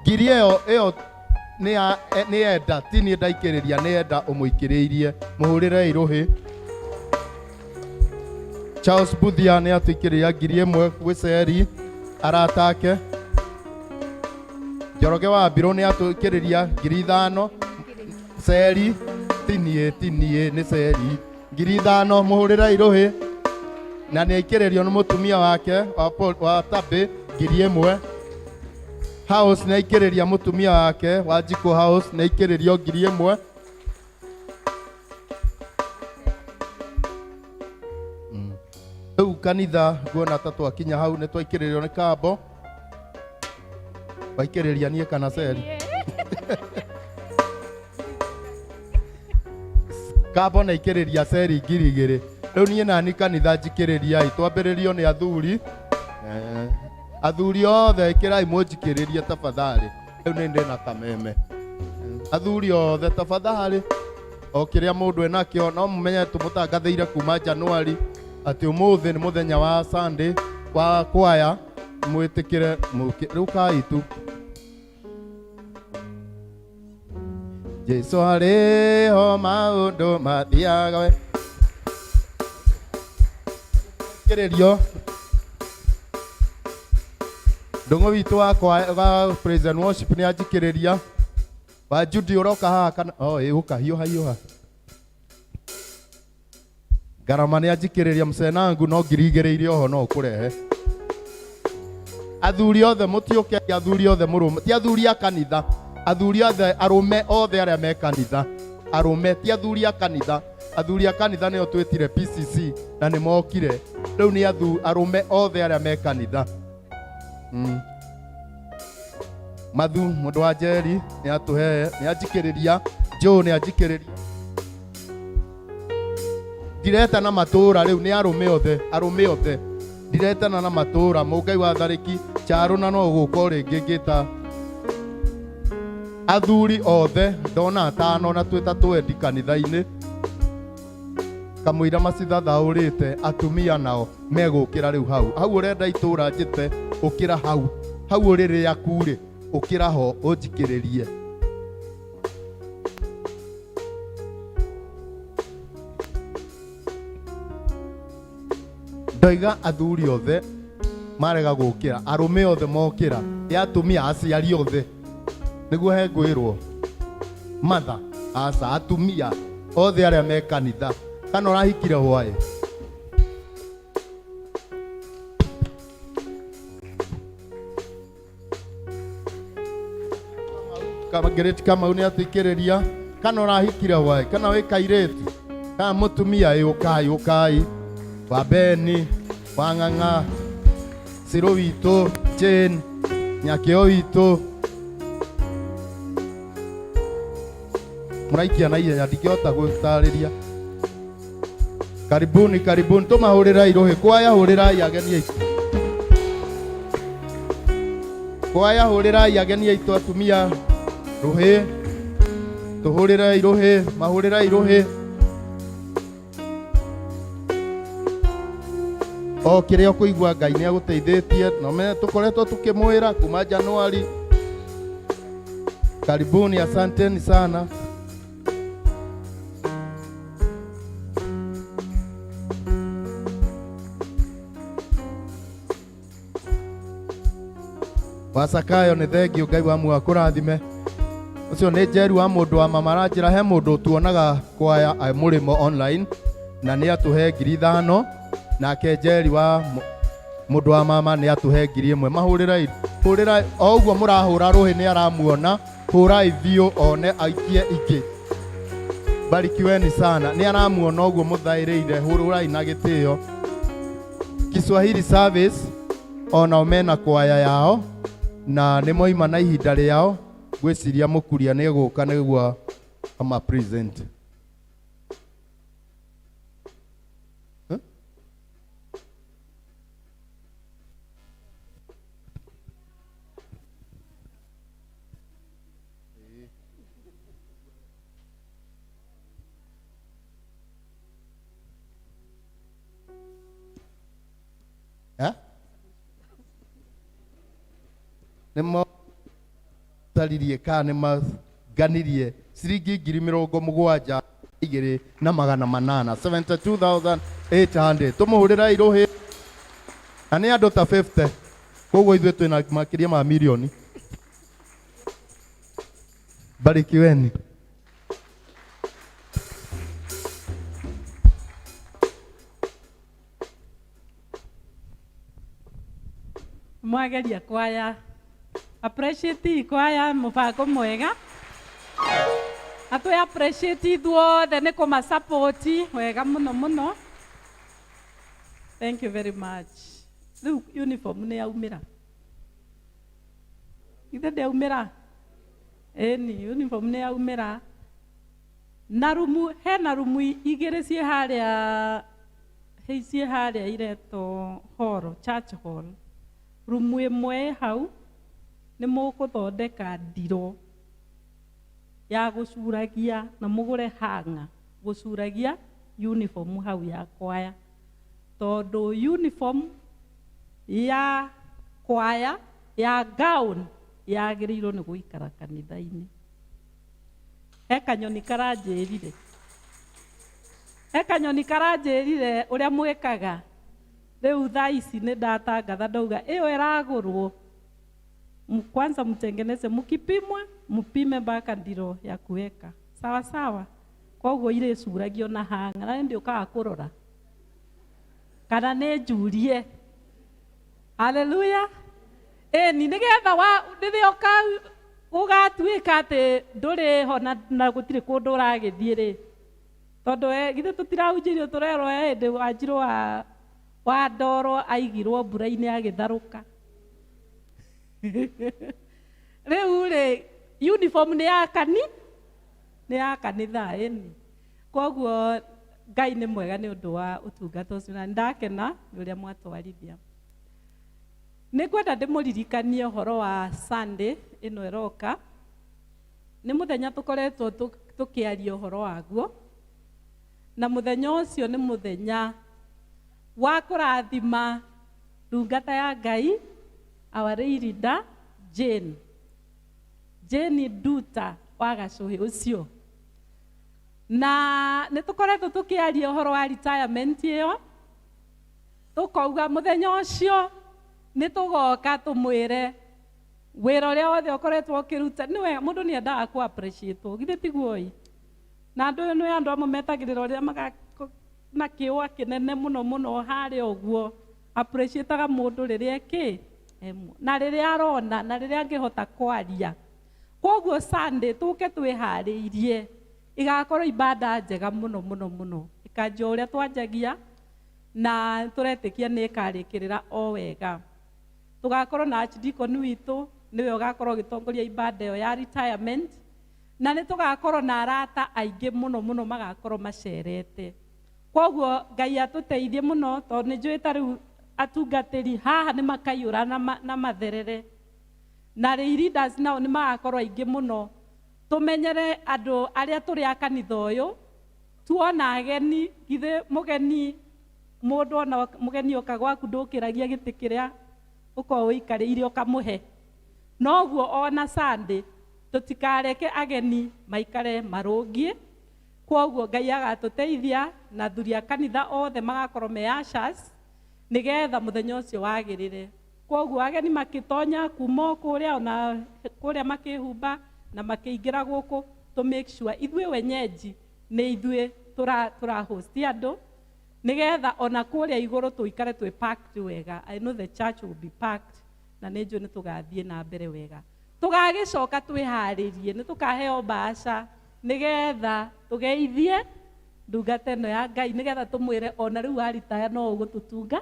Ngiri ĩyo nĩ enda ti niĩ ndaikĩrĩria nĩ enda ũmũikĩrĩirie mũhũrĩre irũhĩ. Charles Buthia nĩ atũikĩrĩria 1,000 gwĩ ceri aratake. Njoroge wa Mbirũ nĩ atũikĩrĩria 5,000 ceri ti niĩ nĩ ceri 5,000 mũhũrĩre irũhĩ na nĩ aikĩrĩrio nĩ mũtumia wake wa Tabĩ 1,000. House nĩ aikĩrĩria mũtumia wake wa Njikũ House nĩ aikĩrĩrio 1,000. Rĩu kanitha nguona ta twakinya hau nĩ twaikĩrĩrio nĩ kambo. Waikĩrĩria niĩ kana ceri? Kambo nĩ aikĩrĩria ceri 2,000. Rĩu niĩ nani kanitha njikĩrĩriai twambĩrĩrio nĩ athuri. Athuri othe ĩkĩrai mũnjikĩrĩrie tafadhali. Rĩu nĩ ndĩ na kameme. Athuri othe tafadhali o kĩrĩa mũndũ enakĩo no mũmenye tũmũtangathĩire kuma Januari Atĩ ũmũthĩ nĩ mũthenya wa Sunday wa kwaya mwĩtĩkĩre mũke rĩu kai tu. Jesu arĩ ho maũndũ mathiaga we. Kĩrĩrio ndũng'ũ witũ wa kwaya wa praise and worship nĩ anjikĩrĩria wa Judy ũroka haha kana oh ĩ ũka hiũha hiũha ngarama nĩ anjikĩrĩria mcenangu no 2000 irĩ oho no ũkũrehe athuri othe mũtiũke athuri othe mũrũme ti athuri a kanitha athuri othe arũme othe arĩa me kanitha arũme ti athuri a kanitha athuri a kanitha nĩo twĩtire PCC na nĩ mokire rĩu nĩ arũme othe arĩa me kanitha. Mathu mũndũ wa Njeri nĩ atũhe nĩ anjikĩrĩria Joe nĩ anjikĩrĩria ndiretana matũra rĩu nĩ arũme othe arũme othe ndiretana na matũra mũngai wa tharĩki Charo na no ũgũka o rĩngĩ ngĩta athuri othe ndona atano na twĩta twendi kanitha-inĩ kamũira macithathaũrĩte atumia nao megũkĩra rĩu hau hau ũrenda itũra njĩte ũkĩra hau hau ũrĩ rĩaku rĩ ũkĩra ho ũnjikĩrĩrie ndoiga athuri othe marega gũkĩra arũme othe mokĩra ya atumia aciari othe nĩguo he ngwĩrwo matha aca atumia othe arĩa me kanitha kana ũrahikire hwaĩ Margaret Kamau nĩ atũikĩrĩria kana ũrahikire hwaĩ kana wĩ kairĩtu kana mũtumia ĩ ũkai ũkai wa Beni wa Ng'ang'a Sirũ witũ Jane Nyakĩo witũ mũraikia na ihenya ndingĩhota gũtarĩria karibuni karibuni tũmahũrĩrai rũhĩ kwaya hũrĩrai ageni aitũ kwaya hũrĩrai ageni aitũ atumia rũhĩ tũhũrĩrai rũhĩ mahũrĩrai rũhĩ o kĩrĩa ũkũigua Ngai nĩ agũteithĩtie no me tũkoretwo tũkĩmwĩra kuma Januari. Karibuni, asanteni sana. Wasakayo nĩ thengio Ngai wa muoyo akũrathime. Ũcio nĩ Njeru wa mũndũ wa mama aranjĩra he mũndũ tuonaga kwaya mũrĩmo online na nĩ atũhe 5,000 nake Njeri wa mũndũ wa mama nĩ atũhe 1,000. Mahũrĩrai hũrĩrai o ũguo mũrahũra rũhĩ nĩ aramuona hũrai biũ one aikie ingĩ. Barikiweni sana nĩ aramuona ũguo mũthaĩrĩire hũrũrai na gĩtĩo. Kiswahili service onao mena kwaya yao na nĩ moima na ihinda rĩao ngwĩciria mũkuria nĩ egũka nĩguo ama present. Nĩ mataririe kana nĩ maganirie ciringi 72,800 72,800 tũmũhũrĩrai rũhĩ na nĩ andũ ta 50 koguo ithuĩ twĩna makĩria ma mirioni. Barikiweni.
Mwageria kwaya appreciate kwaya mũbango mwega atwe appreciate ithuothe nĩ kũma support wega mũno mũno. Thank you very much. Rĩu uniform nĩ yaumĩra ithe ndĩaumĩra ĩni uniform nĩ yaumĩra na rumu hena rumu igĩrĩ ciĩ harĩa ciĩ harĩa iretwo hall church hall rumu ĩmwe ĩ hau nĩ mũgũthondeka ndiro ya gũcuragia na mũgũre hanga gũcuragia uniform hau ya kwaya. Tondũ uniform ya kwaya ya gown yagĩrĩirwo nĩ gũikara kanitha-inĩ. He kanyoni karanjĩrire, he kanyoni karanjĩrire ũrĩa mwĩkaga. Rĩu thaa ici nĩ ndatangatha ndauga ĩyo ĩragũrwo, kwanza mtengeneze, mkipimwa mpime mpaka ndiro ya kuweka sawa sawa. Koguo irĩcuragio na hanga na nĩ kũrora kana nĩ njurie. Haleluya. Ĩni nĩgetha wa rĩrĩa ũgatuĩka atĩ ndũrĩ ho na gũtirĩ kũndũ ũragĩthiĩ rĩ, tondũ githĩ tũtirahunjĩirio tũrerwo hĩndĩ Wanjirũ wa ndoro aigirwo mbura-inĩ agĩtharũka. Rĩu rĩ, uniform nĩ ya kani, nĩ ya kanitha. Ĩni koguo Ngai nĩ mwega nĩ ũndũ wa ũtungata ũcio, na nĩndakena nĩ ũrĩa mwatwarithia. Nĩ ngwenda ndĩmũririkanie ũhoro wa Sunday ĩno ĩroka. Nĩ mũthenya tũkoretwo tũkĩaria ũhoro waguo, na mũthenya ũcio nĩ mũthenya wa kũrathima ndungata ya Ngai, our leader Jane, Jane Nduta wa Gacũhĩ ũcio. Na nĩ tũkoretwo tũkĩaria ũhoro wa retirement ĩyo, tũkauga mũthenya ũcio nĩ tũgoka tũmwĩre wĩra ũrĩa wothe ũkoretwo ũkĩruta. Nĩwe mũndũ nĩ endaga kũ appreciate, githĩ tiguo ĩ? Na andũ nĩ andũ amwe metagĩrĩra ũrĩa maga na kĩũa kĩnene mũno mũno harĩa ũguo, appreciataga mũndũ rĩrĩa ĩkĩ na rĩrĩa arona na rĩrĩa angĩhota kwaria. Koguo Sunday tũke twĩharĩirie, igakorwo ibada njega mũno mũno mũno, ĩkanjia ũrĩa twanjagia na tũretĩkia nĩ ĩkarĩkĩrĩra o wega. Tũgakorwo na archdeacon witũ, nĩwe ũgakorwo ũgĩtongoria ibada ĩyo ya retirement, na nĩ tũgakorwo na arata aingĩ mũno mũno magakorwo macerete. Koguo Ngai atũteithie mũno, tondũ nĩ njũĩ ta rĩu atungatĩri haha nĩ makaiyũra na matherere, na leaders nao nĩ magakorwo aingĩ mũno. Tũmenyere andũ arĩa tũrĩ a kanitha ũyũ, tuona ageni, githĩ mũgeni mũndũ ona mũgeni oka gwaku ndũkĩragia gĩtĩ kĩrĩa ũkorwo ũikarĩire ũkamũhe. Noguo ona Sunday tũtikareke ageni maikare marũngiĩ. Koguo Ngai agatũteithia na athuri a kanitha othe magakorwo me ushers nĩgetha mũthenya ũcio wagĩrĩre. Koguo ageni makĩtonya kuma o kũrĩa ona kũrĩa makĩhumba na makĩingĩra gũkũ, to make sure ithuĩ wenyeji nĩ ithuĩ tũra host andũ, nĩgetha ona kũrĩa igũrũ tũikare twĩ packed wega. I know the church will be packed, na nĩ njũĩ nĩ tũgathiĩ na mbere wega. Tũgagĩcoka twĩharĩrie, nĩ tũkaheo mbaca nĩgetha tũgeithie ndungata ĩno ya Ngai, nĩgetha tũmwĩre ona rĩu waritaya no ũgũtũtunga.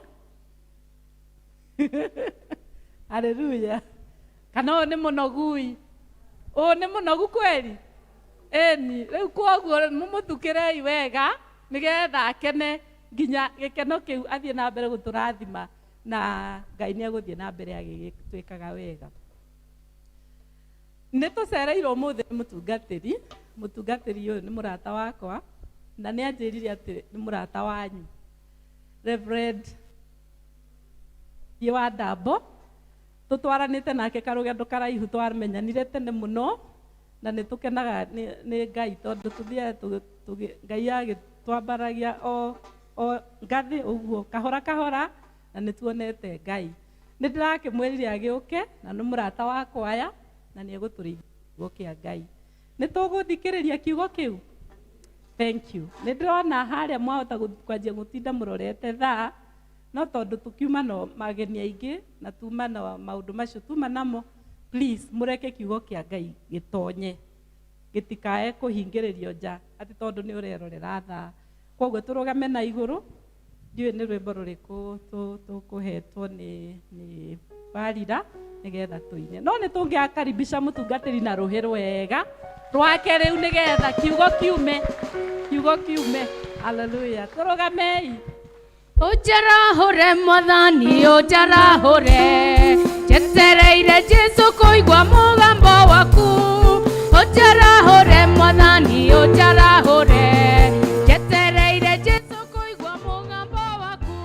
Haleluya. Kana ũyũ nĩ mũnogui, ũyũ nĩ mũnogu kweli? Ĩni rĩu koguo mũmũthukĩrei wega nĩgetha akene nginya gĩkeno kĩu athiĩ na mbere gũtũrathima, na Ngai nĩ egũthiĩ na mbere agĩgĩtwĩkaga wega. Nĩ tũcereirwo ũmũthĩ nĩ mũtungatĩri. Mũtungatĩri ũyũ nĩ mũrata wakwa, na nĩ anjĩrire atĩ nĩ mũrata wanyu, Reverend wa Ndambo. Tũtwaranĩte nake karũgendo karaihu, twamenyanire tene mũno, na nĩ tũkenaga nĩ Ngai tondũ tũthiaga Ngai agĩtwambaragia o ngathĩ ũguo kahora kahora, na nĩ tuonete Ngai. Nĩ ndĩrakĩmwĩrire agĩũke, na nĩ mũrata wa kwaya, na nĩ egũtũrĩithia kiugo kĩa Ngai. Nĩ tũgũthikĩrĩria kiugo kĩu. Thank you. Nĩ ndĩrona harĩa mwahota kwanjia gũtinda mũrorete thaa, no tondũ tũkiuma na mageni aingĩ na tuma na maũndũ macio tuma namo, please mũreke kiugo kĩa Ngai gĩtonye, gĩtikae kũhingĩrĩrio nja atĩ tondũ nĩ ũrerorera thaa. Koguo tũrũgame na igũrũ. Ndiũĩ nĩ rwĩmbo rũrĩkũ tũkũhetwo nĩ Barira nĩgetha tũine, no nĩ tũngĩakaribisha mũtungatĩri na rũhĩ rwega rwake rĩu nĩgetha kiugo kiume, kiugo kiume. Haleluya. Tũrũgamei.
Ũnjarahũre Mwathani, ũnjarahũre, njetereire Jesũ kũigua mũgambo waku. Ũnjarahũre Mwathani, ũnjarahũre, njetereire Jesũ kũigua mũgambo waku.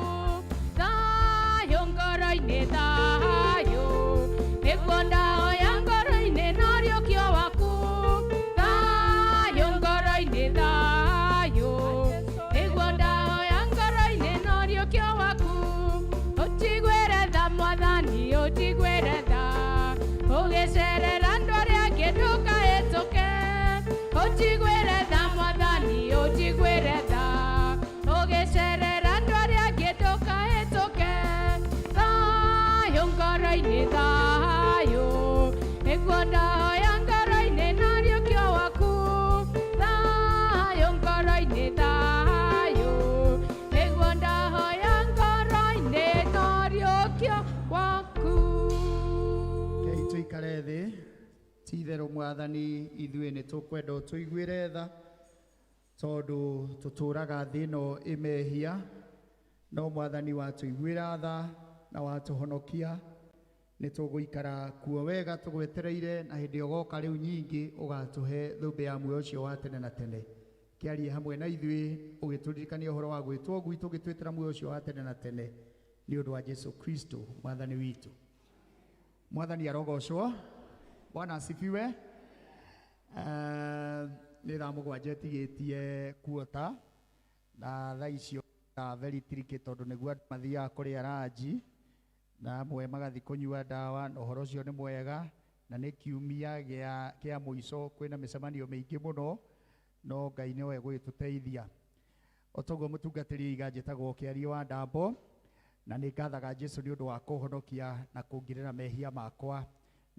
Ũnjiguĩre tha Mwathani, ũnjiguĩre tha. Ũgĩcerera andũ arĩa angĩ ndũkahĩtũke. Thayũ ngoro-inĩ, thayũ. Nĩguo ndahoya ngoro-inĩ na ũriũkio waku. Thayũ ngoro-inĩ, thayũ. Nĩguo ndahoya ngoro-inĩ na ũriũkio waku.
Rekei tũikare thĩ. Ti itherũ Mwathani, ithuĩ nĩ tũkwenda ũtũiguĩre tha, tondũ tũtũraga thĩ ĩno ĩmehia, no Mwathani watũiguĩra tha na watũhonokia, nĩ tũgũikara kuo wega tũgwetereire, na hĩndĩ ũgoka rĩu nyingĩ ũgatũhe thũmbĩ ya muoyo ũcio wa tene na tene. Kĩarie hamwe na ithuĩ ũgĩtũririkania ũhoro wa gwĩtwo gwitũ, ũgĩtwĩtĩra muoyo ũcio wa tene na tene nĩ ũndũ wa Jesu Kristo Mwathani witũ. Mwathani arogocwo. Bwana asifiwe. Nĩ thaa 7 ĩtigĩtie kuota, na thaa icio thaa very tricky tondũ nĩguo andũ mathiaga kũrĩa ranji na amwe magathiĩ kũnyua ndawa, na ũhoro ũcio nĩ mwega, na nĩ kiumia kĩa mũico, kwĩna mĩcemanio mĩingĩ mũno, no Ngai nĩwe ũgũgĩtũteithia. O toguo mũtungatĩri oiga, njĩtagwo Kĩario wa Ndambo, na nĩ ngathaga Jesu nĩ ũndũ wa kũhonokia na kũngirĩra mehia makwa.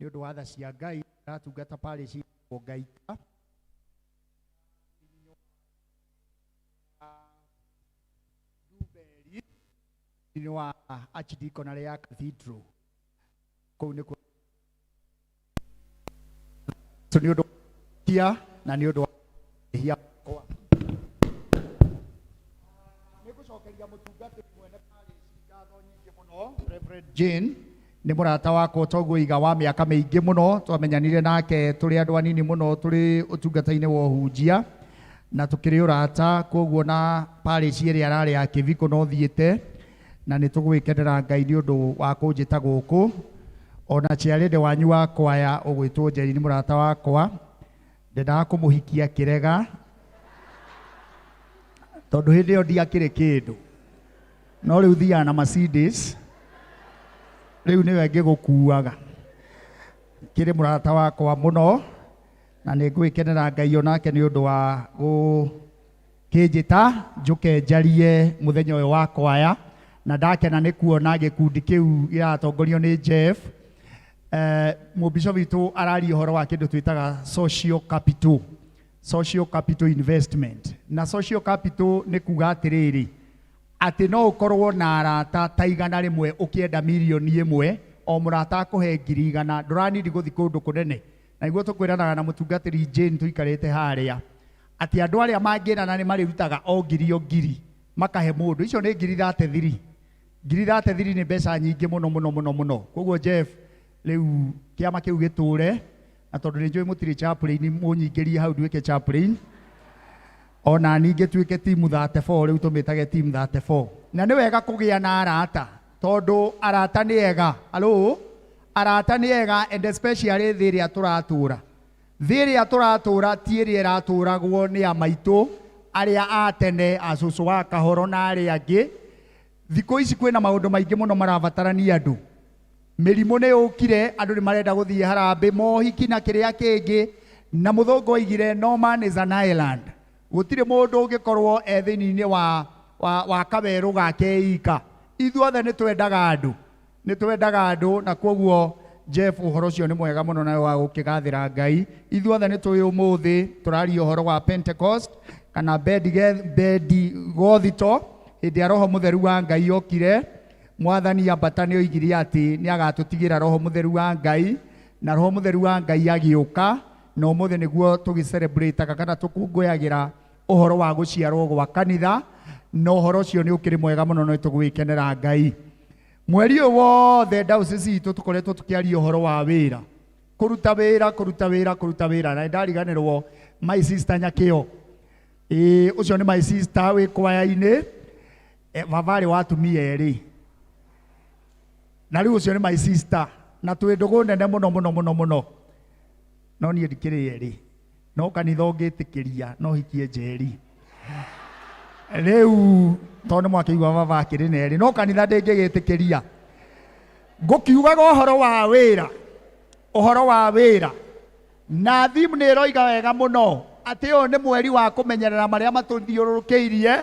Nĩ ũndũ wa tha cia Ngai, ndatungata parish Ngaita. Thĩinĩ wa Archdeaconry ya Cathedral. Kũu nĩkuo nĩ ũndũ wa na nĩ ũndũ wa mehia makwa. Nĩ ngũcokeria mũtungatĩri mwene parish ngatho nyingĩ mũno, Reverend Jane. Nĩ mũrata wakwa toguo iga wa mĩaka mĩingĩ mũno, twamenyanire nake tũrĩ andũ anini mũno tũrĩ ũtungata-inĩ wa ũhunjia, na tũkĩrĩ ũrata, koguo na parish ĩrĩa ararĩ ya Kĩbiko no thiĩte, na nĩ tũgwĩkenera Ngai nĩ ũndũ wa kũnjĩta gũkũ. Ona chairlady wanyu wa kwaya ũgwĩtwo Njeri nĩ mũrata wakwa, ndendaga kũmũhikia kĩrega tondũ hĩndĩ ĩyo ndiakĩrĩ kĩndũ, no rĩu thiaga na Mercedes, rĩu nĩwe ngĩgũkuaga. Kĩrĩ mũrata wakwa mũno, na nĩ ngwĩkenera Ngai onake nĩ ũndũ wa gũkĩnjĩta njũke njarie mũthenya ũyũ wa kwaya, na ndakena nĩ kuona gĩkundi kĩu gĩratongorio nĩ Jeff. Mũbishop witũ araria ũhoro wa kĩndũ twĩtaga social capital, social capital investment. Na social capital nĩ kuga atĩrĩrĩ, atĩ no ũkorwo na arata ta 100 ũkĩenda 1,000,000, o mũrata akũhe 100,000, ndũranindi gũthiĩ kũndũ kũnene. Na nĩguo tũkwĩranaga na mũtungatĩri Jane tũikarĩte harĩa, atĩ andũ arĩa mangĩrana nĩ marĩrutaga o ngiri o ngiri makahe mũndũ. Icio nĩ ngiri 33. Ngiri 33 nĩ mbeca nyingĩ mũno mũno mũno mũno. Koguo Jeff, rĩu kĩama kĩu gĩtũre, na tondũ nĩ njũĩ mũtirĩ chaplain, mũnyingĩrie hau nduĩke chaplain. Ona ningĩ tuĩke team 34, rĩu tũmĩtage team 34. Na nĩ wega kũgĩa na arata, tondũ arata nĩ ega. Hello? Arata nĩ ega, and especially thĩ ĩrĩa tũratũra. Thĩ ĩrĩa tũratũra ti ĩrĩa ĩratũragwo nĩ amaitũ arĩa a tene, a cũcũ wa Kahoro na arĩa angĩ. Thikũ ici kwĩna maũndũ maingĩ mũno marabatarania andũ. Mĩrimũ nĩ yũkire, andũ nĩ marenda gũthiĩ harambĩ, mohiki na kĩrĩa kĩngĩ, na mũthũngũ oigire no man is an island. Gũtirĩ mũndũ ũngĩkorwo e thĩinĩ wa kawerũ gake ika. Ithuothe nĩ twendaga andũ. Nĩ twendaga andũ, na koguo Jeff, ũhoro ũcio nĩ mwega mũno na wa gũkĩgathĩra Ngai. Ithuothe nĩ tũĩ ũmũthĩ tũraria ũhoro wa Pentecost kana Bendigothito, hĩndĩ ya Roho Mũtheru wa Ngai okire. Mwathani ambata nĩ oigire atĩ nĩ agatũtigĩra Roho Mũtheru wa Ngai, na Roho Mũtheru wa Ngai agĩũka, na ũmũthĩ nĩguo tũgĩcelebrataga kana tũkũngũyagĩra ũhoro wa gũciarwo gwa kanitha, na ũhoro ũcio nĩ ũkĩrĩ mwega mũno na nĩtũgwĩkenera Ngai. Mweri ũyũ wothe diocese itũ tũkoretwo tũkĩaria ũhoro wa wĩra, kũruta wĩra, kũruta wĩra, kũruta wĩra. Na nĩndariganĩrwo my sister Nyakĩo, ĩĩ ũcio nĩ my sister wĩ kwaya-inĩ, baba arĩ wa atumia erĩ, na rĩu ũcio nĩ my sister, na twĩ ndũgũ nene mũno mũno mũno mũno, no niĩ ndikĩrĩ erĩ, no kanitha ũngĩtĩkĩria no hikie Njeri. Rĩu tondũ nĩ mwakĩigua baba akĩrĩ na erĩ, no kanitha ndĩngĩgĩtĩkĩria. Ngũkiugaga ũhoro wa wĩra, ũhoro wa wĩra, na theme nĩ ĩroiga wega mũno. Atĩ ũyũ nĩ mweri wa kũmenyerera marĩa matũthiũrũrũkĩirie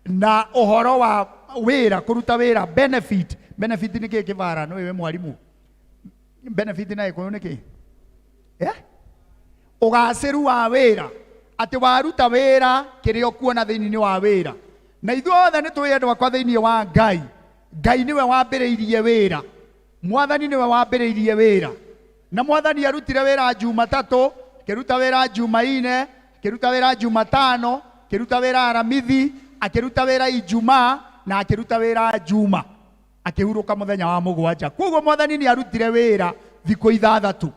na ũhoro wa wĩra, kũruta wĩra, benefit. Benefit nĩ kĩĩ kĩbara? Nĩ wĩ mwarimũ. Benefit na Gĩkũyũ nĩ kĩĩ? Eh? Ũgacĩru wa wĩra, atĩ waruta wĩra kĩrĩa ũkuona thĩinĩ wa wĩra. Na ithuothe nĩ tũĩ andũ akwa thĩinĩ wa Ngai, Ngai nĩwe wambĩrĩirie wĩra, Mwathani nĩwe wambĩrĩirie wĩra. Na Mwathani arutire wĩra Jumatatũ, akĩruta wĩra Jumaine, akĩruta wĩra Jumatano, akĩruta wĩra Aramithi, akĩruta wĩra Ijumaa, na akĩruta wĩra Juma, akĩhurũka mũthenya wa mũgwanja. Koguo Mwathani nĩ arutire wĩra thikũ ithathatũ.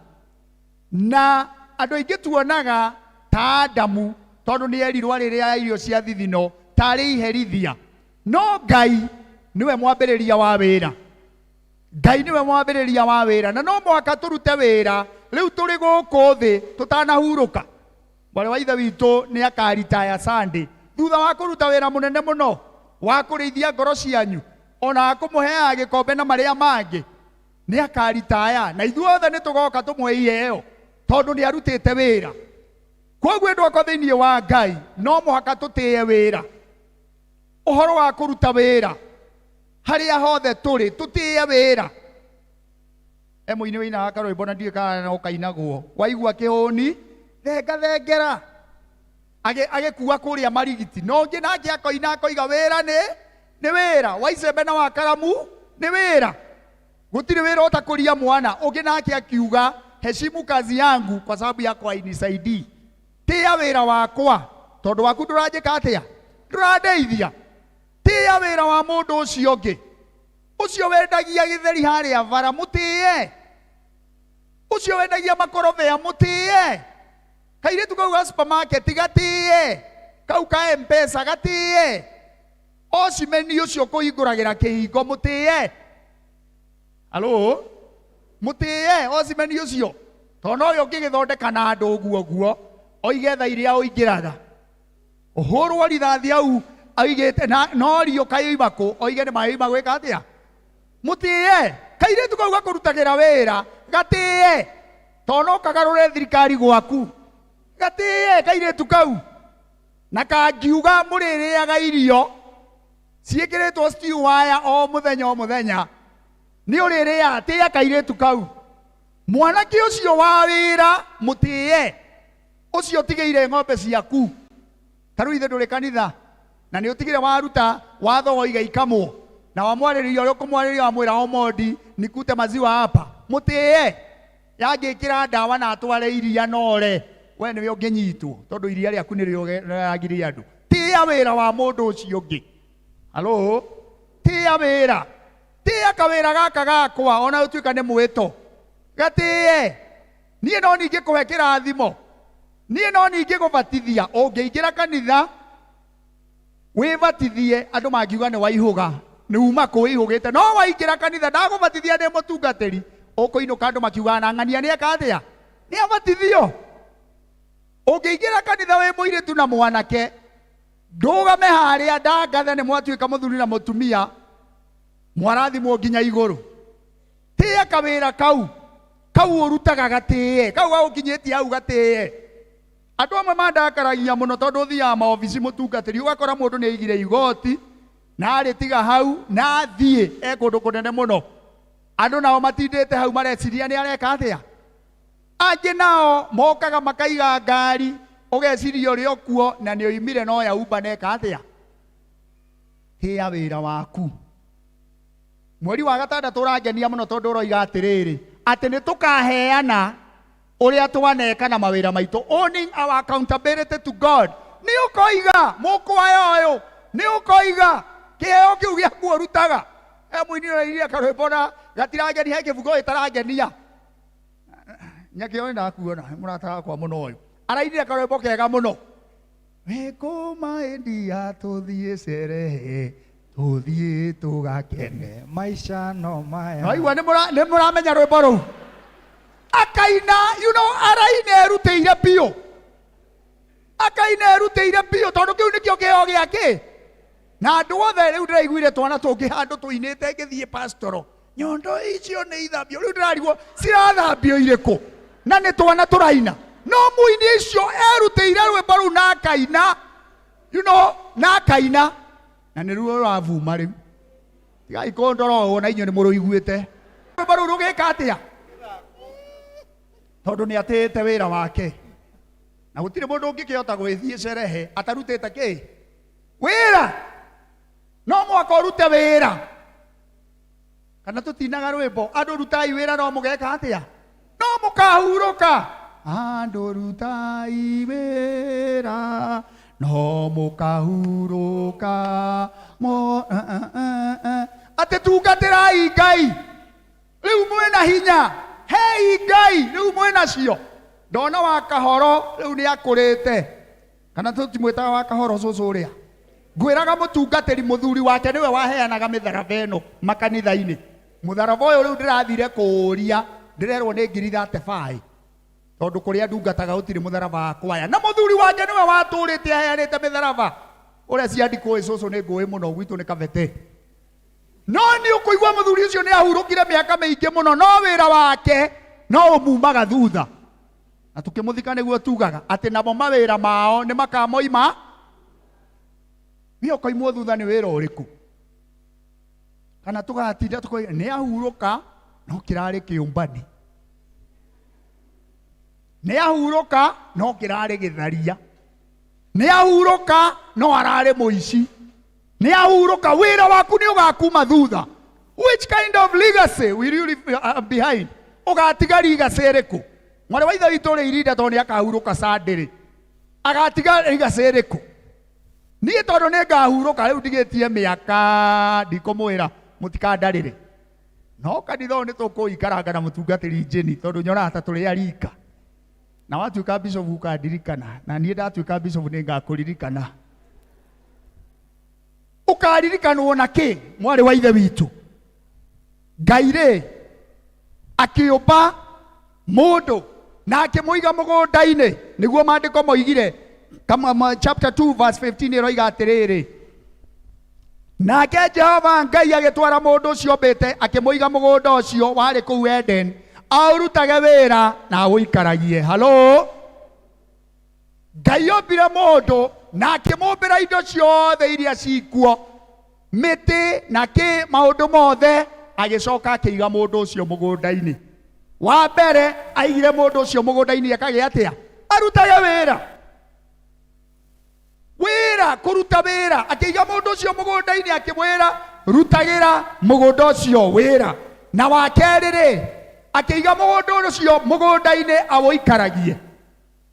Na andũ aingĩ tuonaga ta Adamu, tondũ nĩ erirwo arĩrĩa irio cia thithino tarĩ iherithia. No Ngai nĩwe mwambĩrĩria wa wĩra. Ngai nĩwe mwambĩrĩria wa wĩra, na no mũhaka tũrute wĩra rĩu tũrĩ gũkũ thĩ tũtanahurũka. Mwarĩ wa ithe witũ nĩ akaritaya Sunday thutha wa kũruta wĩra mũnene mũno wa kũrĩithia ngoro cianyu, ona wa kũmũheaga gĩkombe na marĩa mangĩ. Nĩ akaritaya, na ithuothe nĩ tũgoka tũmũhe iheo tondũ nĩ arutĩte wĩra. Koguo andũ akwa thĩinĩ wa Ngai, no mũhaka tũtĩe wĩra, ũhoro wa kũruta wĩra harĩa hothe tũrĩ, tũtĩe wĩra. E mũini wĩinaga karwĩmbo na ndiũĩ kana no kainagwo, waigua kĩhũni thenga thengera, agĩkua kũrĩa marigiti. No ũngĩ nake akoina akoiga wĩra nĩ wĩra, wa icembe na wa karamu nĩ wĩra, gũtirĩ wĩra ũtakũria mwana. Ũngĩ nake akiuga heshimu kazi yangu kwa sababu yako hainisaidii. Tĩa wĩra wakwa tondũ waku ndũranjĩka atĩa, ndũrandeithia. Tĩa wĩra wa mũndũ ũcio ũngĩ, ũcio wendagia gĩtheri harĩa bara, mũtĩe. Ũcio wendagia makorobea, mũtĩe. Kairĩtu kau ga supermarket gatĩe, kau ka M-Pesa gatĩe, ocimeni ũcio kũhingũragĩra kĩhingo mũtĩe. Alo, mũtĩe ocimeni ũcio, tondũ nowe ũngĩgĩthondeka na andũ ũguo ũguo, oige tha iria ũingĩraga, ũhũrwo rithathi hau aigĩte na no riũka yoima kũ, oige nĩ maĩ yoima gwĩka atĩa. Mũtĩe kairĩtu kau gakũrutagĩra wĩra, gatĩe, tondũ no kagarũre thirikari gwaku. Gatĩe kairĩtu kau, na kangiuga mũrĩrĩaga irio ciĩkĩrĩtwo stew waya o mũthenya o mũthenya, nĩ ũrĩrĩaga. Tĩĩa kairĩtu kau. Mwanake ũcio wa wĩra mũtĩe, ũcio ũtigĩire ng'ombe ciaku. Ta rĩu ithe ndũrĩ kanitha, na nĩ ũtigire waruta watho woiga ikamwo, na wamwarĩrĩria ũrĩa ũkũmwarĩrĩria, wamwĩra omondi nikute maziwa hapa, mũtĩe. Yangĩkĩra ndawa na atware iria nore, we nĩwe ũngĩnyitwo, tondũ iria rĩaku nĩrĩo rĩragiria andũ. Tĩĩa wĩra wa mũndũ ũcio ũngĩ. Halo, tĩĩa wĩra, tĩĩa kawĩra gaka gakwa, ona ũtuĩka nĩ mwĩto, gatĩe. Niĩ no ningĩ kũhe kĩrathimo, niĩ no ningĩ gũbatithia. Ũngĩingĩra kanitha wĩbatithie, andũ mangiuga nĩ waihũga, nĩ uma kũ wĩihũgĩte. No waingĩra kanitha ndagũbatithia ndĩ mũtungatĩri, ũkũinũka andũ makiugaga na ng'ania nĩ eka atĩa, nĩ abatithio. Ũngĩingĩra kanitha wĩ mũirĩtu na mwanake, ndũgame harĩa ndangathe nĩ mwatuĩka mũthuri na mũtumia, mwarathimwo nginya igũrũ. Tĩĩa kawĩra kau, kau ũrutaga gatĩe, kau gagũkinyĩtie hau gatĩe. Andũ amwe mandakaragia mũno tondũ ũthiaga maobici mũtungatĩri, ũgakora mũndũ nĩ aigire igoti na arĩtiga hau na athiĩ e kũndũ kũnene mũno. Andũ nao matindĩte hau mareciria nĩ areka atĩa. Angĩ nao mokaga makaiga ngari, ũgeciria ũrĩ o kuo na nĩ oimire no ya Uber na eka atĩa. Tĩĩa wĩra waku. Mweri wa gatandatũ ũrangenia mũno tondũ ũroiga atĩrĩrĩ, atĩ nĩ tũkaheana ũrĩa twaneka na mawĩra maitũ, owning our accountability to God. Nĩ ũkoiga mũkwaya ũyũ, nĩ ũkoiga kĩheo kĩu gĩaku ũrutaga. E mũini ũrairia karwĩmbo na gatirangenia, he kĩbungo gĩtarangenia. Nyakĩo nĩ ndakuona mũrata wakwa mũno ũyũ arainire karwĩmbo kega mũno. Wĩkũma India tũthiĩ cerehe, tũthiĩ tũgakene,
maisha no maya.
Waigua nĩ mũramenya rwĩmbo rũu? Akaina, you know, araina erutĩire biũ, akaina erutĩire biũ, tondũ kĩu nĩkĩo kĩheo gĩake. Na andũ othe rĩu ndĩraiguire twana tũngĩ handũ tũinĩte ngĩthiĩ pastoro, nyondo icio nĩ ithambio. Rĩu ndĩrarigwo cirathambio irĩkũ, na nĩ twana tũraina. No mũini ũcio erutĩire rwĩmbo rũu na akaina, you know, na akaina na nĩ ruo rũravuma rĩu. Tigai kũndora ũũ na inyuĩ nĩ mũrũiguĩte. Rwĩmbo rũu rũgĩka atĩa? Tondũ nĩ atĩĩte wĩra wake. Na gũtirĩ mũndũ ũngĩkĩhota gwĩthiĩ cerehe atarutĩte kĩ? Wĩra. No mũhaka ũrute wĩra. Kana tũtinaga rwĩmbo, andũ rutai wĩra no mũgeka atĩa? No mũkahurũka. Andũ rutai wĩra no mũkahurũka mo atĩ tungatĩrai Ngai rĩu mwĩna hinya, hei Ngai rĩu mwĩna cio. Ndona wa Kahoro rĩu nĩ akũrĩte, kana tũtimwĩtaga wa Kahoro cũcũ ũrĩa ngwĩraga mũtungatĩri mũthuri wake nĩwe waheanaga mĩtharaba ĩno makanitha-inĩ. Mũtharaba ũyũ rĩu ndĩrathire kũũria, ndĩrerwo nĩ ngiri 35 tondũ kũrĩa ndungataga gũtirĩ mũtharaba wa kwaya, na mũthuri wake nĩwe watũrĩte aheanĩte mĩtharaba. Ũrĩa ciandikũĩ cũcũ nĩ ngũĩ mũno, gwitũ nĩ Kabete. No nĩ ũkũigua mũthuri ũcio nĩ ahurũkire mĩaka mĩingĩ mũno, no wĩra wake no ũmumaga thutha. Na tũkĩmũthika nĩguo tugaga atĩ namo mawĩra mao nĩ makamoima. Wĩ ũkoimwo thutha nĩ wĩra ũrĩkũ? Kana tũgatinda tũkoiga nĩ ahurũka no kĩrarĩ kĩũmbani, nĩ ahurũka no kĩrarĩ gĩtharia, nĩ ahurũka no ararĩ mũici, nĩ ahurũka wĩra waku nĩ ũgakuma thutha. Which kind of legacy will you leave behind? Ũgatiga legacy ĩrĩkũ? Mwarĩ wa ithe witũ ũrĩ irinda tondũ nĩ akahurũka Sunday rĩ, agatiga legacy ĩrĩkũ? Niĩ tondũ nĩ ngahurũka rĩu ndigĩtie mĩaka ndikũmwĩra mũtikandarĩre, no kanitha ũyũ nĩ tũkũikaranga na mũtungatĩri Jane tondũ nyonaga ta tũrĩ a rika. Na watuĩka bishop ũkandirikana, na niĩ ndatuĩka bishop nĩ ngakũririkana. Ũkaririkanwo na kĩ mwarĩ wa ithe witũ? Ngai rĩ akĩũmba mũndũ na akĩmũiga mũgũnda-inĩ, nĩguo maandĩko moigire. Kama chapter 2 verse 15 ĩroiga atĩrĩrĩ, nake Jehova Ngai agĩtwara mũndũ ũcio ombĩte akĩmũiga mũgũnda ũcio warĩ kũu Eden, aũrutage wĩra na aũikaragie. Halo, Ngai ombire mũndũ na akĩmũmbĩra indo ciothe iria cikuo, mĩtĩ na kĩ, maũndũ mothe, agĩcoka akĩiga mũndũ ũcio mũgũnda-inĩ. Wa mbere aigire mũndũ ũcio mũgũnda-inĩ akagĩa atĩa? Arutage wĩra. Wĩra, kũruta wĩra. Akĩiga mũndũ ũcio mũgũnda-inĩ akĩmwĩra rutagĩra mũgũnda ũcio wĩra. Na wa kerĩ rĩ, akĩiga mũndũ ũcio mũgũnda-inĩ aũikaragie.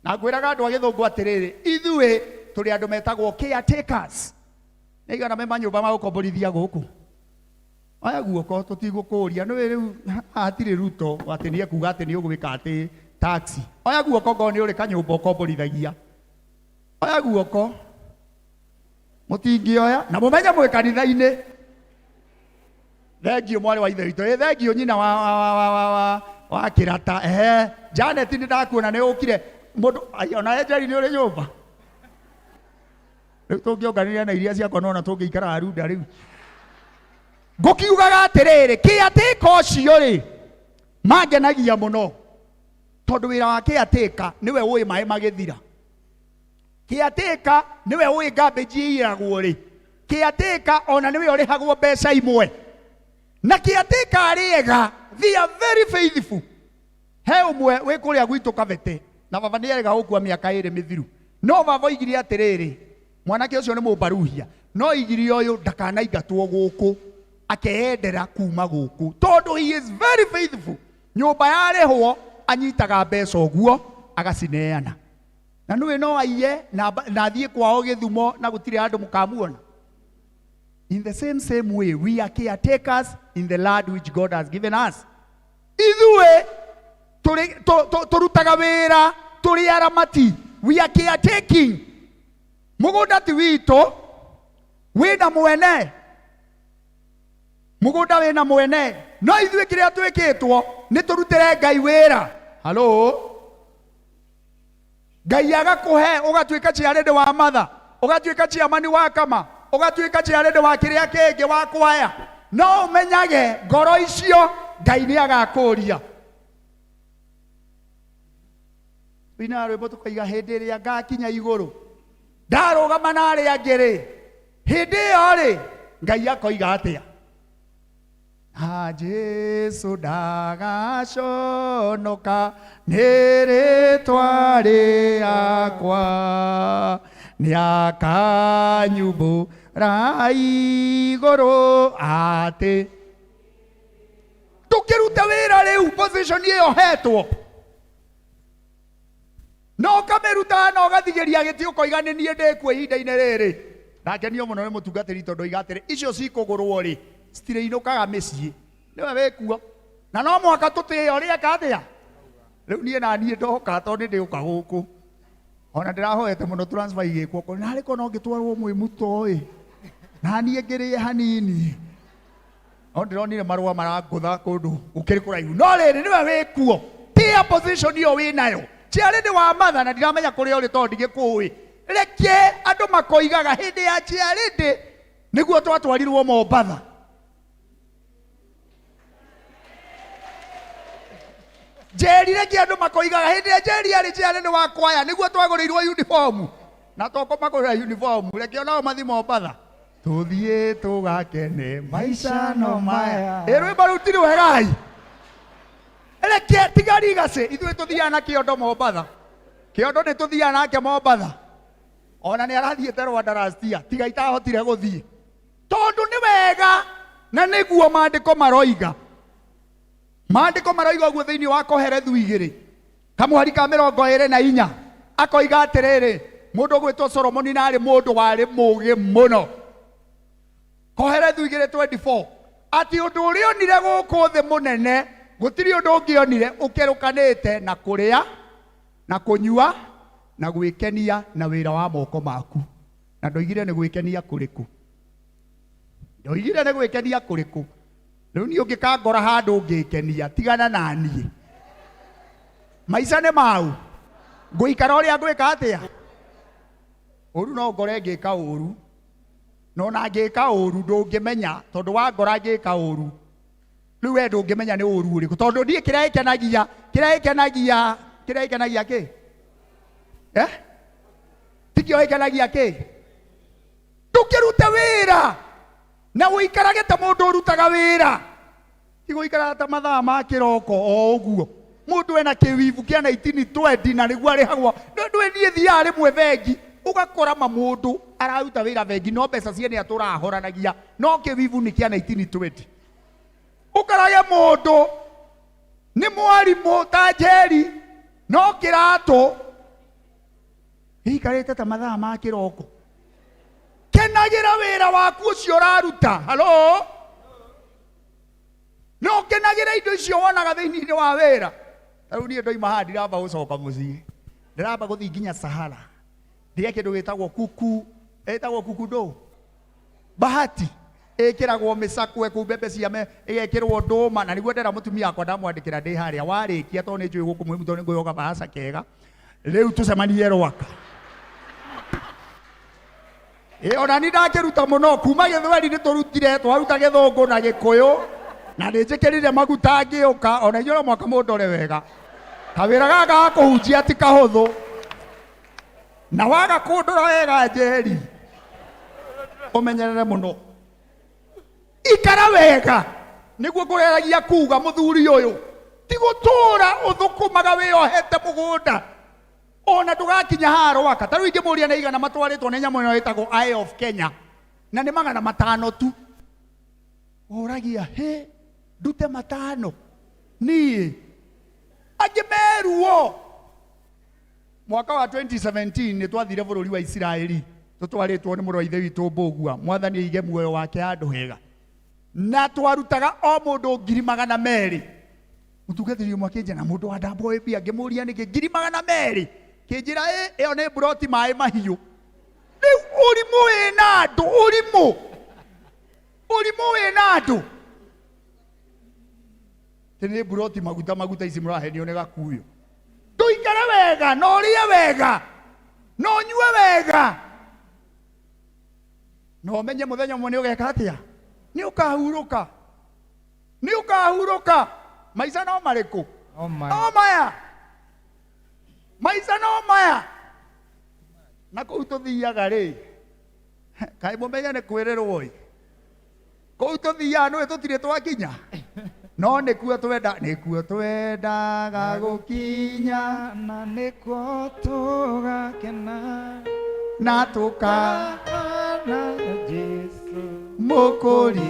Na ngwĩraga andũ a gĩthũngũ atĩrĩrĩ, ithuĩ tũrĩ andũ metagwo caretakers. Nĩ aigana me manyũmba ma gũkomborithia gũkũ? Oya guoko tũtigũkũria, nĩũĩ rĩu hatirĩ Ruto atĩ nĩ ekuga atĩ nĩ ũgwĩka atĩ taxi. Oya guoko ngorwo nĩ ũrĩ kanyũmba ũkomborithagia. Oya guoko. Mũtingĩoya na mũmenye mwĩ kanitha-inĩ. Thengiũ mwarĩ wa ithe witũ, ĩ thengiũ nyina wa kĩrata. Ehe, Janet nĩ ndakuona nĩ ũkire. Mũndũ, ai, ona Angeli nĩ ũrĩ nyũmba. Rĩu tũngĩonganĩria na iria ciakwa nona tũngĩikara Arunda rĩu. Ngũkiugaga atĩrĩrĩ, caretaker ũcio rĩ, mangenagia mũno tondũ wĩra wa caretaker nĩwe ũĩ maĩ magĩthira. Caretaker nĩwe ũĩ garbage ĩiragwo rĩ. Caretaker ona nĩwe ũrĩhagwo mbeca imwe. Na caretaker arĩ ega, they are very faithful. He ũmwe wĩ kũrĩa gwitũ Kabete, na baba nĩ erĩga gũkua mĩaka ĩrĩ mĩthiru. No baba oigire atĩrĩrĩ, mwanake ũcio nĩ mũmbaruhia, no oigire ũyũ ndakanaingatwo gũkũ, akeyendera kuma gũkũ tondũ he is very faithful. Nyũmba yarĩhwo anyitaga mbeca ũguo agacineana. Na nĩũĩ no aiye na athiĩ kwao Gĩthumo na gũtirĩ handũ mũkamuona. In the same way, we are caretakers in the land which God has given us. Ithuĩ tũrutaga wĩra tũrĩ aramati. We are caretaking. Mũgũnda ti witũ, wĩna mwene. Mũgũnda wĩna mwene. No ithuĩ kĩrĩa twĩkĩtwo nĩ tũrutĩre Ngai wĩra. Halo? Ngai agakũhe ũgatuĩka chairlady wa mother, ũgatuĩka chairman wa kama, ũgatuĩka chairlady wa kĩrĩa kĩngĩ wa kwaya. No ũmenyage ngoro icio Ngai nĩ agakũria. Tuinaga rwĩmbo tũkoiga hĩndĩ ĩrĩa ngakinya igũrũ ndarũgama na arĩa angĩ rĩ, hĩndĩ ĩyo rĩ Ngai akoiga atĩa? Na Jesu ndagaconoka nĩ rĩtwa rĩakwa, nĩakanyumbũra igũrũ atĩ ndũkĩrute wĩra rĩu position ĩyo hetwo no ũkamĩruta na ũgathigĩria gĩtĩ ũkoiga nĩ niĩ ndĩkuo ihinda-inĩ rĩrĩ. Ndakenio mũno nĩ mũtungatĩri tondũ oiga atĩrĩ, icio cikũgũrwo rĩ citirĩinũkaga mĩciĩ, nĩwe wĩkuo na no mũhaka tũtĩe ũrĩa eka atĩa. Rĩu niĩ na niĩ ndoka tondũ nĩ ndĩũka gũkũ, ona ndĩrahoete mũno transfer igĩkwo ko narĩ ko no ngĩtwarwo Mwĩmuto ĩ, na niĩ ngĩrĩe hanini, no ndĩronire marũa marangũtha kũndũ gũkĩrĩ kũraihu, no rĩrĩ nĩwe wĩkuo, tĩa position ĩyo wĩnayo. Chiarĩndĩ wa matha na ndiramenya kũrĩa ũrĩ tondũ ndigĩkũĩ. Reke andũ makoigaga hĩndĩ ya chiarĩndĩ nĩguo twatwarirwo Mombatha. Njeri reke andũ makoigaga hĩndĩ ya Njeri arĩ chiarĩndĩ wa kwaya nĩguo twagũrĩirwo uniform, na tokũmagũrĩra uniform, reke onao mathi Mombatha tũthiĩ tũgakene maica no maya. Ĩ rwĩmbo rũu ti rwegai? Reke tiga rigacĩ, ithuĩ tũthiaga na kĩondo Mombatha, kĩondo nĩ tũthiaga nake Mombatha, ona nĩ arathiĩte Rwanda last year, tiga itahotire gũthiĩ tondũ nĩ wega na nĩguo maandĩko maroiga. Maandĩko maroiga ũguo thĩinĩ wa Kohelethu 2 kamũhari ka 24, akoiga atĩrĩrĩ, mũndũ ũgwĩtwo Solomoni na arĩ mũndũ warĩ mũũgĩ mũno. Kohelethu 2:24 atĩ ũndũ ũrĩa onire gũkũ thĩ mũnene gũtirĩ ũndũ ũngĩ onire ũkerũkanĩte na kũrĩa na kũnyua na gwĩkenia na wĩra wa moko maku. Na ndoigire nĩ gwĩkenia kũrĩkũ? Ndoigire nĩ gwĩkenia kũrĩkũ? Rĩu niĩ ũngĩkangora handũ ngĩkenia, tigana na niĩ. Maica nĩ mau, ngũikara ũrĩa ngwĩka atĩa? Ũru no ngore ngĩka ũru, no na ngĩka ũru ndũngĩmenya, tondũ wangora ngĩka ũru rĩu we ndũngĩmenya nĩ ũru ũrĩkũ, tondũ niĩ kĩrĩa gĩkenagia, kĩrĩa gĩkenagia, kĩrĩa gĩkenagia kĩ? Tikĩo gĩkenagia kĩ? Ndũkĩrute wĩra na ũikarage ta mũndũ ũrutaga wĩra, ti gũikaraga ta mathaa ma kĩroko o ũguo. Mũndũ ena kĩwibu kĩa 1920 na nĩguo arĩhagwo. Ndũĩ niĩ thiaga rĩmwe bengi ũgakora ma mũndũ araruta wĩra bengi no mbeca ciene atũrahoranagia, no kĩwibu nĩ kĩa 1920. Ũkarage mũndũ nĩ mwarimũ ta Njeri no kĩratũ gĩikarĩte ta mathaa ma kĩroko. Kenagĩra wĩra waku ũcio ũraruta. Halo? No kenagĩra indo icio wonaga thĩinĩ wa wĩra. Ta rĩu niĩ ndoima haha ndiramba gũcoka mũciĩ, ndĩramba gũthiĩ nginya Sahara ndĩe kĩndũ gĩtagwo kuku, ĩtagwo kuku ndũ bahati, ĩkĩragwo mĩcakwe kũu mbembe cia me, ĩgekĩrwo ndũma, na nĩguo ndera mũtumia wakwa ndamwandĩkĩra ndĩ harĩa warĩkia, tondũ nĩ njũĩ gũkũ mwĩ tondũ nĩ ngũyoga bahaca kega, rĩu tũcemanie Rwaka. Ĩ ona ni ndakĩruta mũno kuma gĩthweri nĩ tũrutire, twaruta gĩthũngũ na gĩkũyũ, na nĩ njĩkĩrire maguta ngĩũka, ona inyuĩ no mũhaka mũndore wega. Kawĩra gaka ga kũhunjia ti kahũthũ, na waga kũndora wega Njeri, ũmenyerere mũno, ikara wega, nĩguo ngũgeragia kuga mũthuri ũyũ, ti gũtũra ũthũkũmaga wĩyohete mũgũnda ona ndũgakinya haha Rwaka. Ta rĩu ingĩmũria nĩ igana matwarĩtwo nĩ nyamũ ĩno ĩtagwo Eye of Kenya, na nĩ 500 tu. Ũragia hĩ ndute 5 niĩ angĩ meruo. Mwaka wa 2017 nĩ twathire bũrũri wa Isiraeli tũtwarĩtwo nĩ mũrũ wa ithe witũ Mbũgua, mwathani aige muoyo wake handũ hega, na twarutaga o mũndũ 200,000. Mũtungatĩri ũmwe akĩnjĩra na mũndũ wa ndambo ĩmbia, ngĩmũria nĩkĩ 200,000, kĩnjĩra ĩ ĩyo nĩ mburoti maĩ mahiũ. Rĩu ũrimũ wĩna andũ, ũrimũ, ũrimũ wĩna andũ. Tĩ nĩ mburoti maguta, maguta ici mũrahenio nĩ gakuyo. Tũikare wega na ũrĩe wega na ũnyue wega na ũmenye mũthenya ũmwe nĩ ũgeka atĩa, nĩ ũkahurũka, nĩ ũkahurũka. Maica no marĩkũ? No maya. Maica no maya na kũu tũthiaga rĩ, kaĩ mũmenye nĩ kwĩrĩrwo ĩ, kũu tũthiaga nĩwe tũtirĩ twakinya, no nĩkuo twenda, nĩkuo twendaga gũkinya,
na nĩkuo tũgakena
na tũka
na Jesu
mũkũri.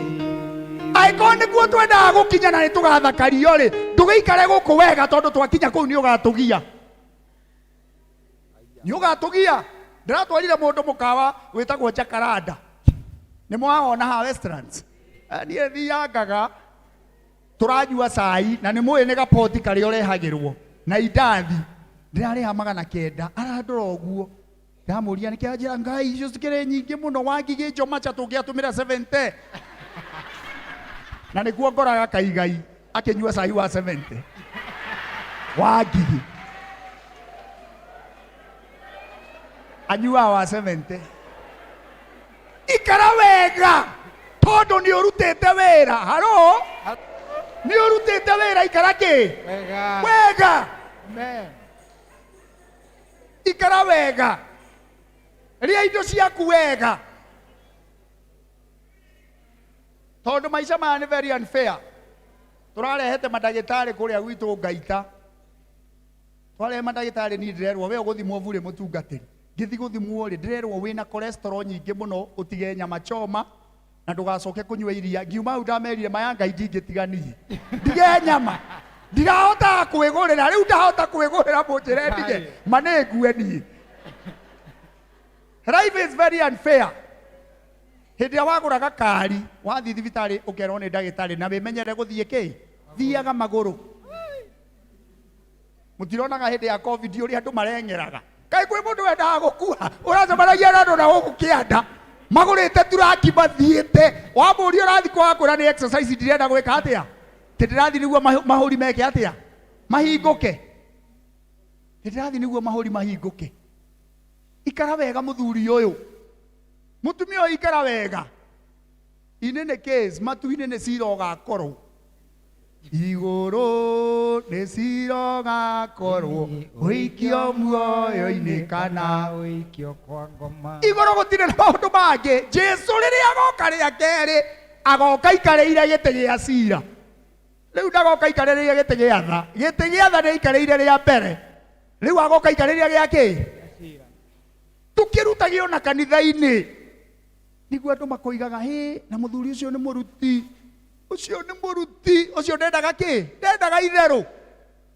Angĩkorwo nĩkuo twendaga gũkinya na nĩtũgathakario rĩ, ndũgĩikare gũkũ wega tondũ twakinya kũu nĩ ũgatũgia, nĩ ũgatũgia. Ndĩratwarire mũndũ mũkawa wĩtagwo Jacaranda, nĩ mwawona haha Westlands. Niĩ thiangaga tũranyua cai na nĩ mũĩ nĩ gapoti karĩa ũrehagĩrwo na indathi, ndĩrarĩha 900, arandora ũguo ndamũria nĩkĩ, anjĩra ngai icio cikĩrĩ nyingĩ mũno, wangigĩ njomacha tũngĩatũmĩra 70, na nĩkuo ngoraga kaigai akĩnyua cai wa 70 wangigĩ anyuaga wa 70. Ikara wega tondũ nĩ ũrutĩte wĩra, haro nĩ ũrutĩte wĩra, ikara kĩ
wega
wega.
Amen.
Ikara wega, rĩa indo ciaku wega, tondũ maica maya nĩ very unfair. Tũrarehete mandagĩtarĩ kũrĩa gwitũ Ngaita, twarehe mandagĩtarĩ, niĩ ndĩrerwo we ũgũthimwo burĩ mũtungatĩri, ngĩthiĩ gũthimwo rĩ, ndĩrerwo wĩna cholesterol nyingĩ mũno, ũtige nyama choma na ndũgacoke kũnyua iria. Ngiuma hau ndamerire maya ngai ndingĩtiga niĩ ndige nyama, ndirahotaga kwĩgũrĩra rĩu, ndahota kwĩgũrĩra mũnjĩre ndige ma nĩ ngue niĩ. Life is very unfair. Hĩndĩ ĩrĩa wagũra gakari wathiĩ thibitarĩ ũkerwo nĩ ndagĩtarĩ na wĩmenyere gũthiĩ kĩ, thiaga magũrũ. Mũtironaga hĩndĩ ya covid ũrĩa andũ mareng'eraga, kaĩ kwĩ mũndũ wendaga gũkua, ũracemanagia na andũ na gũkũ kĩanda magũrĩte turaki mathiĩte, wamũria ũrathiĩ kũ, akwĩra nĩ exercise ndirenda gwĩka atĩa, tĩ ndĩrathiĩ nĩguo mahũri meke atĩa, mahingũke, tĩ ndĩrathiĩ nĩguo mahũri mahingũke. Ikara wega mũthuri ũyũ, mũtumia ũyũ, ikara wega. In any case, matu-inĩ nĩ cira ũgakorwo, igũrũ nĩ cira ũgakorwo, ũikio muoyo-inĩ kana
ũikio kwa ngoma.
Igũrũ gũtirĩ na maũndũ mangĩ. Jesu rĩrĩa agoka rĩa kerĩ, agoka aikarĩire gĩtĩ gĩa cira. Rĩu ndagoka aikarĩire gĩtĩ gĩa tha, gĩtĩ gĩa tha nĩ aikarĩire rĩa mbere, rĩu agoka aikarĩire gĩa kĩ, tũkĩrutagio na kanitha-inĩ nĩguo andũ makoigaga hĩ, na mũthuri ũcio nĩ mũruti, ũcio nĩ mũruti, ũcio ndendaga kĩ, ndendaga itherũ.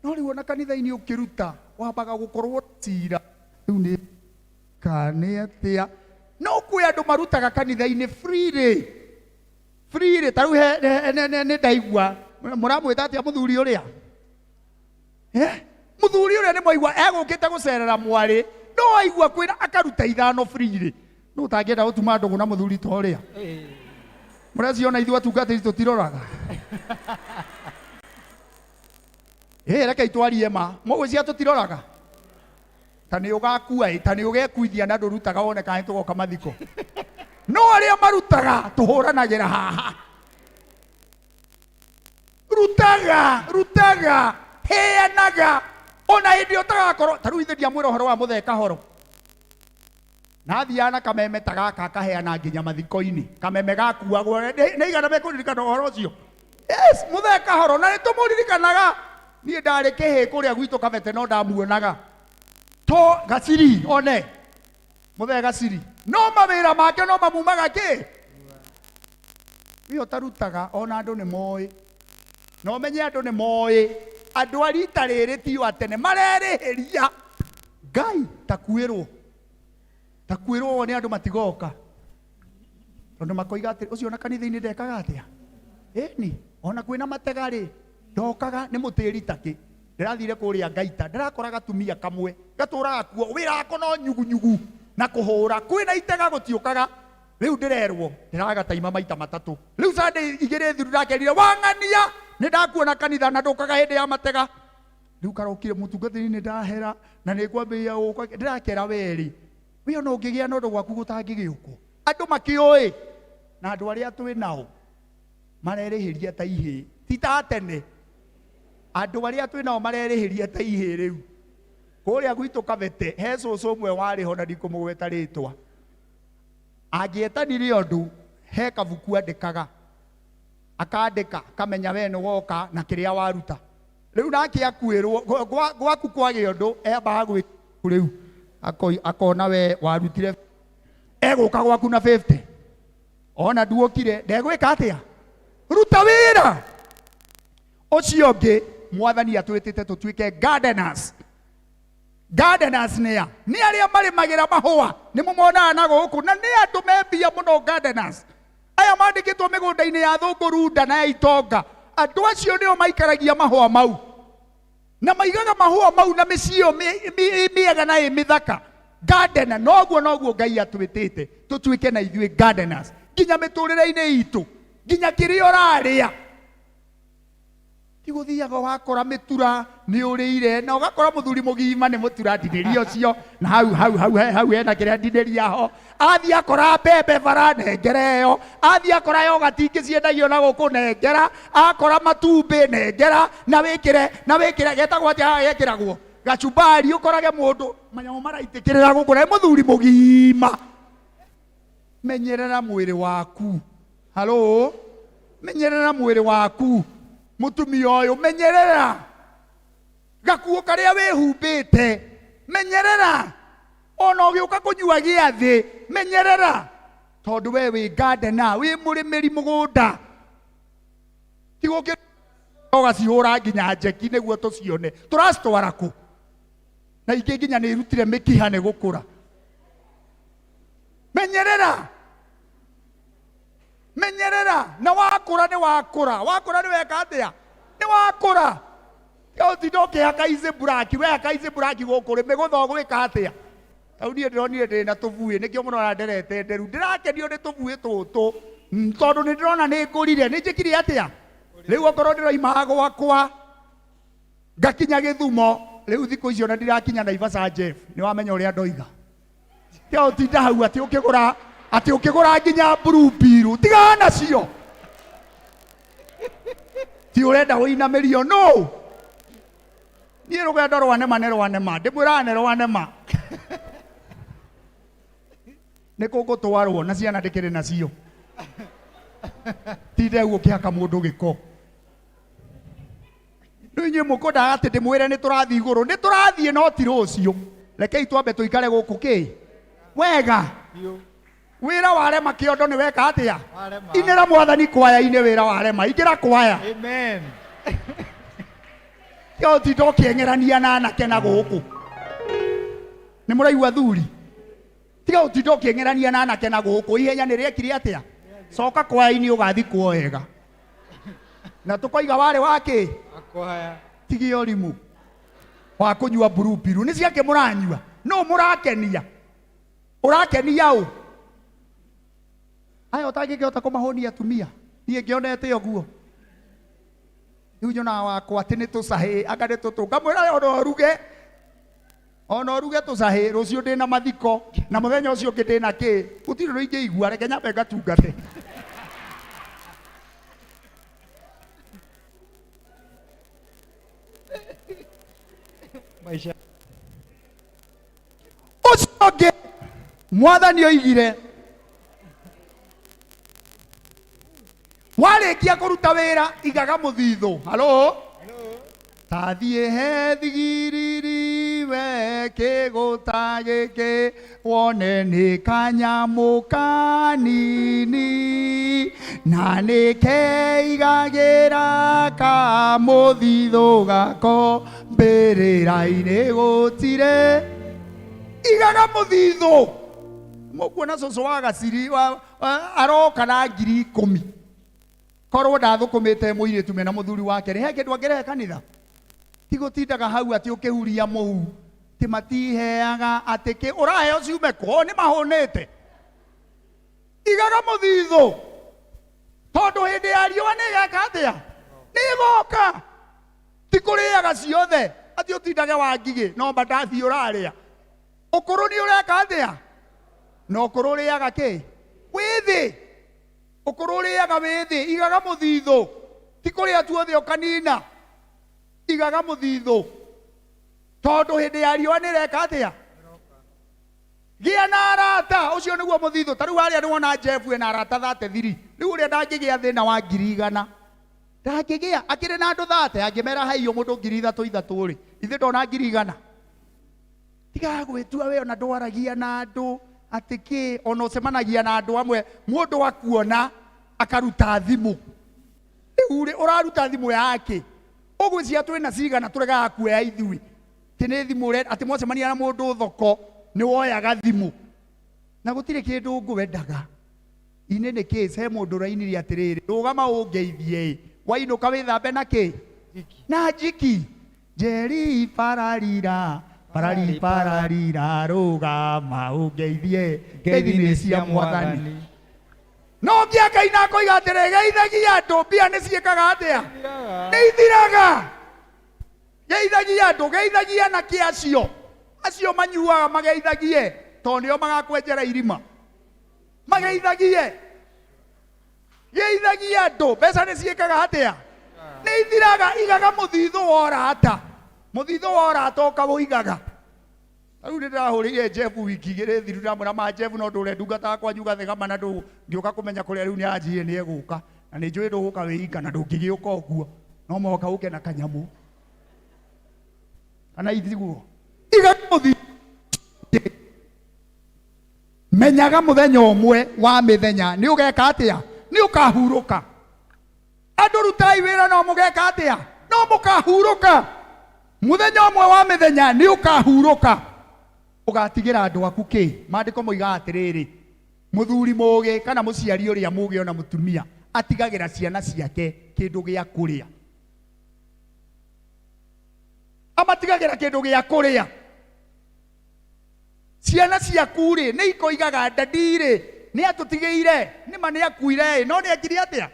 No rĩu ona kanitha-inĩ ũkĩruta wambaga gũkorwo cira, rĩu nĩ ka nĩ atĩa. No kwĩ andũ marutaga kanitha-inĩ freely, freely. Ta rĩu nĩ ndaigua mũramwĩta atĩa mũthuri ũrĩa, mũthuri ũrĩa nĩ mwaigua egũkĩte gũcerera mwarĩ, no aigua kwĩra akaruta 5 freely. No ũtangĩenda gũtuma ndũgũ na mũthuri ta ũrĩa mũreciona, ithuĩ atungatĩri tũtiroraga. Ĩ reke itwarie ma, mũgwĩciria tũtiroraga? Ta nĩ ũgakua ĩ, ta nĩ ũgekuithia na ndũrutaga wone kana nĩtũgoka mathiko. No arĩa marutaga tũhũranagĩra haha. Rutaga, rutaga, heanaga ona hĩndĩ ĩyo ũtagakorwo. Ta rĩu ithe ndiamwĩra ũhoro wa mũthee Kahoro, na athiaga na kameme ta gaka akaheana nginya mathiko-inĩ, kameme gakuagwo nĩ igana mekũririkana ũhoro ũcio. Yes, mũthee Kahoro, na nĩtũmũririkanaga. Niĩ ndarĩ kĩhĩ kũrĩa gwitũ Kabete, no ndamuonaga to gaciri one mũthee Gaciri, no mawĩra make no mamumaga kĩ we ũtarutaga. Ona andũ nĩ moĩ, na ũmenye andũ nĩ moĩ, andũ a rita rĩrĩ tio a tene marerĩhĩria ngai takuĩrwo, takuĩrwo wone andũ matigoka, tondũ makoiga atĩ ũcio na kanitha-inĩ ndekaga atĩa, ĩni ona kwĩna matega rĩ ndokaga, nĩ mũtĩri takĩ. Ndĩrathire kũrĩa Ngaita, ndĩrakora gatumia kamwe gatũraga kuo, wĩra wako no nyugunyugu na kũhũra, kwĩna itega gũtiũkaga. Rĩu ndĩrerwo ndĩragataima maita matatũ, rĩu Sunday 2 thiru ndakerire wang'ania nĩ ndakuona kanitha na ndũkaga hĩndĩ ya matega. Rĩu karokire mũtungatĩri nĩ ndahera na nĩ ngwambĩrĩria gũka, ndĩrakera werĩ we ona ũngĩgĩa na ũndũ gwaku gũtangĩgĩũkwo. Andũ makĩũĩ na andũ arĩa twĩ nao marerĩhĩria ta ihĩĩ, ti ta tene. Andũ arĩa twĩ nao marerĩhĩria ta ihĩĩ rĩu. Kũrĩa gwitũ Kabete he cũcũ ũmwe warĩ ho na ndikũmũgweta rĩtwa. Angĩetanire ũndũ he kabuku andĩkaga, akandĩka akamenya we nĩ woka na kĩrĩa waruta. Rĩu nake akuĩrwo gwaku kwagĩa ũndũ embaga gwĩ rĩu akona we warutire egũka gwaku na 50 ona nduokire ndegwĩka atĩa? Ruta wĩra. Ũcio ũngĩ mwathani atwĩtĩte tũtuĩke gardeners. Gardeners nĩ a? Nĩ arĩa marĩmagĩra mahũa, nĩ mũmonaga na gũkũ, na nĩ andũ me mbia mũno gardeners. Aya mandĩkĩtwo mĩgũnda-inĩ ya thũngũ runda na ya itonga, andũ acio nĩo maikaragia mahũa mau, na maigaga mahũa mau na mĩciĩ ĩyo mĩega na ĩ mĩthaka. Gardener, noguo noguo Ngai atwĩtĩte tũtuĩke na ithuĩ gardeners nginya mĩtũrĩre-inĩ itũ, nginya kĩrĩa ũrarĩa. Ti gũthiaga wakora mĩtura nĩ ũrĩire na ũgakora mũthuri mũgima nĩ mũtura ndinĩria ũcio, na hau hau hau hau hena kĩrĩa ndinĩria ho. Athiĩ akora mbembe bara nengera ĩyo, athiĩ akora yogati ingĩ ciendagio na gũkũ nengera, akora matumbĩ nengera, na wĩkĩre, na wĩkĩre getagwo atĩa haha gekĩragwo gacumbari, ũkorage mũndũ manyamũ maraitĩkĩrĩra gũkũ na nĩ mũthuri mũgima. Menyerera mwĩrĩ waku. Halo, menyerera mwĩrĩ waku mũtumia ũyũ, menyerera gakuo karĩa wĩhumbĩte, menyerera ona ũgĩũka kũnyua gĩathĩ, menyerera tondũ we wĩ gardener, wĩ mũrĩmĩri mũgũnda. Ti gũkĩ ũgacihũra nginya njeki nĩguo tũcione tũracitwara kũ, na ingĩ nginya nĩ irutire mĩkiha nĩ gũkũra. Menyerera, menyerera, na wakũra nĩ wakũra, wakũra nĩ weka atĩa? Nĩ wakũra. Ũtinda ũkĩhaka ici black, we haka ici black gũkũ rĩ, mĩgũtha ũgwĩka atĩa? Tau niĩ ndĩronire ndĩ na tũbuĩ, nĩkĩo mũrona nderete nderu. Ndĩrakenio nĩ tũbuĩ tũtũ, tondũ nĩ ndĩrona nĩ ngũrire, nĩ njĩkire atĩa? Rĩu okorwo ndĩroima gwakwa ngakinya Gĩthumo, rĩu thikũ icio na ndirakinya Naivasha Jeff, nĩ wamenya ũrĩa ndoiga. Tiga ũtinda hau atĩ ũkĩgũra, atĩ ũkĩgũra nginya blue pill, tigana nacio. Ti ũrenda ũinamĩrio no. Niĩ rũgendo rwa nema nĩ rwa nema, ndĩmwĩraga nĩ rwa nema. Nĩ kũ ngũtwarwo na ciana ndĩkĩrĩ nacio. Tinde ũguo ũkĩhaka mũndũ gĩko. Rĩu inyuĩ mũkwendaga atĩ ndĩmwĩre nĩ tũrathiĩ igũrũ, nĩ tũrathiĩ no ti rũciũ. Rekei twambe tũikare gũkũ kĩ wega. Wĩra warema kĩondo nĩ weka atĩa? Inĩra mwathani kwaya-inĩ, wĩra warema, ingĩra kwaya.
Amen.
Tiga ũtinda ũkĩeng'erania na anake na gũkũ. Nĩ mũraigua thuri? Tiga ũtinda ũkĩeng'erania na anake na gũkũ. Ihenya nĩ rĩekire atĩa? Coka kwaya-inĩ ũgathikwo wega. Na tũkoiga warĩ wa kĩ?
Akwaya.
Tigia ũrimũ wa kũnyua blue pill. Nĩ ciakĩ mũranyua? Nũ mũrakenia? Ũrakenia ũ? Aya ũtangĩkĩhota kũmahũnia atumia. Niĩ ngĩonete ũguo. Rĩu nyonaga wakwa atĩ nĩ tũcahĩ, anga nĩ tũtũ. Ngamwĩra ona ũruge. Ona ũruge tũcahĩ, rũciũ ndĩna mathiko, na mũthenya ũcio ũngĩ ndĩna kĩ. Gũtirĩ ũndũ ingĩigua, reke nyambe ngatungate.
Maisha.
Ũcio ũngĩ, mwathani oigire, warĩkia kũruta wĩra, igaga mũthithũ. Halo? Tathiĩ he thigiriri we kĩgũta gĩkĩ, wone nĩ kanyamũ kanini, na nĩ keigagĩra kamũthithũ gako mbĩrĩra-inĩ gũtirĩ. Igaga mũthithũ. Mũkuona cũcũ wa gaciri aroka na ngiri ikũmi. Korwo ndathũkũmĩte mũirĩtu mena mũthuri wake rĩ, he kĩndũ angĩrehe kanitha? Ti gũtindaga hau atĩ ũkĩhuria mũhu, ti matiheaga atĩ kĩ, ũraheo ciume kũ? O nĩ mahũnĩte. Igaga mũthithũ, tondũ hĩndĩ ya riũa nĩ ĩgeka atĩa? Nĩ ĩgoka. Ti kũrĩaga ciothe, atĩ ũtindage wa ngigĩ, no mandathi ũrarĩa. Ũkũrũ nĩ ũreka atĩa? Na ũkũrũ ũrĩaga kĩ? Wĩthĩ. Ũkũrũ ũrĩaga wĩthĩ. Igaga mũthithũ. Ti kũrĩa tuothe ũkanina. Igaga mũthithũ. Tondũ hĩndĩ ya riũa nĩ ĩreka atĩa? Gĩa na arata, ũcio nĩguo mũthithũ. Ta rĩu harĩa nĩwona Jeff ena arata 33. Rĩu ũrĩa ndangĩgĩa thĩna wa 100,000. Ndangĩgĩa, akĩrĩ na andũ 30, angĩmera haiyo mũndũ 3,000 3,000 rĩ, ithe ndona 100,000. Tigaga gwĩtua we ona ndwaragia na andũ atĩ kĩ, ona ũcemanagia na andũ amwe, mũndũ akuona akaruta thimũ. Rĩu rĩ, ũraruta thimũ yake? Ũgwĩciria twĩna cigana tũregaga kuoya ithuĩ? Atĩ nĩ thimũ ũrenda, atĩ mwacemania na mũndũ thoko nĩ woyaga thimũ. Na gũtirĩ kĩndũ ngwendaga. Inĩ nĩ kĩ, he mũndũ ũrainirie atĩrĩrĩ, rũgama ũngeithie ĩ, wainũka wĩthambe na kĩ? Na njiki. Njeri pararira, parari pararira, rũgama ũngeithie, ngeithi nĩ cia mwathani. No ũngĩ akaina akoiga atĩrĩ, geithagia andũ, mbia nĩ ciĩkaga atĩa? Nĩ ithiraga. Geithagia andũ, geithagia anake acio. Acio manyuaga mageithagie, tondũ nĩo magakwenjera irima. Mageithagie. Geithagia andũ, mbeca nĩ ciĩkaga atĩa? Nĩ ithiraga. Igaga mũthithũ wa ũrata. Mũthithũ wa ũrata ũkawũigaga. Rĩu nĩ ndĩrahũrĩire Jeff wiki igĩrĩ thiru, ndamwĩra ma Jeff no ndũre ndungata yakwa nyuga thĩgama na ndũ ngĩũka kũmenya kũrĩa rĩu nĩ anjĩrire nĩ egũka. Na nĩ njũĩ ndũgũka wĩ ika na ndũngĩgĩũka ũguo. No mũhaka ũke na kanyamũ. Kana ithiguo. Iga mũthithũ. Menyaga mũthenya ũmwe wa mĩthenya nĩ ũgeka atĩa? Nĩ ũkahurũka. Andũ rutai wĩra no mũgeka atĩa? No mũkahurũka. Mũthenya ũmwe wa mĩthenya nĩ ũkahurũka. Ũgatigĩra andũ aku kĩ? Maandĩko moigaga atĩrĩrĩ, mũthuri mũũgĩ kana mũciari ũrĩa mũũgĩ ona mũtumia atigagĩra ciana ciake kĩndũ gĩa kũrĩa. Amatigagĩra kĩndũ gĩa kũrĩa. Ciana ciaku rĩ, nĩ ikoigaga dadi rĩ, nĩ atũtigĩire, nĩ ma nĩ akuire ĩ, no nĩ ekire atĩa?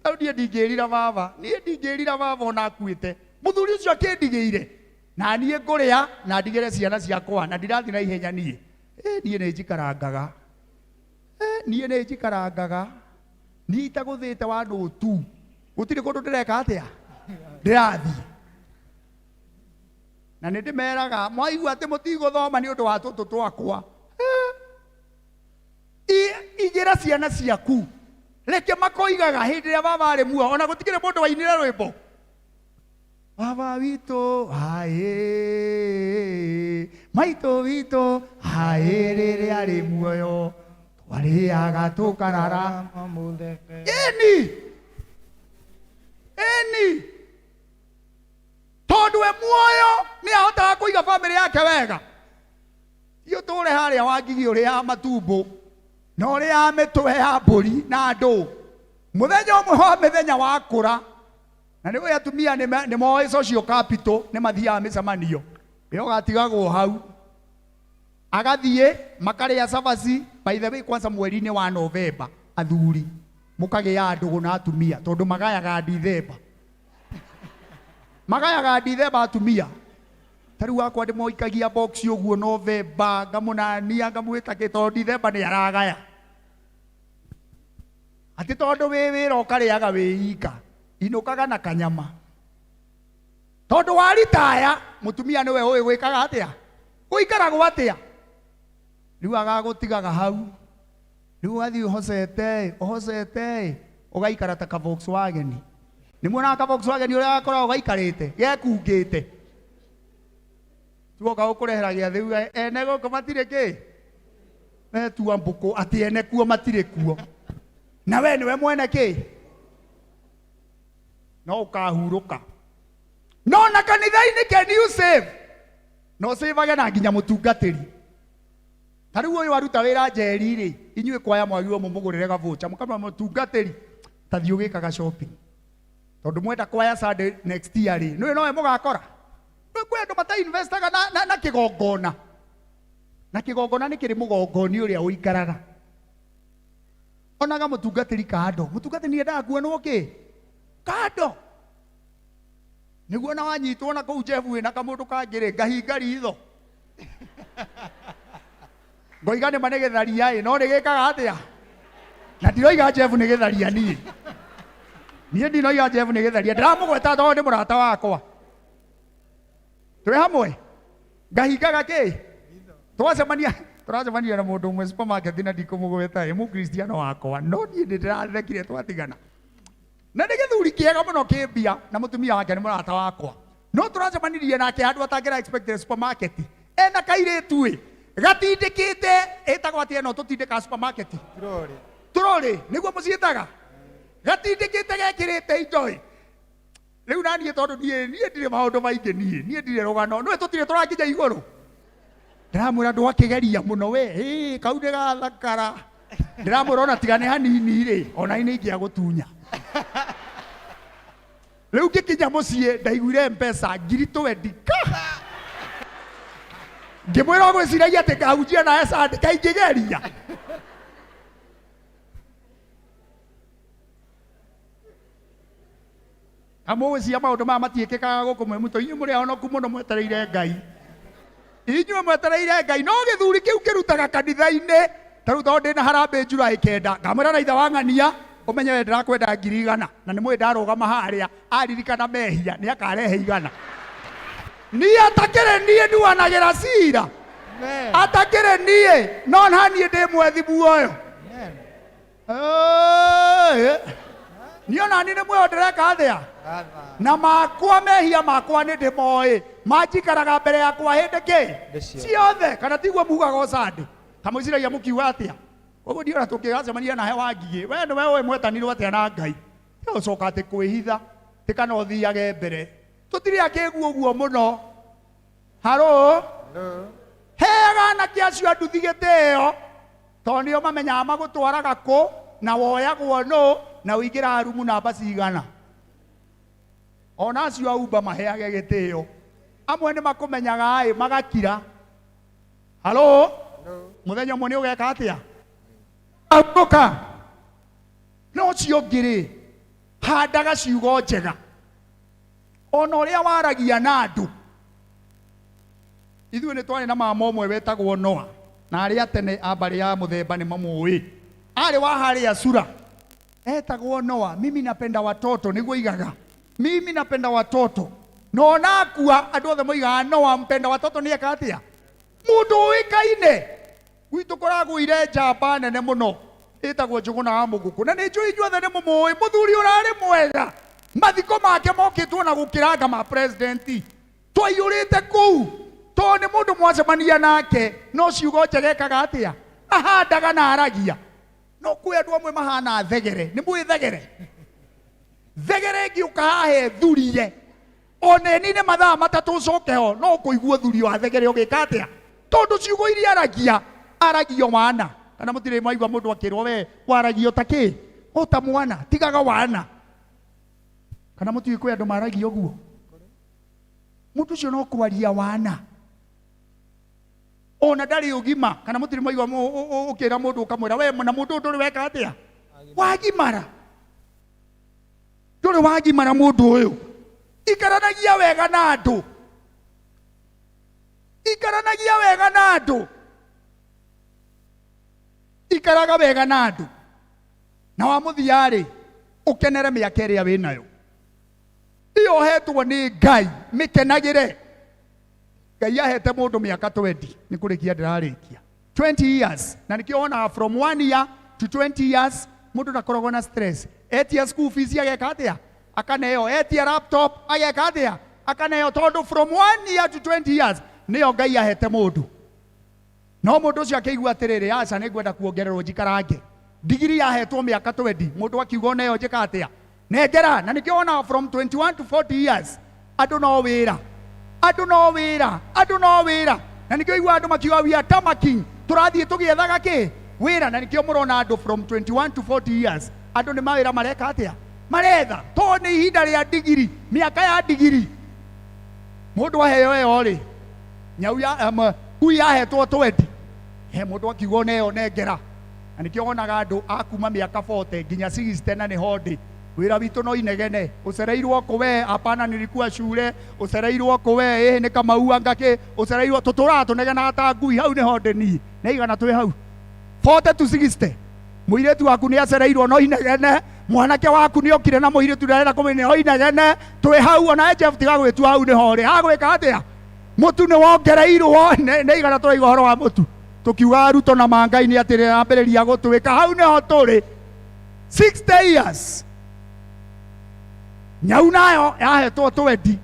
Rĩu niĩ ndingĩrira baba, niĩ ndingĩrira baba ona akuĩte. Mũthuri ũcio akĩndigĩire, na niĩ ngũrĩa na ndigĩre ciana ciakwa, na ndirathiĩ na ihenya niĩ. Niĩ nĩ njikarangaga. Niĩ nĩ njikarangaga. Niĩ itagũthĩte wa nũtu. Gũtirĩ kũndũ ndĩreka atĩa? Ndĩrathiĩ. Na nĩ ndĩmeraga, mwaigua atĩ mũtigũthoma nĩ ũndũ wa tũtũ twakwa. Igĩra ciana ciaku. Reke makoigaga hĩndĩ ĩrĩa baba arĩ muoyo, ona gũtikĩrĩ mũndũ wainire rwĩmbo. Baba witũ aĩ, maitũ witũ aĩ, rĩrĩa arĩ muoyo twarĩaga tũkarara. Ĩni, ĩni, tondũ e muoyo nĩ ahotaga kũiga bamĩrĩ yake wega. Ti ũtũre harĩa Wangigi ũrĩaga matumbo na ũrĩaga mĩtwe ya mbũri na andũ. Mũthenya ũmwe wa mĩthenya wakũra, na nĩ ũĩ atumia nĩ moĩ social capital, nĩ mathiaga mĩcemanio, ĩyo gatigagwo hau. Agathiĩ makarĩa cabaci. By the way, kwanza mweri-inĩ wa November, athuri mũkagĩa ndũgũ na atumia tondũ magayaga Dithemba. Magayaga Dithemba atumia. Ta rĩu wakwa ndĩmoikagia box ũguo November, ngamũnania, ngamwĩta kĩ, tondũ Dithemba nĩ aragaya. Atĩ tondũ wĩ wĩra ũkarĩaga wĩ ika, inũkaga na kanyama. Tondũ wa ritaya, mũtumia nĩwe ũĩ gwĩkaga atĩa? Gũikaragwo atĩa? Rĩu agagũtigaga hau. Rĩu ũgathiĩ ũhocete, ũhocete, ũgaikara ta ka Volkswagen. Nĩ muonaga ka Volkswagen ũrĩa gakoragwo gaikarĩte, gekungĩte. Tuoka gũkũrehera gĩathĩ uge, ene gũkũ matirĩ kĩ? Metua mbũkũ, atĩ ene kuo matirĩ kuo. Na we nĩwe mwene kĩ? No ũkahurũka. No na kanitha-inĩ can you save? No save na nginya mũtungatĩri. Ta rĩu ũyũ aruta wĩra njeri rĩ, inyuĩ kwaya mwagĩrĩirwo mũmũgũrĩre gabũca, mũkamwĩra mũtungatĩri, ta thiĩ ũgĩkaga shopping. Tondũ mwenda kwaya Sunday next year rĩ, nĩũĩ nowe mũgakora. Nĩũĩ kwĩ andũ mata-investaga na kĩgongona. Na kĩgongona nĩ kĩrĩ mũgongoni ũrĩa ũikaraga. Onaga mũtungatĩri kando. Mũtungatĩri nĩ endaga kuonwo kĩ? Kando. Nĩguo na wanyitwo na kũu Jeff wĩna kamũndũ kangĩ rĩ, ngahinga ritho. Ngoiga nĩ ma nĩ gĩtharia ĩ, no nĩ gĩkaga atĩa? Na ndiroiga Jeff nĩ gĩtharia niĩ. Niĩ ndinoiga Jeff nĩ gĩtharia, ndĩramũgweta tondũ nĩ mũrata wakwa. Twĩ hamwe? Ngahingaga kĩ? Twacemania tũracemania na mũndũ ũmwe supermarket na ndikũmũgweta ĩ mũkristiano wakwa no niĩ nĩ ndĩrathekire twatigana na nĩ gĩthuri kĩega mũno kĩ mbia na mũtumia wake nĩ mũrata wakwa no tũracemanirie nake handũ atangĩra expected supermarket ena kairĩtu ĩ gatindĩkĩte ĩtagwo atĩa ĩno tũtindĩkaga supermarket turori nĩguo mũciĩtaga gatindĩkĩte gekĩrĩte indo ĩ rĩu na niĩ tondũ niĩ niĩ ndirĩ maũndũ maingĩ niĩ niĩ ndirĩ rũgano nĩwe tũtirĩ tũrakinya igũrũ ndĩramwĩra ndwakĩgeria mũno we ĩ kau nĩ gathakara ndĩramwĩra ona tiga nĩ hanini rĩ ona nĩ ingĩagũtunya rĩu ngĩkinya mũciĩ ndaiguire mpesa 20,000 ka ngĩmwĩra ũgwĩciragia atĩ ngahunjia nawe Sunday kaingĩgeria Kamũgwĩciria maũndũ maya matiĩkĩkaga gũkũ mwĩ mũtũ inyuĩ mũrĩ ahonoku mũno mwetereire Ngai inyuĩ mwetereire Ngai no gĩthuri kĩu kĩrutaga kanitha-inĩ ta rĩu tondũ ndĩna harambĩ July 9 ngamwĩra na ithe wa ng'ania ũmenye we ndĩrakwenda 100,000 na nĩ mũĩ ndarũgama harĩa aririkana mehia nĩ akarehe 100 niĩ atakĩrĩ niĩ nduanagĩra cira atakĩrĩ niĩ no na niĩ ndĩ mwethi muoyo Ĩĩ. Niĩ ona niĩ nĩ muoyo ndĩreka atĩa na makwa mehia makwa nĩ ndĩmoĩ manjikaraga mbere yakwa hĩndĩ kĩ ciothe kana tiguo mugaga ũcandĩ kamwĩciragia mũkiuga atĩa koguo ndiona tũngĩgacemania nahe wa ngigĩ we nĩwe ũĩ mwetanirwo atĩa na Ngai tiga gũcoka atĩ kwĩhitha tĩ kana ũthiage mbere tũtirĩ akĩgu ũguo mũno haro heaga anake acio a nduthi gĩtĩo tondũ nĩo mamenyaga magũtwaraga kũ na woyagwo nũ na ũingĩraga rumu namba cigana ona acio a Uber maheage gĩtĩo amwe nĩ makũmenyaga ĩ magakira halo mũthenya ũmwe nĩ ũgeka atĩa ahurũka no ũcio ũngĩ rĩ handaga ciugo njega ona ũrĩa waragia na andũ ithuĩ nĩ twarĩ na mama ũmwe wetagwo Noa na arĩa tene a mbarĩ ya mũthemba nĩ mamũĩ arĩ wa harĩa Sura etagwo Noa mimi napenda watoto nĩguo igaga mimi napenda watoto na ona akua andũ othe moigaga Noa mpenda watoto nĩ eka atĩa mũndũ ũĩkaine gwitũ kũragũire njamba nene mũno ĩtagwo Njũgũna wa Mũgũkũ na nĩ njũĩ inyuothe nĩ mũmũĩ mũthuri ũrarĩ mwega mathiko make mokĩtwo na gũkĩranga ma president twaiyũrĩte kũu tondũ nĩ mũndũ mwacemania nake no ciugo njega ekaga atĩa ahandaga na aragia no kwĩ andũ amwe mahana thegere nĩ mũĩ thegere thegere ĩngĩũka haha ĩthurie ona ĩnine mathaa matatũ ũcoke ho no ũkũigua ũthuri wa thegere ũgĩka atĩa tondũ ciugo iria aragia aragio wana kana mũtirĩ mwaigua mũndũ akĩrwo we waragio ta kĩ o ta mwana tigaga wana kana mũtiũĩ kwĩ andũ maragia ũguo mũndũ ũcio no kwaria wana ona ndarĩ ũgima kana mũtirĩ mwaigua ũkĩra mũndũ ũkamwĩra we na mũndũ ũyũ ndũrĩ weka atĩa wagimara ndũrĩ wagimara mũndũ ũyũ ikaranagia wega na andũ ikaranagia wega na andũ ikaraga wega na andũ na wa mũthia rĩ ũkenere mĩaka ĩrĩa wĩnayo iyo ũhetwo nĩ Ngai mĩkenagĩre Ngai ahete mũndũ mĩaka 20 nĩ kũrĩkia ndĩrarĩkia 20 years na nĩkĩo wonaga from 1 year to 20 years mũndũ ndakoragwo na stress etia school fees ageka atĩa akaneo etia laptop ageka atĩa akaneo tondũ from 1 year to 20 years nĩyo Ngai ahete mũndũ no mũndũ ũcio akĩigua atĩrĩrĩ aca nĩ ngwenda kuongererwo njikarange ndigiri yahetwo mĩaka 20 mũndũ akiuga oneyo njĩka atĩa nengera na nĩkĩo wonaga from 21 to 40 years andũ no wĩra andũ no wĩra andũ no wĩra na nĩkĩo igua andũ makiuga we are tamaking tũrathiĩ tũgĩethaga kĩ wĩra na nĩkĩo mũrona andũ from 21 to 40 years andũ nĩ mawĩra mareka atĩa maretha tondũ nĩ ihinda rĩa ndigiri mĩaka ya ndigiri mũndũ aheo ĩyo rĩ nyau ya ngui yahetwo 20 he mũndũ akiuga oneyo nengera na nĩkĩo wonaga andũ a kuma mĩaka 40 nginya 60 na nĩho ndĩ wĩra witũ no inegene ũcereirwo kũ we hapana nilikuwa shule ũcereirwo kũ we ĩhĩ nĩ kamau anga kĩ ũcereirwo tũtũraga tũnegenaga ta ngui hau nĩho ndĩ niĩ nĩ igana twĩ hau 40 to 60 mũirĩtu waku nĩ acereirwo no inegene mwanake waku nĩ okire na mũirĩtu ndarenda kũmenya no inegene twĩ hau ona Jeff tiga gwĩtua hau nĩho rĩ hagwĩka atĩa Mũtu nĩ wongereirwo nĩ igana tũraiga ũhoro wa mũtu. Tũkiuga Ruto na Mangai nĩ atĩ rĩrambĩrĩria gũtwĩka hau nĩho tũrĩ 60 years. Nyau nayo yahetwo 20.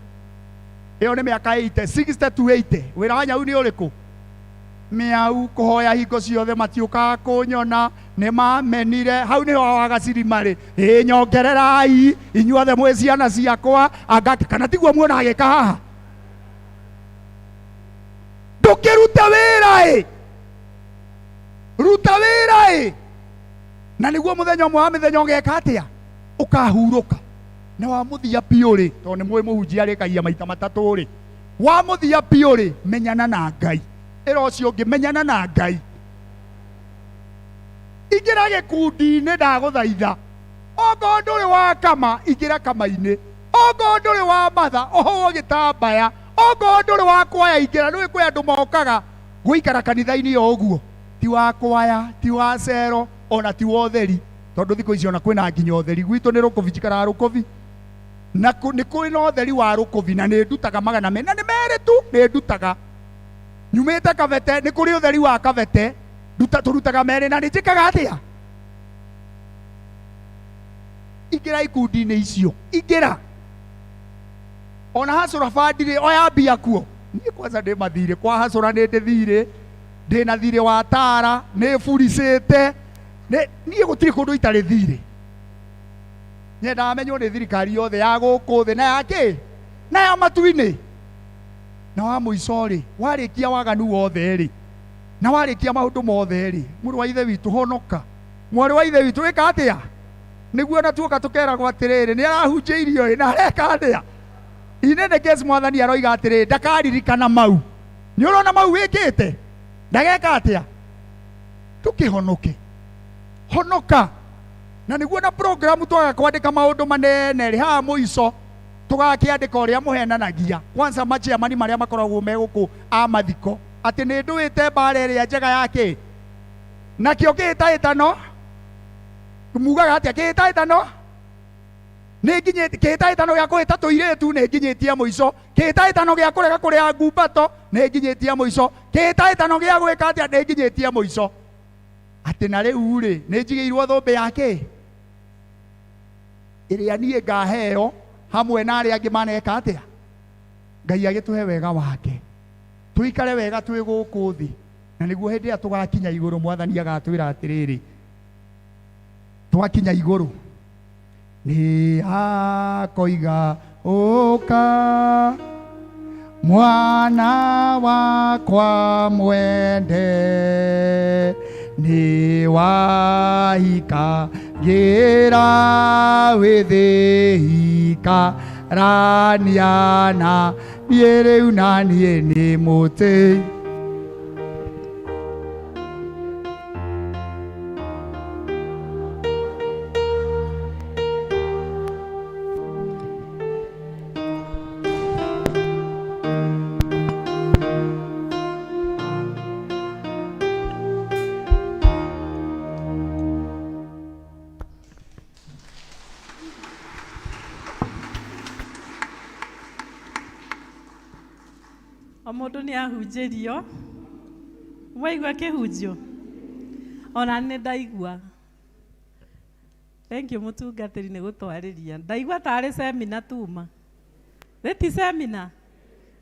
Ĩyo nĩ mĩaka 80, 60 to 80. Wĩra wa nyau nĩ ũrĩkũ? Mĩau kũhoya hingo ciothe matiũkaga kũnyona nĩ mamenire hau nĩho wagaciri marĩ ĩ nyongererai inyuothe mwĩ ciana ciakwa anga kana tiguo muona agĩka haha ndũkĩrute wĩra ĩ ruta wĩra ĩ na nĩguo mũthenya ũmwe wa mĩthenya ũgeka atĩa ũkahurũka na wa mũthia biũ rĩ tondũ nĩ mũĩ mũhunjia arĩkagia maita matatũ rĩ wa mũthia biũ rĩ menyana na Ngai ĩra ũcio ũngĩ menyana na Ngai ingĩra gĩkundi-inĩ ndagũthaitha okorwo ndũrĩ wa kama ingĩra kama-inĩ okorwo ndũrĩ wa matha ohwo gĩtambaya okorwo ndũrĩ wa kwaya ingĩra nĩũĩ kwĩ andũ mokaga gũikara kanitha-inĩ o ũguo ti wa kwaya ti wa cero ona ti wa ũtheri tondũ thikũ ici ona kwĩna nginya ũtheri gwitũ nĩ rũkũbi njikaraga rũkũbi na nĩ kũrĩ na ũtheri wa rũkũbi na nĩ ndutaga magana merĩ na nĩ merĩ tu nĩ ndutaga nyumĩte kabete nĩ kũrĩ ũtheri wa kabete tũrutaga merĩ na nĩ njĩkaga atĩa ingĩra ikundi-inĩ icio ingĩra ona hacũra bandirĩ oya mbia kuo niĩ kwanza ndĩ mathirĩ kwa hacũra nĩ ndĩ thirĩ ndĩna thirĩ wa tara nĩ buricĩte niĩ gũtirĩ kũndũ itarĩ thirĩ nyendaga menywo nĩ thirikari yothe ya gũkũ thĩ na ya kĩ na ya matu-inĩ na wa mũico rĩ warĩkia waganu wothe rĩ na warĩkia maũndũ mothe rĩ mũrũ wa ithe witũ honoka mwarĩ wa ithe witũ ĩka atĩa nĩguo na tuoka tũkeragwo atĩrĩrĩ nĩ arahunjĩirio ĩ na areka atĩa inene kesi mwathani aroiga atĩrĩrĩ ndakaririkana mau nĩ ũrona mau wĩkĩte ndageka atĩa tũkĩhonoke honoka na nĩguo na programu twaga kwandĩka maũndũ manene rĩ haha mũico tũgakĩandĩka ũrĩa mũhenanagia kwanza machairman marĩa makoragwo me gũkũ a mathiko atĩ nĩ ndũĩte mbara ĩrĩa njega ya kĩ nakĩo kĩhĩtahĩtano mugaga atĩa kĩhĩtahĩtano nĩ nginyĩtie kĩhĩtahĩtano gĩa kũhĩta tũirĩtu nĩ nginyĩtie mũico kĩhĩtahĩtano gĩa kũrega kũrĩa ngumbato nĩ nginyĩtie mũico kĩhĩtahĩtano gĩa gwĩka atĩa nĩ nginyĩtie mũico atĩ na rĩu rĩ nĩ njigĩirwo thũmbĩ ya kĩ ĩrĩa niĩ ngaheo hamwe na arĩa angĩ maneka atĩa Ngai agĩtũhe wega wake tũikare wega twĩ gũkũ thĩ na nĩguo hĩndĩ ĩrĩa tũgakinya igũrũ mwathani agatwĩra atĩrĩrĩ twakinya igũrũ nĩ akoiga ũka mwana wakwa mwende nĩ wahika gĩra wĩthĩika rania na niĩ rĩu na niĩ nĩ mũtĩ
o mũndũ nĩ ahunjĩrio waigua kĩhunjio ona nĩ ndaigua thank you mũtungatĩri nĩ gũtwarĩria ndaigua tarĩ semina tuma rĩti semina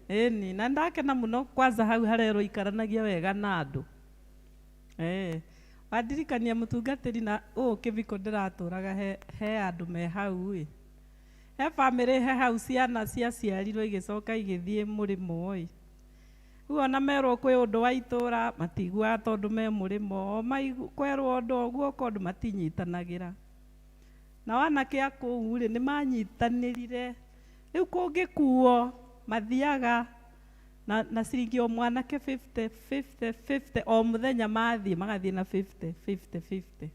ĩni na ndakena mũno kwanza hau harerwo ikaranagia wega na andũ wandirikania mũtungatĩri na ũũ kĩbiko ndĩratũraga he andũ me hau ĩ he bamĩrĩ he hau ciana ciaciarirwo igĩcoka igĩthiĩ mũrĩmo ĩ rĩu ona merwo kwĩ ũndũ wa itũra matiguaga tondũ me mũrĩmo o kwerwo ũndũ ũguo ũka ũndũ matinyitanagĩra na wanake a kũu rĩ nĩ manyitanĩrire rĩu kũngĩkuo mathiaga na ciringi o mwanake 50 50 50 o mũthenya mathiĩ magathiĩ na 50 50 50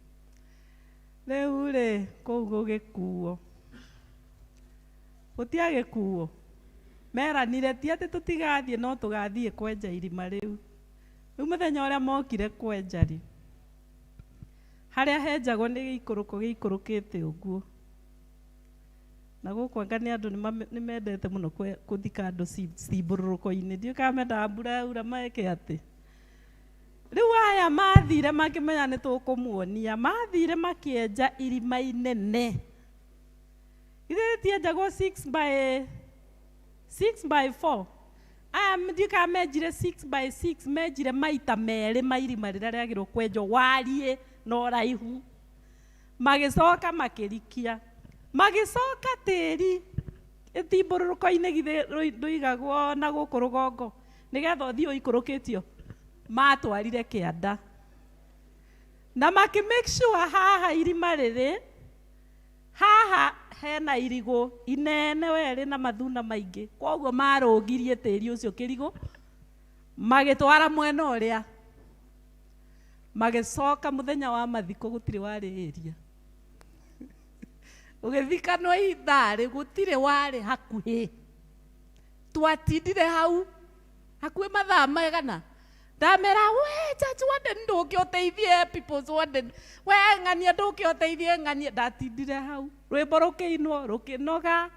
rĩu rĩ kũu gũgĩkuo gũtiagĩkuo meranire ti atĩ tũtigathiĩ no tũgathiĩ kwenja irima rĩu rĩu mũthenya ũrĩa mokire kwenja rĩ harĩa henjagwo nĩ gĩikũrũko gĩikũrũkĩte ũguo Na gũkũ anga nĩ andũ nĩ mendete mũno kũthika andũ cimbũrũrũko-inĩ. Ndiũĩ kana mendaga mbura yaura meke atĩ. Rĩu aya mathire makĩmenya nĩ tũkũmuonia, mathire makĩenja irima inene. Ithe rĩtienjagwo 6 by 6 by 4. Aya ndiũĩ kana menjire 6 by 6, menjire maita merĩ ma irima rĩrĩa rĩagĩrĩirwo kwenjwo wariĩ na ũraihu. Magĩcoka makĩrikia. Magĩcoka tĩri ĩtimbũrũrũko-inĩ githĩ ndũigagwo na gũkũ rũgongo nĩgetha ũthiĩ ũikũrũkĩtio. Matwarire kĩanda. Na makĩ make sure haha irima rĩrĩ, haha hena irigũ inene werĩ na mathuna maingĩ. Koguo marũngirie tĩri ũcio kĩrigũ, magĩtwara mwena ũrĩa. Magĩcoka mũthenya wa mathiko gũtirĩ warĩ area. Ũgĩthikanwo ithaa rĩ, gũtirĩ warĩ hakuhĩ. Twatindire hau hakuhĩ mathaa maigana. Ndamera, we church warden ndũke ũteithie people's warden. We ng'ania ndũke ũteithie ng'ania. Ndatindire hau. Rwĩmbo rũkĩinwo, rũkĩnoga.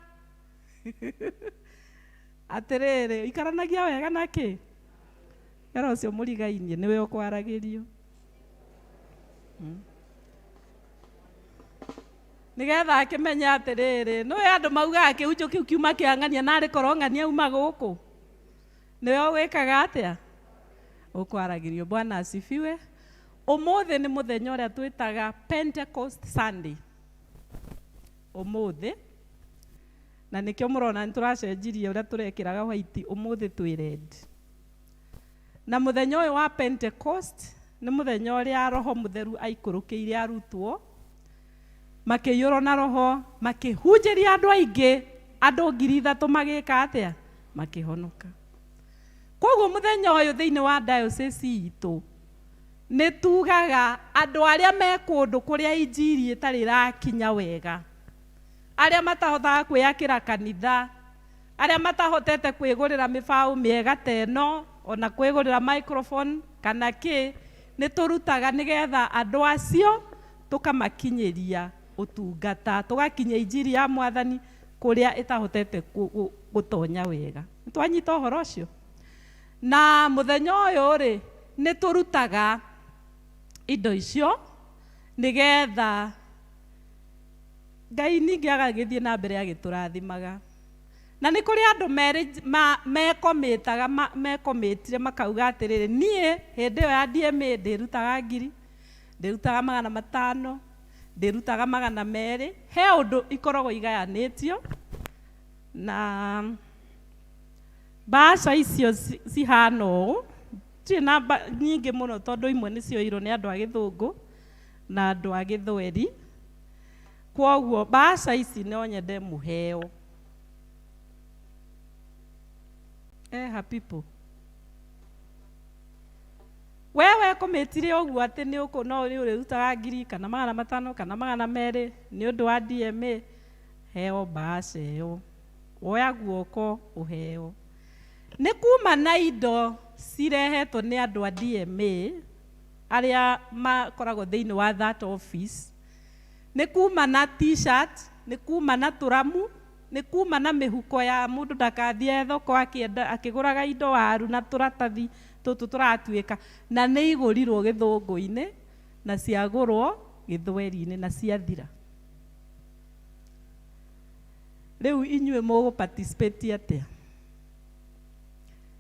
Atĩrĩrĩ, ikaranagia wega na kĩ? Era ũcio mũrigainie nĩwe ũkwaragĩrio. Nĩgetha akĩmenye atĩrĩrĩ, nĩũĩ andũ maugaga kĩhunjio kĩu kiuma kĩa ng'ania, narĩ korwo ng'ania auma gũkũ. Nĩwe ũgwĩkaga atĩa? Ũkwaragĩrio. Bwana asifiwe. Ũmũthĩ nĩ mũthenya ũrĩa twĩtaga Pentecost Sunday. Ũmũthĩ. Na nĩkĩo mũrona nĩ tũracenjirie ũrĩa tũrekĩraga white, ũmũthĩ twĩ red. Na mũthenya ũyũ wa Pentecost nĩ mũthenya ũrĩa Roho Mũtheru aikũrũkĩire arutwo, makĩiyũrwo na Roho, makĩhunjĩria andũ aingĩ, andũ 3,000 magĩka atĩa? Makĩhonoka. Koguo mũthenya ũyũ thĩinĩ wa diocese itũ nĩ tugaga andũ arĩa me kũndũ kũrĩa injiri ĩtarĩ ĩrakinya wega, arĩa matahotaga kwĩyakĩra kanitha, arĩa matahotete kwĩgũrĩra mĩbaũ mĩega ta ĩno, ona kwĩgũrĩra microphone kana kĩ, nĩ tũrutaga nĩgetha andũ acio tũkamakinyĩria ũtungata, tũgakinyia injiri ya Mwathani kũrĩa ĩtahotete gũtonya wega. Nĩ twanyita ũhoro ũcio? Na mũthenya ũyũ rĩ, nĩ tũrutaga indo icio nĩgetha Ngai ningĩ agagĩthiĩ na mbere agĩtũrathimaga. Na nĩ kũrĩ andũ mekomĩtaga, mekomĩtire makauga atĩrĩrĩ, niĩ hĩndĩ ĩyo ya DMA ndĩrutaga 1,000, ndĩrutaga 500, ndĩrutaga 200. He ũndũ ikoragwo igayanĩtio na mbaca icio cihana ũũ, ndirĩ na nyingĩ mũno tondũ imwe nĩ cioirwo nĩ andũ a gĩthũngũ na andũ a gĩthweri. Kwoguo mbaca ici no nyende mũheo. Happy people. We wekomĩtire ũguo atĩ nĩ ũkũ no nĩ ũrĩrutaga 1,000 kana 500 kana 200 nĩ ũndũ wa DMA, heo mbaca ĩyo. Woya guoko ũheo. Nĩ kuma na indo cirehetwo nĩ andũ a DMA arĩa makoragwo thĩinĩ wa that office. Nĩ kuma na t-shirt, nĩ kuma na tũramu, nĩ kuma na mĩhuko ya mũndũ ndagathiĩ thoko akĩgũraga indo waru na tũratathi tũtũ tũratuĩka, na nĩ igũrirwo gĩthũngũ-inĩ na ciagũrwo gĩthweri-inĩ na ciathira. Rĩu inyuĩ mũgũ participate atĩa?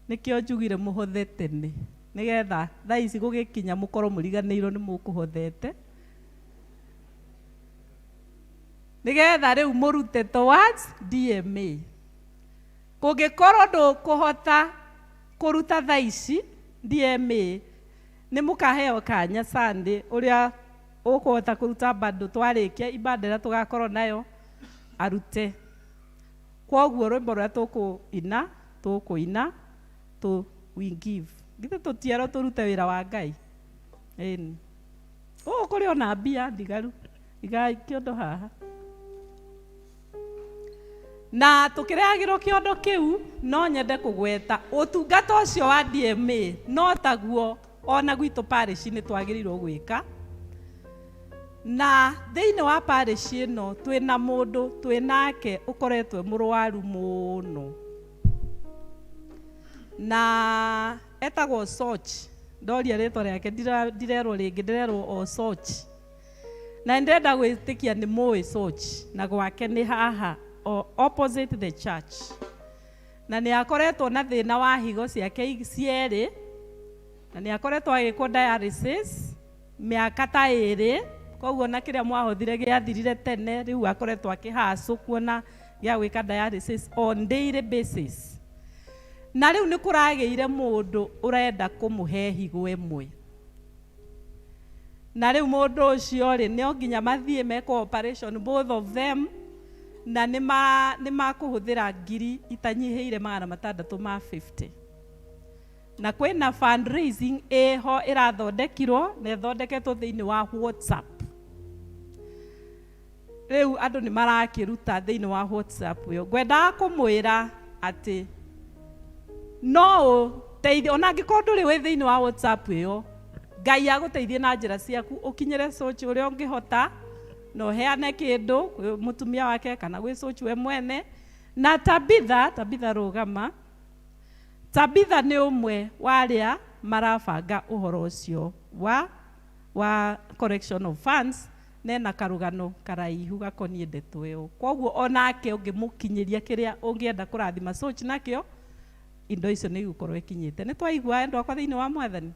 Nĩkĩo njugire mũhothe tene nĩgetha thaa ici gũgĩkinya mũkorwo mũriganĩirwo nĩ mũkũhothete, nĩgetha rĩu mũrute towards DMA. Kũngĩkorwo ndũkũhota kũruta thaa ici DMA, nĩ mũkaheo kanya Sunday ũrĩa ũkũhota kũruta bado twarĩkia ibada ĩrĩa tũgakorwo nayo arute. Kwoguo rwĩmbo rũrĩa tũkũina tũ we give. Githĩ tũtierwo tũrute wĩra wa Ngai? Ĩni. Gũkũ kũrĩ ona mbia ndigaru. Igai kĩondo haha. Na tũkĩrehagĩrwo kĩondo kĩu, no nyende kũgweta ũtungata ũcio wa DMA no taguo ona gwitũ parish nĩ twagĩrĩirwo gwĩka. Na thĩinĩ wa parish ĩno twĩna mũndũ twĩnake ũkoretwo e mũrwaru mũno, na etagwo Soch. Ndoria rĩtwa rĩake ndirerwo rĩngĩ, ndĩrerwo o Soch, na nĩndĩrenda gwĩtĩkia nĩ mũĩ Soch, na gwake nĩ haha o opposite the church, na nĩ akoretwo na thĩna wa higo ciake cierĩ, na nĩ akoretwo agĩkwo dialysis mĩaka ta ĩrĩ. Koguo na kĩrĩa mwahothire gĩathirire tene, rĩu akoretwo akĩhacũ kuona gĩa gwĩka dialysis on daily basis. Na rĩu nĩ kũragĩire mũndũ ũrenda kũmũhe higo ĩmwe, na rĩu mũndũ ũcio rĩ, no nginya mathiĩ mekwo operation both of them, na nĩ makũhũthĩra ngiri itanyihĩire 650. Na kwĩna fundraising ĩho ĩrathondekirwo na ĩthondeketwo thĩinĩ wa WhatsApp. Rĩu andũ nĩ marakĩruta thĩinĩ wa WhatsApp ĩyo. Ngwendaga kũmwĩra atĩ no ũteithie, ona angĩkorwo ndũrĩ wĩ thĩinĩ wa WhatsApp ĩyo, Ngai agũteithie na njĩra ciaku ũkinyĩre Soch ũrĩa ũngĩhota, na ũheane kĩndũ kwĩ mũtumia wake kana gwĩ Soch we mwene. Na Tabitha, Tabitha rũgama. Tabitha nĩ ũmwe wa arĩa marabanga ũhoro ũcio wa collection of funds, nena karũgano karaihu gakoniĩ ndeto ĩyo. Koguo onake ũngĩmũkinyĩria kĩrĩa ũngĩenda kũrathima Soch nakĩo, indo icio nĩ igũkorwo ikinyĩte. Nĩ twaigua endwa akwa thĩinĩ wa Mwathani?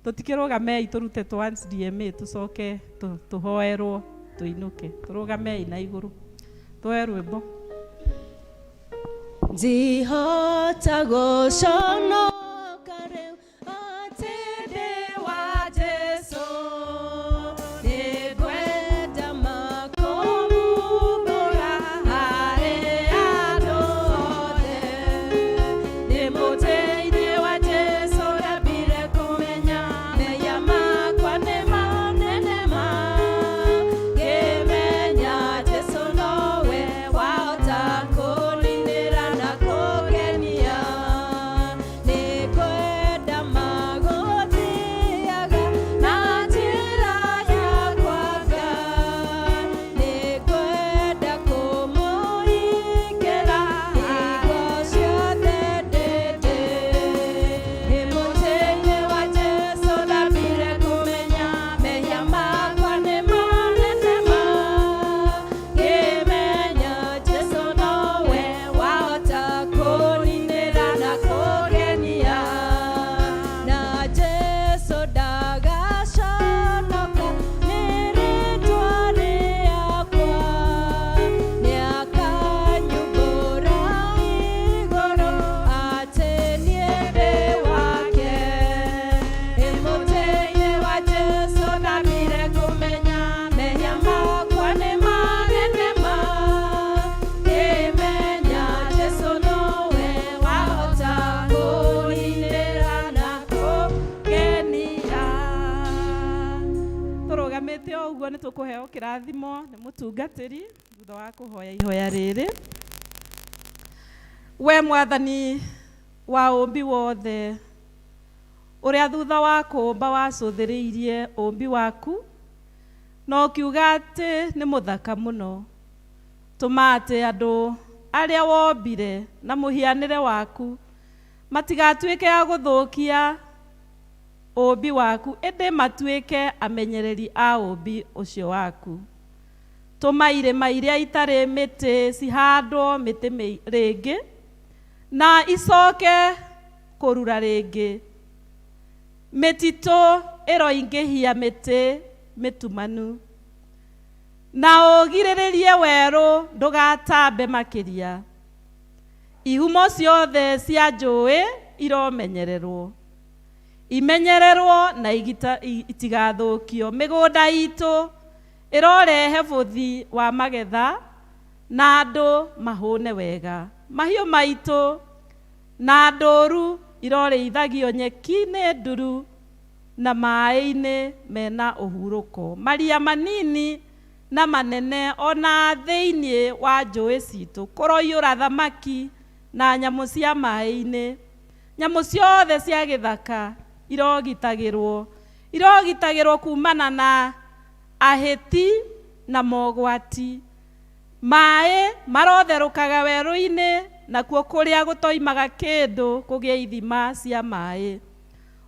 Tũtikĩrũgamei tũrute once DMA, tũcoke tũhoerwo tũinũke. Tũrũgamei na igũrũ twoe rwĩmbo.
Ndihota gũconoka rĩu atĩ ndĩ wa Jesũ, nĩngwenda makũmumbũra harĩ andũ othe. Ndĩ mũtĩ-inĩ wa Jesũ ndambire kũmenya mehia makwa nĩ manene ma, ngĩmenya Jesũ nowe wahota kũninĩra na kũngenia. Nĩngwenda magũthiaga na njĩra yakwa Ngai, nĩngwenda kũmũhingĩra hingo ciothe ndĩndĩ. Ndĩ mũtĩ-inĩ wa Jesũ ndambire kũmenya mehia makwa nĩ manene ma, ngĩmenya Jesũ nowe wahota kũninĩra na kũngenia. Na Jesũ ndagaconoka nĩ rĩtwa rĩakwa, nĩakanyumbũra igũrũ atĩ niĩ ndĩ wake. Ndĩ mũtĩ-inĩ wa Jesũ ndambire kũmenya mehia makwa nĩ manene ma, ngĩmenya Jesũ nowe wahota kũninĩra na kũngenia.
Tũrũgamĩte o ũguo nĩ tũkũheo kĩrathimo nĩ mũtungatĩri thutha wa kũhoya ihoya rĩrĩ. We Mwathani wa ũmbi wothe, ũrĩa thutha wa kũũmba wacũthĩrĩirie ũmbi waku na ũkiuga atĩ nĩ mũthaka mũno, tũma atĩ andũ arĩa wombire na mũhianĩre waku matigatuĩke a gũthũkia ũmbi waku, ĩndĩ matuĩke amenyereri a ũmbi ũcio waku. Tũma irĩma iria itarĩ mĩtĩ cihandwo mĩtĩ rĩngĩ na icoke kũrura rĩngĩ. Mĩtitũ ĩroingĩhia mĩtĩ mĩtumanu, na ũgirĩrĩrie werũ ndũgatambe makĩria. Ihumo ciothe cia njũĩ iromenyererwo, imenyererwo na itigathũkio. Mĩgũnda itũ ĩrorehe bũthi wa magetha na andũ mahũne wega. Mahiũ maitũ na ndũru irorĩithagio nyeki-inĩ nduru na maĩ-inĩ mena ũhurũko. Maria manini na manene ona thĩinĩ wa njũĩ citũ kũroiyũra thamaki na nyamũ cia maĩ-inĩ. Nyamũ ciothe cia gĩthaka irogitagĩrwo kumana na Ahĩti na mogwati. Maĩ marotherũkaga werũ-inĩ, nakuo kũrĩa gũtoimaga kĩndũ kũgĩe ithima cia maĩ.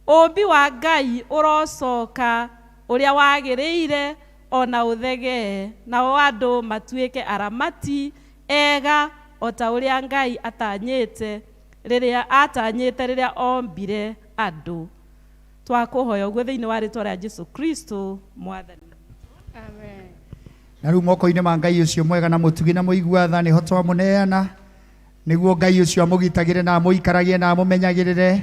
Ũũmbi wa Ngai ũrocoka ũrĩa wagĩrĩire ona ũthegee, nao andũ matuĩke aramati ega o ta ũrĩa Ngai atanyĩte rĩrĩa atanyĩte rĩrĩa ombire andũ. Twakũhoya ũguo thĩinĩ wa rĩtwa rĩa Jesu Kristo Mwathani.
Na rĩu moko-inĩ ma Ngai ũcio mwega na mũtugi na mũigua tha nĩho twamũneana, nĩguo Ngai ũcio amũgitagĩre na amũikaragie na amũmenyagĩrĩre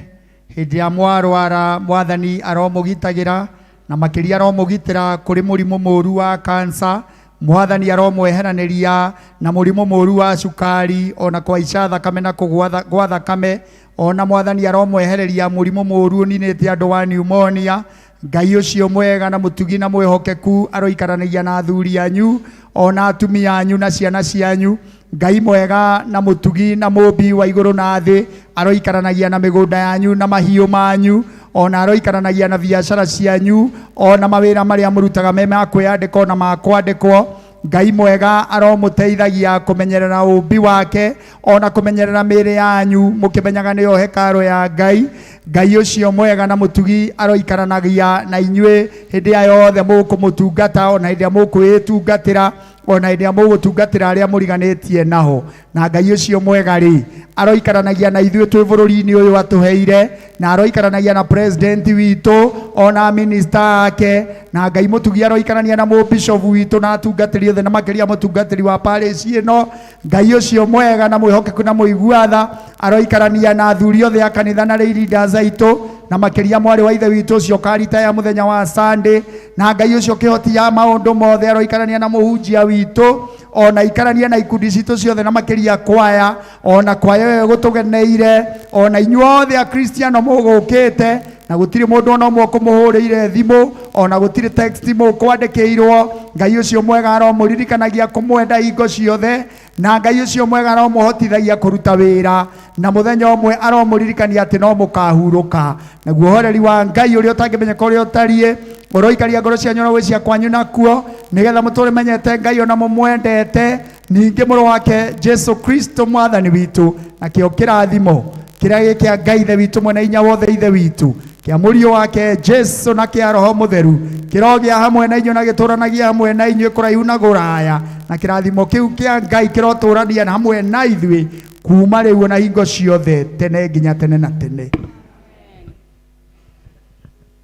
hĩndĩ ya mwarwara. Mwathani aromũgitagĩra na makĩria aromũgitĩra kũrĩ mũrimũ mũru wa kansa. Mwathani aromweheranĩria na mũrimũ mũru wa cukari, ona kũhaica thakame na kũgwa gwa thakame. Ona Mwathani aromwehereria mũrimũ mũru ũninĩte andũ wa pneumonia. Ngai ũcio mwega na mũtugi na mwĩhokeku aroikaranagia na athuri anyu ona atumia anyu na ciana cianyu. Ngai mwega na mũtugi na mũmbi wa igũrũ na thĩ aroikaranagia na mĩgũnda yanyu na mahiũ manyu, ona aroikaranagia na biacara cianyu, ona mawĩra marĩa mũrutaga me ma kwĩyandĩkwo na ma kwandĩkwo. Ngai mwega aromũteithagia kũmenyerera ũmbi wake ona kũmenyerera mĩĩrĩ yanyu, mũkĩmenyaga nĩyo hekaro ya Ngai. Ngai ũcio mwega na mũtugi aroikaranagia na inyuĩ hĩndĩ ĩrĩa yothe mũkũmũtungata, ona hĩndĩ ĩrĩa mũkwĩĩtungatĩra, ona hĩndĩ ĩrĩa mũgũtungatĩra arĩa mũriganĩtie naho. Na Ngai ũcio mwega rĩ, aroikaranagia na ithuĩ twĩ bũrũri-inĩ ũyũ atũheire, na aroikaranagia na president witũ ona minister ake. Na Ngai mũtugi aroikarania na mũbishop witũ na atungatĩri othe, na makĩria mũtungatĩri wa parish ĩno. Ngai ũcio mwega na mwĩhokeku na mũigua tha aroikarania na athuri othe a kanitha na lay leaders aitũ, na makĩria mwarĩ wa ithe witũ ũcio ũkaritaya ya mũthenya wa Sunday. Na Ngai ũcio kĩhoti ya maũndũ mothe aroikarania na mũhunjia witũ, ona ikarania na ikundi citũ ciothe, na makĩria kwaya, ona kwaya ĩyo ĩgũtũgeneire, ona inyuothe akristiano mũgũkĩte, na gũtirĩ mũndũ ona ũmwe ũkũmũhũrĩire thimũ, ona gũtirĩ text mũkwandĩkĩirwo. Ngai ũcio mwega aromũririkanagia kũmwenda hingo ciothe, na Ngai ũcio mwega aromũhotithagia kũruta wĩra, na mũthenya ũmwe aromũririkania atĩ no mũkahurũka. Naguo ũhoreri wa Ngai ũrĩa ũtangĩmenyeka ũrĩa ũtariĩ ũroikaria ngoro cianyu na gwĩcia kwanyu nakuo, nĩgetha mũtũre menyete Ngai ona mũmwendete, ningĩ mũrũ wake Jesu Kristo Mwathani witũ. Nakĩo kĩrathimo kĩrĩa gĩ kĩa Ngai Ithe witũ mwene hinya wothe, Ithe witũ, kĩa mũriũ wake Jesu na kĩa Roho Mũtheru kĩrogĩa hamwe na inyuĩ na gĩtũranagia hamwe na inyuĩ kũraihu na kũraya. Na kĩrathimo kĩu kĩa Ngai kĩrotũrania hamwe na ithuĩ kuma rĩu na hingo ciothe tene nginya tene na tene.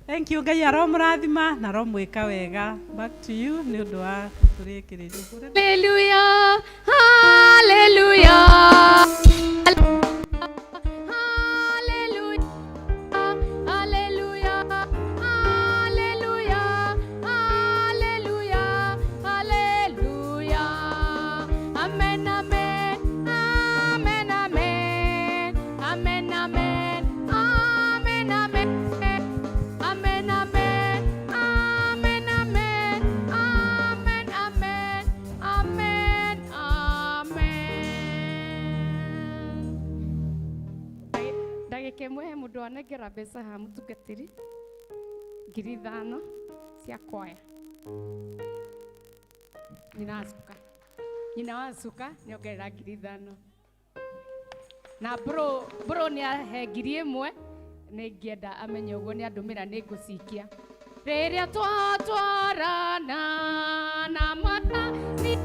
Thank you. Ngai aromũrathima na aromwĩka wega. Back to you nĩ ũndũ wa kũrĩkĩrĩria.
Hallelujah, hallelujah. Hallelujah, hallelujah, hallelujah, hallelujah, hallelujah. Amen, amen, amen, amen, amen, amen, amen, amen. Amen, amen, amen, amen, amen, amen, amen, amen. Ndagĩka ĩmwe he mũndũ wanengera mbeca haha mũtungatĩri 5,000 cia kwaya. Nyina wa cuka, nyina wa cuka nĩongerera 5,000. Na bro bro nĩ ahe 1,000, nĩ ingĩenda amenye ũguo nĩ andũmĩra nĩ ngũcikia. Rĩrĩa twatwarana na Mwathani.